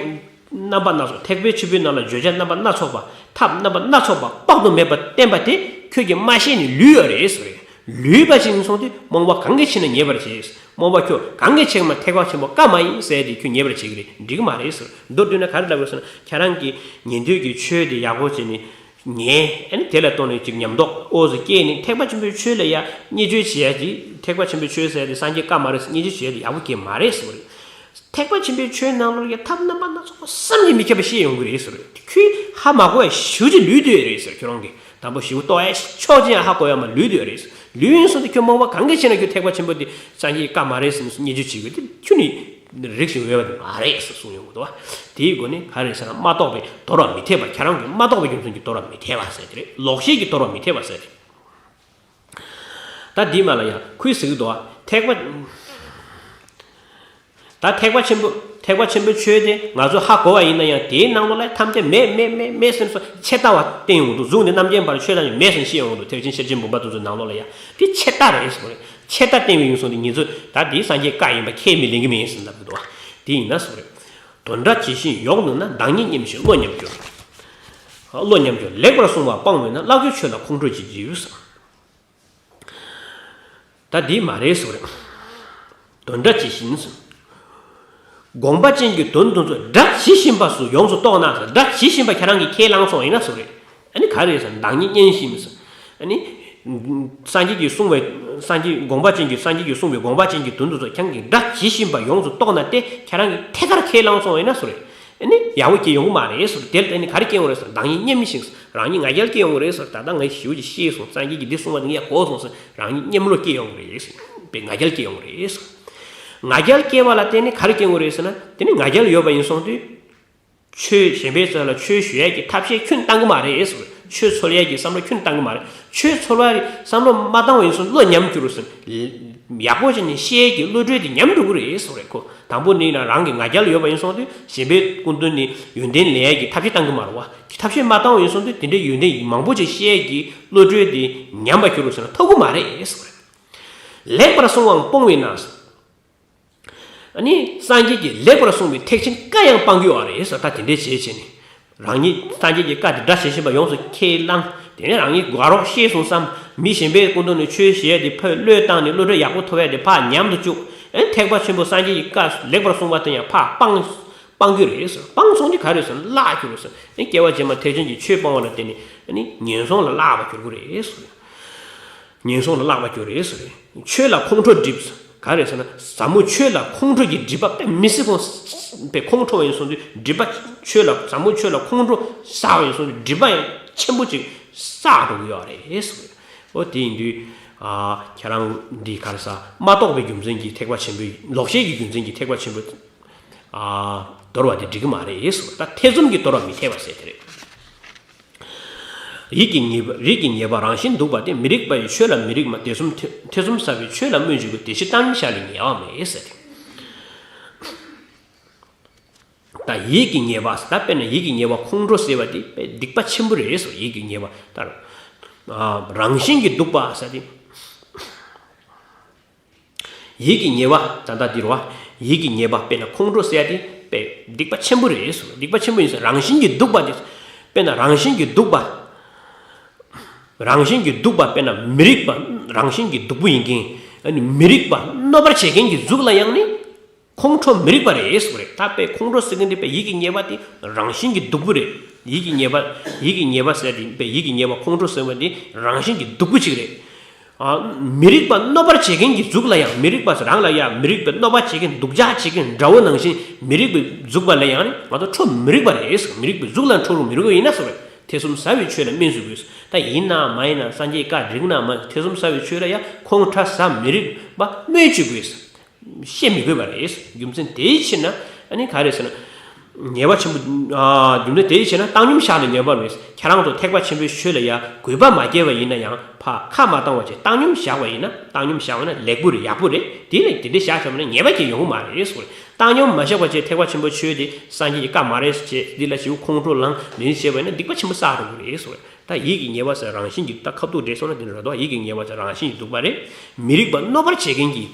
རྣམ་པ་སྣ་ཚོགས། ཐེག་པའི་ཆེན་པོའི་ནང་ལ་བརྗོད་བྱ་རྣམ་པ་སྣ་ཚོགས་པ། ཐབས་རྣམ་པ་སྣ་ཚོགས་པ་དཔག་ཏུ་མེད་པ་བསྟན་པ་དེ་ཁྱོད་ཀྱིས་མ་ཤེས་ནས་ལུས་ཡོད་རེད་གསུངས་རེད། ལུས་པ་ཅིག་ཡིན་སོང་དུས་རྨོངས་པ་གང་གིས་ཕྱིན་ན་ཉེས་པར་བྱེད། རྨོངས་པ་ཁྱོད་གང་གིས་ཕྱིན་མ་ཐེག་པ་ཆེན་པོ་བཀའ་མ་ཡིན་ཟེར་དེ་ཁྱོད་ཉེས་པར་བྱེད་ཀྱི་རེད། འགྲིག་གི་མ་རེད་ཟེར། མདོར་བསྡུས་ན་ག་རེ་ལབ་དགོས་ཟེར་ན། ཁྱེད་རང་གིས་ཉན་ཐོས་ཀྱི་ཆོས་དེ་ཡག་པོ་བྱས་ནས་ཉན། ཨ་ནི་དེ་ལ་ལྟོས་ནས་ཅིག་ཉམས་རྟོགས་འོ་ཟེར་སྐྱེས་ནས་ཐེག་པ་ཆེན་པོའི་ཆོས་ལ་ཡ་བརྙས་བཅོས་བྱེད་ཡ་ཅིག་ཐེག་པ་ཆེན་པོའི་ཆོས་ཟེར་དེ་སངས་རྒྱས་བཀའ་མ་རེད་ཟེར་བརྙས་བཅོས་བྱེད་ཡ་དེ་ཡག་པོ་སྐད་མ་རེད་ཟེར་བ་རེད། ཐེག་པ་ཆེན་པོའི་ཆོས་ནང་ལོགས་ཀྱི་ཐབས་རྣམ་པ་སྣ་ཚོགས་པ་བསམ་གྱིས་མི་ཁྱབ་པ་ཤེས་ཡོང་གི་རེད་ཟེར། ཁྱོད་ཧ་མ་གོ་ཡ་ཞེ་པོ་ཅིག་ལུས་བསྡད་ཡོད་རེད་ཟེར། ཁྱོད་རང་གིས་དང་པོ་ཞེ་པོ་རྟོགས་ཡ་ཕྱོགས་གཅིག་ཡང་ཧ་གོ་ཡ་མ་ལུས་བསྡད་ཡོད་རེད་ཟེར། ལུས་ཡིན་སོང་དུས་ཁྱོད་རྨོངས་པ་གང་གིས་ཕྱིན་ན་ཁྱོད་ཐེག་པ་ཆེན་པོ་འདི་སངས་རྒྱས་ཀྱི་བཀའ་མ་རེད་ཟེར་ནས་བརྙས་བཅོས་བྱེད་དགོས་དེ་ཁྱོད་ནི་རིགས་ཤིག་འོས་པ་དེ་མ་རེད་ཟེར་གསུངས་ཡོང་གི་འདུག་བ། དེའི་སྒོ་ནས་ག་རེ་ཟེར་ན། མ་རྟོགས་པས་དོར་བར་མི་འཐད་པ། ཁྱེད་རང་གིས་མ་རྟོགས་པའི་རྒྱུ་མཚན་གྱིས་དོར་བར་མི་འཐད་པ་ཟེར་དེ་རེད། ལོག་ཤེས་ཀྱིས་དོར་བར་མི་འཐད་པ་ཟེར་དེ། ད་འདི་མ་ལ་ཡང་ཁོས་ཟེར་གྱི་འདུག་བ། ཐེག་པ། ད་ཐེག་པ་ཆེན་པོ། ཐེག་པ་ཆེན་པོའི་ཆོས་དེ་ང་ཚོས་ཧ་གོ་བ་ཡིན་ན་ཡང་དེའི་ནང་ལོགས་ལ་ཐམས་ཅད་མེད་མེད་མེད་མེད་ཟེར་ནས་ཆད་ལྟ་བ་བསྟན་ཡོང་འདུག་གཟུགས་ནས་རྣམ་མཁྱེན་བར་ཆོས་ཐམས་ཅད་མེད་ཟེར་ནས་བཤད་ཡོང་འདུག་ཐེག་ཆེན་ཤེར་ཕྱིན་བུམ་པ་དེ་ཚོའི་ནང་ལོགས་ལ་ཡང་དེ་ཆད་ལྟ་རེད་ཟེར་བ་རེད། ཆད་ལྟ་བསྟན་པའི་ཡིན་སོང་དེ་ཉིད་ཚོས་ད་དེའི་སངས་རྒྱས་བཀའ་ཡིན་པ་ཁས་མི་ལེན་གྱི་མིན་ཟེར་ལབ་ཀྱི་འདུག་དེ་ཡིན་ན་ཟེར་བ་རེད། དོན་འདྲ་ཇི་བཞིན་ཡོངས་ནོར་ན། བདག་ཉིད་མཉམ་ཞིང་བློ་མཉམ་འགྱུར། བློ་མཉམ་འགྱུར། ལེགས་པར་གསུངས་པ་སྤང་བས་ན། བཀླག་གྱུར་ཆོས་ལ་ཁོང་ཁྲོ་ཇི་བཞིན་འགྱུར། ད་འདི་མ་རེད་ཟེར་བ་རེད། དོན་འདྲ་ཇི་བཞིན་ཟེར། དགོངས་པ་ཅན་གྱི་དོན་དེ་ཚོ་སྒྲ་ཇི་བཞིན་པ་སུ་ཡོངས་སུ་རྟོགས་ན་ཟེར། སྒྲ་ཇི་བཞིན་པ་ཁྱེད་རང་གིས་ཁས་བླངས་སོང་ཡིན་ན་ཟེར་བ་རེད། ཨ་ནི་ག་རེ་ཟེར། བདག་ཉིད་མཉམ་ཞིང་ཟེར། ཨ་ནི་སངས་རྒྱས་ཀྱིས་གསུངས་པའི་སངས་རྒྱས་དགོངས་པ་ཅན་གྱི་སངས་རྒྱས་ཀྱིས་གསུངས་པའི་དགོངས་པ་ཅན་གྱི་དོན་དེ་ཚོ་ཁྱེད་རང་གིས་སྒྲ་ཇི་བཞིན་པ་ཡོངས་སུ་རྟོགས་ན་སྟེ་ཁྱེད་རང་གིས་ཐད་ཀར་ཁས་བླངས་སོང་ཡིན་ན་ཟེར་བ་རེད། ཨ་ནི་ཡག་པོ་སྐྱེ་ཡོང་གི་མ་རེད་ཟེར། དེ་ལ་བརྟེན་ནས་ག་རེ་སྐྱེ་ཡོང་རེད་ཟེར། བདག་ཉིད་མཉམ་མི་ཞིག་རང་ཉིད་ང་རྒྱལ་སྐྱེ་ཡོང་གི་རེད་ཟེར། ད་ལྟ་ངས་ཞེ་པོ་ཅིག་ཤེས་སོང་། སངས་རྒྱས་ཀྱིས་འདི་གསུངས་པ་འདི་ངས་གོ་སོང་ཟེར་རང་ཉིད་མཉམ་བློ་སྐྱེ་ཡོང་གི་རེད་ཟེར། པའི་ང་རྒྱལ་སྐྱེ་ཡོང་གི་རེད་ཟེར། ང་རྒྱལ་སྐྱེ་བ་ལ་བརྟེན་ནས་ག་རེ་སྐྱེ་ཡོང་གི་རེད་ཟེར་ན། དེ་ནི་ང་རྒྱལ་ཡོད་པ་ཡིན་སོང་དུས་ཆོས་གཞན་པའི་རྩ་ལ་ཆོས་ཞུ་ཡས་ཀྱི་ཐབས་ཤེས་ཁྱོན་བཏང་གི་མ་རེད་ཟེར། ཆོས་འཚོལ་ཡས་ཀྱི་བསམ་བློ་ཁྱོན་བཏང་གི་མ་རེད། ཆོས་འཚོལ་བ་རེད་བསམ་བློ་མ་བཏང་བ་ཡིན་སོང་བློ་ཉམས་འགྱུར་ཟེར། ཡག་པོ་བྱས་ནས་ཤེས་ཀྱི་བློ་གྲོས་དེ་ཉམས་འགྲོ་གི་རེད་ཟེར་བ་རེད་ཁོ། དང་པོ་ནི་ན་རང་གི་ང་རྒྱལ་ཡོད་པ་ཡིན་སོང་དུས་གཞན་པའི་སྐུ་མདུན་ནས་ཡོན་ཏན་ལེན་ཡས་ཀྱི་ཐབས་ཤེས་བཏང་གི་མ་རེད་བ། ཐབས་ཤེས་མ་བཏང་བ་ཡིན་སོང་དུས་དེ་འདྲའི་ཡོན་ཏན་མང་པོ་ཅིག་ཤེས་ཀྱི་བློ་གྲོས་དེ་ཉམས་པ་འགྱུར་རོ་ཟེར་ན་ཐོབ་གི་མ་རེད་ཟེར་བ་རེད། ལེགས་པར་གསུངས་པའང་སྤོང་བས་ན། ཨ་ནི་སངས་རྒྱས་ཀྱིས་ལེགས་པར་གསུངས་པའི་ཐེག་ཆེན་བཀའ་ཡང་སྤང་རྒྱུ་ཡོད་རེད་ཟེར། ད་དེ་འདྲའི་བྱས་བྱས་ནས། རང་ཉིད་སངས་རྒྱས་ཀྱི་བཀའ་དེ་སྒྲ་ཇི་བཞིན་པ་ཡོངས་སུ་ཁས་བླངས། དེ་ནས་རང་ཉིད་དགའ་རོགས་ཤེས་སོང་བསམ། མི་གཞན་པའི་སྐུ་མདུན་ནས་ཆོས་བཤད་ཡ་དེ་ཕར་བློས་བཏང་ནས་བློ་གྲོས་ཡག་པོ་ཐོབ་ཡ་དེ་ཕར་ཉམས་སུ་བཅུག་ཨེ་ཐེག་པ་ཆེན་པོ་སངས་རྒྱས་ཀྱི་བཀའ་ལེགས་པར་གསུངས་པ་དེ་ཡང་ཕར་སྤང་སྤང་རྒྱུ་རེད་ཟེར། སྤང་སོང་དུས་ག་རེ་ཟེར་ན་བརླག་རྒྱུ་རེད་ཟེར། ཨེ་སྐྱེ་བ་རྗེས་མ་ཐེག་ཆེན་གྱི་ཆོས་སྤོང་བ་ལ་བརྟེན་ནས་ཨ་ནི་ངན་སོང་ལ་བརླག་པ་འགྱུར་གྱི་རེད་ཟེར། ངན་སོང་ལ་བརླག་པ་འགྱུར་རེད་ཟེར། ཆོས་ལ་ཁོང་ཁྲོ་སྒྲིབ། ག་རེ་ཟེར་ན་ཟབ་མོ་ཆོས་ལ་ཁོང་ཁྲོ་གི་སྒྲིབ་པ་དཔེ་མི་སྲིད་ཁོང་དཔེ་ཁོང་ཁྲོ་བ་ཡིན་སོང་དུས་སྒྲིབ་པ་ཆོས་ལ་ཟབ་མོ་ཆོས་ལ་ཁོང་ཁྲོ་བསགས་པ་ཡིན་སོང་དུས་སྒྲིབ་པ་ཡང་ཆེན་པོ་ཅིག་བསགས་འགྲོ་གི་ཡོད་རེད་ཟེར། འོ་དེ་ཡིན་དུས་ཨ་ཁྱེད་རང་འདི་ག་རེ་ཟ་མ་རྟོགས་པའི་རྒྱུ་མཚན་གྱིས་ཐེག་པ་ཆེན་པོའི་ལོག་ཤེས་ཀྱི་རྒྱུ་མཚན་གྱིས་ཐེག་པ་ཆེན་པོའི་ཨ་དོར་བ་དེ་འགྲིག་གི་མ་རེད་ཟེར། ད་ཐེ་ཚོམ་གྱིས་དོར་བ་མི་འཐད་པ་ཟེར་དེ་རེད། ཡིད་ཀྱི་ཉེས་པ་རིགས་ཀྱི་ཉེས་པ་རང་བཞིན་སྡུག་པ་སྟེ་མི་རིགས་པ་ཡི་ཆོས་ལ་མི་རིགས་མ། དེ་གསུམ་ཐེ་ཐེ་ཚོམ་ཟ་བའི་ཆོས་ལ་སྨོད་འཇུག་གི་དེ་ཕྱིར་བཏང་སྙོམས་བཞག་ལས་ཉེས་པ་མེད་ཟེར། ད་ཡིད་ཀྱི་ཉེས་པ་ད་དཔེར་ན་ཡིད་ཀྱི་ཉེས་པ་ཁོང་ཁྲོ་ཟེར་བ་དེ་དཔེ་སྡིག་པ་ཆེན་པོ་རེད་ཟེར། ཡིད་ཀྱི་ཉེས་པ་ད་རང་བཞིན་གྱི་སྡུག་པ་ཟེར་དེ། ཡིད་ཀྱི་ཉེས་པ་ད་ལྟ་འདིར་བ། ཡིད་ཀྱི་ཉེས་པ་དཔེར་ན་ཁོང་ཁྲོ་ཟེར་ཡ་དེ་དཔེ་སྡིག་པ་ཆེན་པོ་རེད་ཟེར། སྡིག་པ་ཆེན་པོ་ཡིན་ཟེར། རང་བཞིན་གྱིས་སྡུག་པ་དེ། དཔེར་ན་རང་བཞིན་གྱིས་སྡུག་པ། རང་བཞིན་གྱིས་སྡུག་པ་དཔེར་ན་མི་རིགས་པ་རང་བཞིན་གྱིས་སྡུག་པོ་ཡིན་མཁན། ཨ་ནི་མི་རིགས་པ་གནོད་པར་བྱེད་མཁན་གྱི་གཟུགས་ལ་ཡང་ནི་ཁོང་ཁྲོ་མི་རིགས་པ་རེད་ཟེར་བ་རེད། ད་དཔེ་ཁོང་ཁྲོ་ཟེར་མཁན་དེ་དཔེ་ཡིད་ཀྱི་ཉེས་པ་དེ་རང་བཞིན་གྱིས་སྡུག་པོ་རེད། ཡིད་ཀྱི་ཉེས་པ་ཡིད་ཀྱི་ཉེས་པ་ཟེར་དེ་དཔེ་ཡིད་ཀྱི་ཉེས་པ་ཁོང་ཁྲོ་ཟེར་བ་དེ་རང་བཞིན་གྱིས་སྡུག་པོ་ཅིག་རེད། ཨ། མི་རིགས་པ་གནོད་པར་བྱེད་མཁན་གྱི་གཟུགས་ལ་ཡང་མི་རིགས་པ་རང་ལ་ཡང་མི་རིགས་པའི་གནོད་པ་བྱེད་མཁན་སྡུག་ཅག་བྱེད་མཁན་དགྲ་བོ་ནང་བཞིན་མི་རིགས་པའི་གཟུགས་པ་ལ་ཡང་ནི་ང་ཚོ་ཁྲོ་མི་རིགས་པ་རེད། མི་རིགས་པའི་གཟུགས་ལ་ཁྲོ་རུ་མི་རུང་བ་ཡིན་ན་སོ་རེད། ཐེ་ཚོམ་ཟ་བའི་ཆོས་ལ་སྨོད་འཇུག་དགོས། ད་ཡིན་ན་མ་ཡིན་ན་སངས་རྒྱས་བཀའ་འགྲིག་ན་མ་ཐེ་ཚོམ་ཟ་བའི་ཆོས་ལ་ཡང་ཁོང་ཁྲོ་ཟ་མི་རིགས་པ་སྨོད་འཇུག་དགོས། བཤད་མི་དགོས་པ་རེད། རྒྱུ་མཚན་དེའི་ཕྱིར་ན་ཨ་ནི་ག་རེ་ཟེར་ན། ཉེས་པ་ཆེན་པོ། ཨ། རྒྱུ་མཚན་དེའི་ཕྱིར་ན་བཏང་སྙོམས་བཞག་ནས་ཉེས་པ་མེད། ཁྱེད་རང་ཚོ་ཐེག་པ་ཆེན་པོའི་ཆོས་ལ་ཡང་གུས་པ་མ་སྐྱེས་པ་ཡིན་ན་ཡང་ཕ་ཁ་མ་བཏང་བ་བྱས་བཏང་སྙོམས་བཞག་པ་ཡིན་ན། བཏང་སྙོམས་བཞག་པ་ཡིན་ན་ལེགས་པོ་རེད། ཡག་པོ་རེད། དེ་ལས་དེ་འདྲ་བཞག་བཞག་པ་ན་ཉེས་པ་ཅིག་ཡོང་གི་མ་རེད་ཟེར། བཏང་སྙོམས་མ་བཞག་པ་བྱས་ཐེག་པ་ཆེན་པོའི་ཆོས་དེ་སངས་རྒྱས་ཀྱི་བཀའ་མ་རེད་ཟེར་བྱས་འདི་ལ་ཞེ་པོ་ཁོང་ཁྲོ་ལངས་ལེན་བྱས་པ་ཡིན་ན་སྡིག་པ་ཆེན་པོ་བསགས་འགྲོ་གི་རེད་ཟེར། ད་ཡིད་ཀྱི་ཉེས་པ་ཟེར་རང་བཞིན་གྱིས་ད་ཁ་ཐུག་འགྲེལ་སོང་ན་དེ་འདྲ་རེད་དོ། ཡིད་ཀྱི་ཉེས་པ་ཟེར་རང་བཞིན་གྱིས་སྡུག་པ་རེད། མི་རིགས་པ་གནོད་པར་བྱེད་མཁན་གྱི།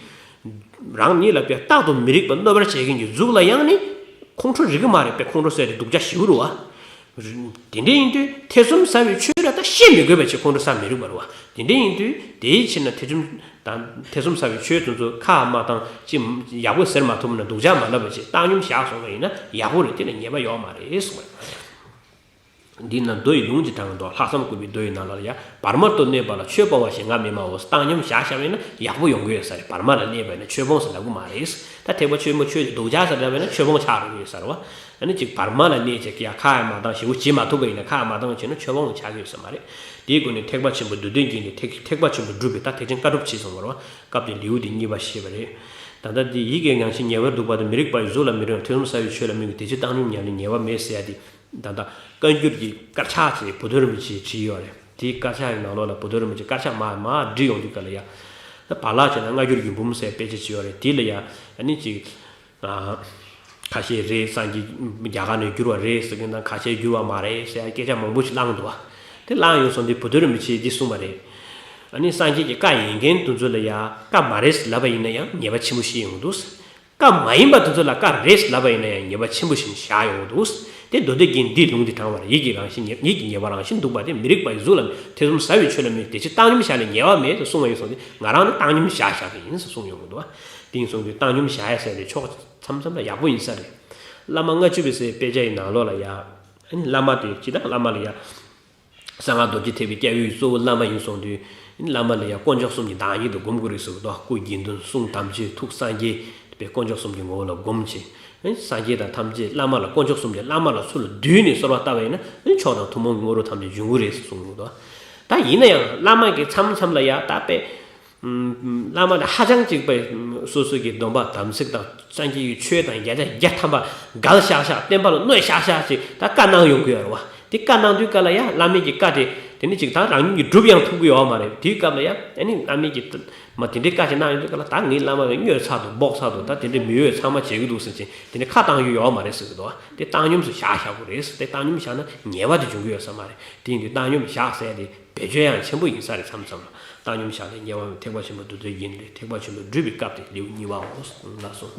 རང་ཉིད་ལ་དཔེ་རྟག་ཏུ་མི་རིགས་པ་གནོད་པར་བྱེད་མཁན་གྱི་གཟུགས་ལ་ཡང་ནི་ཁོང་ཁྲོ་རིག་གི་མ་རེད་པས། ཁོང་ཁྲོ་ཟེར་དེ་སྡུག་ཅག་ཞིག་རུ་བ། དེ་འདྲ་ཡིན་དུས་ཐེ་ཚོམ་ཟ་བའི་ཆོས་ལ་ད་བཤད་མི་དགོས་པ་བྱས་ཁོང་ཁྲོ་ཟ་མི་རུང་བ་རུ་བ། དེ་འདྲ་ཡིན་དུས་དེའི་ཕྱིར་ན་ཐེ་ཚོམ་དང་ཐེ་ཚོམ་ཟ་བའི་ཆོས་དེ་ཚོ་ཁ་མ་བཏང་ཅི་ཡག་པོ་ཟེར་མ་ཐུབ་ན་སྡུག་ཅག་མ་ལབ་པ་བྱས་བཏང་སྙོམས་བཞག་སོང་བ་ཡིན་ན་ཡག་པོ་རེད། དེ་ལ་ཉེས་པ་ཡོད་མ་རེད་གསུངས་པ། འདི་ན་མདོ་ཡི་ལུང་གཅིག་དྲངས་འདུག་ལྷག་བསམ་དགུ་པའི་མདོ་ཡི་ནང་ལ་ཡ། བར་མ་དུ་གནས་པ་ལ་ཆོས་སྤོང་བ་ཞེས་ང་མི་སྨྲའོ། བཏང་སྙོམས་བཞག་བཞག་པས་ན་ཡག་པོ་ཡོང་གི་ཡོད་ས་རེད། བར་མ་ལ་གནས་པས་ན་ཆོས་སྤོང་ཟེར་ལབ་གི་མ་རེད། ད་ཐེག་པ་ཆེན་པོ་ཆོས་དེ་སྡུག་ཅག་ཟེར་ལབ་པས་ན་ཆོས་སྤོང་ཆགས་འགྲོ་གི་ཡོད་ས་རེད་བ། ཨ་ནི་ཅིག་བར་མ་ལ་གནས་བྱས་ཀྱི་ཡ་ཁ་ཡ་མ་བཏང་ཞེ་པོ་བྱེད་མ་ཐུབ་པ་ཡིན་ན་ཁ་ཡ་མ་བཏང་བྱས་ན་ཆོས་སྤོང་ཆགས་ཀྱི་ཡོད་ས་མ་རེད། དེའི་སྒོ་ནས་ཐེག་པ་ཆེན་པོ་མདོ་སྡེ་རྒྱན་གྱི་ཐེག་ཐེག་པ་ཆེན་པོ་སྒྲུབ་པའི་ད་ཐེག་ཆེན་བཀའ་སྒྲུབ་བྱེད་སོང་བ་རེད་བ། སྐབས་དེ་ལེའུ་དེ་གཉིས་པ་ཞེས་པ་རེད། ད་ལྟ་འདི་ཡིད་ཀྱི་རང་བཞིན་ཉེ་བར་འདུག་པ་དང་མི་རིགས་པ་ཡི་གཟུགས་ལ་མི་རུང་ཐེ་ཚོམ་ཟ་བའི་ཆོས་ལ་མི་རུང་དེ་ཕྱིར་བཏང་སྙོམས་ཉམས་ལེན་ཉེ་བ་མེད་ཟེར་ཡ་དེ། ད་ལྟ་བཀའ་འགྱུར་གྱི་དཀར་ཆག་ཅེས་བུ་སྟོན་རིན་པོ་ཆེས་བྲིས་ཡོད་རེད། དེའི་དཀར་ཆག་གི་ནང་ལོགས་ལ་བུ་སྟོན་རིན་པོ་ཆེས་དཀར་ཆག་མར་མར་བྲིས་ཡོང་དུས་སྐབས་ལ་ཡ། ད་བག་ལྷག་བྱས་ན་སྔ་འགྱུར་རྒྱུད་འབུམ་ཟེར་དཔེ་ཆ་ཅིག་ཡོད་རེད། དེ་ལ་ཡ་ཨ་ནི་ཅིག་ཨ་ ཁ་ཤས་རེད། སངས་རྒྱས་རྒྱ་གར་ནས་བསྒྱུར་བ་རེད་ཟེར་མཁན་དང་། ཁ་ཤས་བསྒྱུར་བ་མ་རེད་ཟེར་ཡ་སྐད་ཆ་མང་པོ་ཞིག་བསླངས་འདུག་བ། དེ་བསླངས་ཡོང་སོང་དུས་བུ་སྟོན་རིན་པོ་ཆེས་འདི་གསུངས་པ་རེད། ཨ་ནི་སངས་རྒྱས་ཀྱི་བཀའ་ཡིན་མཁན་དེ་ཚོ་ལ་ཡ་བཀའ་མ་རེད་ལབ་པ་ཡིན་ན་ཡང་ཉེས་པ་ཆེན་པོ་ཞིག་ཡོང་གི་འདུག། བཀའ་མ་ཡིན་པ་དེ་ཚོ་ལ་བཀའ་རེད་ལབ་པ་ཡིན་ན་ཡང་ཉེས་པ་ཆེན་པོ་ཞིག་བཞག་ཡོང་གི་འདུག། དེ་མདོ་སྡེ་རྒྱན་འདིའི་ལུང་དེ་དྲངས་པ་རེད། ཡིད་ཀྱི་རང་བཞིན་ཉེས། ཡིད་ཀྱི་ཉེས་པ་རང་བཞིན་འདུག་པ་དེ། མི་རིགས་པ་ཡི་གཟུགས་ལ་ཐེ་ཚོམ་ཟ་བའི་ཆོས་ལ་མི། དེ་ཕྱིར་བཏང་སྙོམས་བཞག་ལས་ཉེས་པ་མེད་དུ་གསུངས་པ་ཡིན་སོང་སྟེ། ང་རང་ནི་བཏང་སྙོམས་བཞག་བཞག་གི་ཡིན་ཟེར་གསུངས་ཡོང་གི་འདུག། དེ་ཡིན་སོང་དུས་བཏང་སྙོམས་བཞག་ཡ་ཟེར་དེ་ཕྱོགས་མཚམས་མཚམས་ལ་ཡག་པོ་ཡིན་ས་རེད། བླ་མ་ལྔ་བཅུ་པའི་སའི་དཔེ་ཆ་ཡི་ནང་ལོགས་ལ་ཡ། ཨ་ནི་བླ་མ་དེ་སྤྱིར་བཏང་བླ་མ་ལ་ཡ། གསང་སྔགས་རྡོ་རྗེ་ཐེག་པའི་སྐྱབས་ཡུལ་གཙོ་བོ་བླ་མ་ཡིན་སོང་དུས། བླ་མ་ལ་ཡང་དཀོན་མཆོག་གསུམ་གྱི་བདག་ཉིད་དུ་སྒོམ་དགོས་རེད་ཟེར་གི་འདུག། སྐུ་དགེ་འདུན་གསུང་ཐམས་ཅད་ཐུགས་སངས་རྒྱས་པའི་དཀོན་མཆོག་གསུམ་གྱི་ངོ་བོ་ལ་སྒོམ་བྱས། སངས་རྒྱས་དང་ཐམས་ཅད་བླ་མ་ལ། དཀོན་མཆོག་གསུམ་གྱི་བླ་མ་ལ་ཚུར་ལ་བསྡུས་ནས་གསོལ་བ་བཏབ་པ་ཡིན་ན། མཆོག་དང་ཐུན་མོང་གི་དངོས་གྲུབ་ཐམས་ཅད་འབྱུང་གི་རེད་ཟེར་གསུངས་གི་འདུག། ད་ཡིན་ན་ཡང་བླ་མ་གི་མཚམས་མཚམས་ལ་ཡ་ད་དཔེ། བླ་མ་དང་ཧ་ཅང་གཅིག་པའི་སོ་སོ་གི་སྡོམ་པ་དམ་ཚིག་དང་སངས་རྒྱས་ཀྱི་ཆོས་དང་བརྒྱ་ཆ་བརྒྱ་ཐམ་པ་འགལ་ཤག་ཤག། བསྟན་པ་ལ་གནོད་ཤག་ཤག་ཅིག་ད་བཀའ་གནང་ཡོང་གི་ཡོད་རེད་བ། དེ་བཀའ་གནང་དུས་སྐབས་ལ་ཡ་བླ་མའི་གི་བཀའ་དེ་དེ་ནི་ཅིག་ད་རང་ཉིད་ཀྱིས་སྒྲུབ་ཡང་ཐུབ་ཀྱི་ཡོད་མ་རེད། དེའི་སྐབས་ལ་ཡ་ཨ་ནི་བླ་མའི་གི་མ་དེ་འདྲའི་བཀའ་ཅིག་གནང་ཡོང་དུས་སྐབས་ལ། ད་ངའི་བླ་མ་ལ་གནོད་ཚར་འདུག། འབོག་ཚར་འདུག། ད་དེ་འདྲའི་མི་འོས་ཚང་མ་བྱེད་ཀྱི་འདུག་ཟེར་ཅིང་དེ་ནི་ཁ་བཏང་རྒྱུ་ཡོད་མ་རེད་ཟེར་གི་འདུག། དེ་བཏང་སྙོམས་སུ་བཞག་བཞག་དགོས་རེད། དེ་བཏང་སྙོམས་བཞག་ན་ཉེས་པ་དེ་འབྱུང་གི་ཡོད་ས་མ་རེད། དེ་ཡིན་དུས་བཏང་སྙོམས་བཞག་ཟེར་དེ་བེད་སྤྱོད་ཡང་ཆེན་པོ་ཡིན་ས་རེད། མཚམས་མཚམས་ལ་བཏང་སྙོམས་བཞག་ལས་ཉེས་པ་མེད། ཐེག་པ་ཆེན་པོའི་མདོ་སྡེ་རྒྱན་རེད། ཐེག་པ་ཆེན་པོའི་སྒྲུབ་པའི་སྐབས་དེ་ལེའུ་གཉིས་པའོ། ལགས་སོ།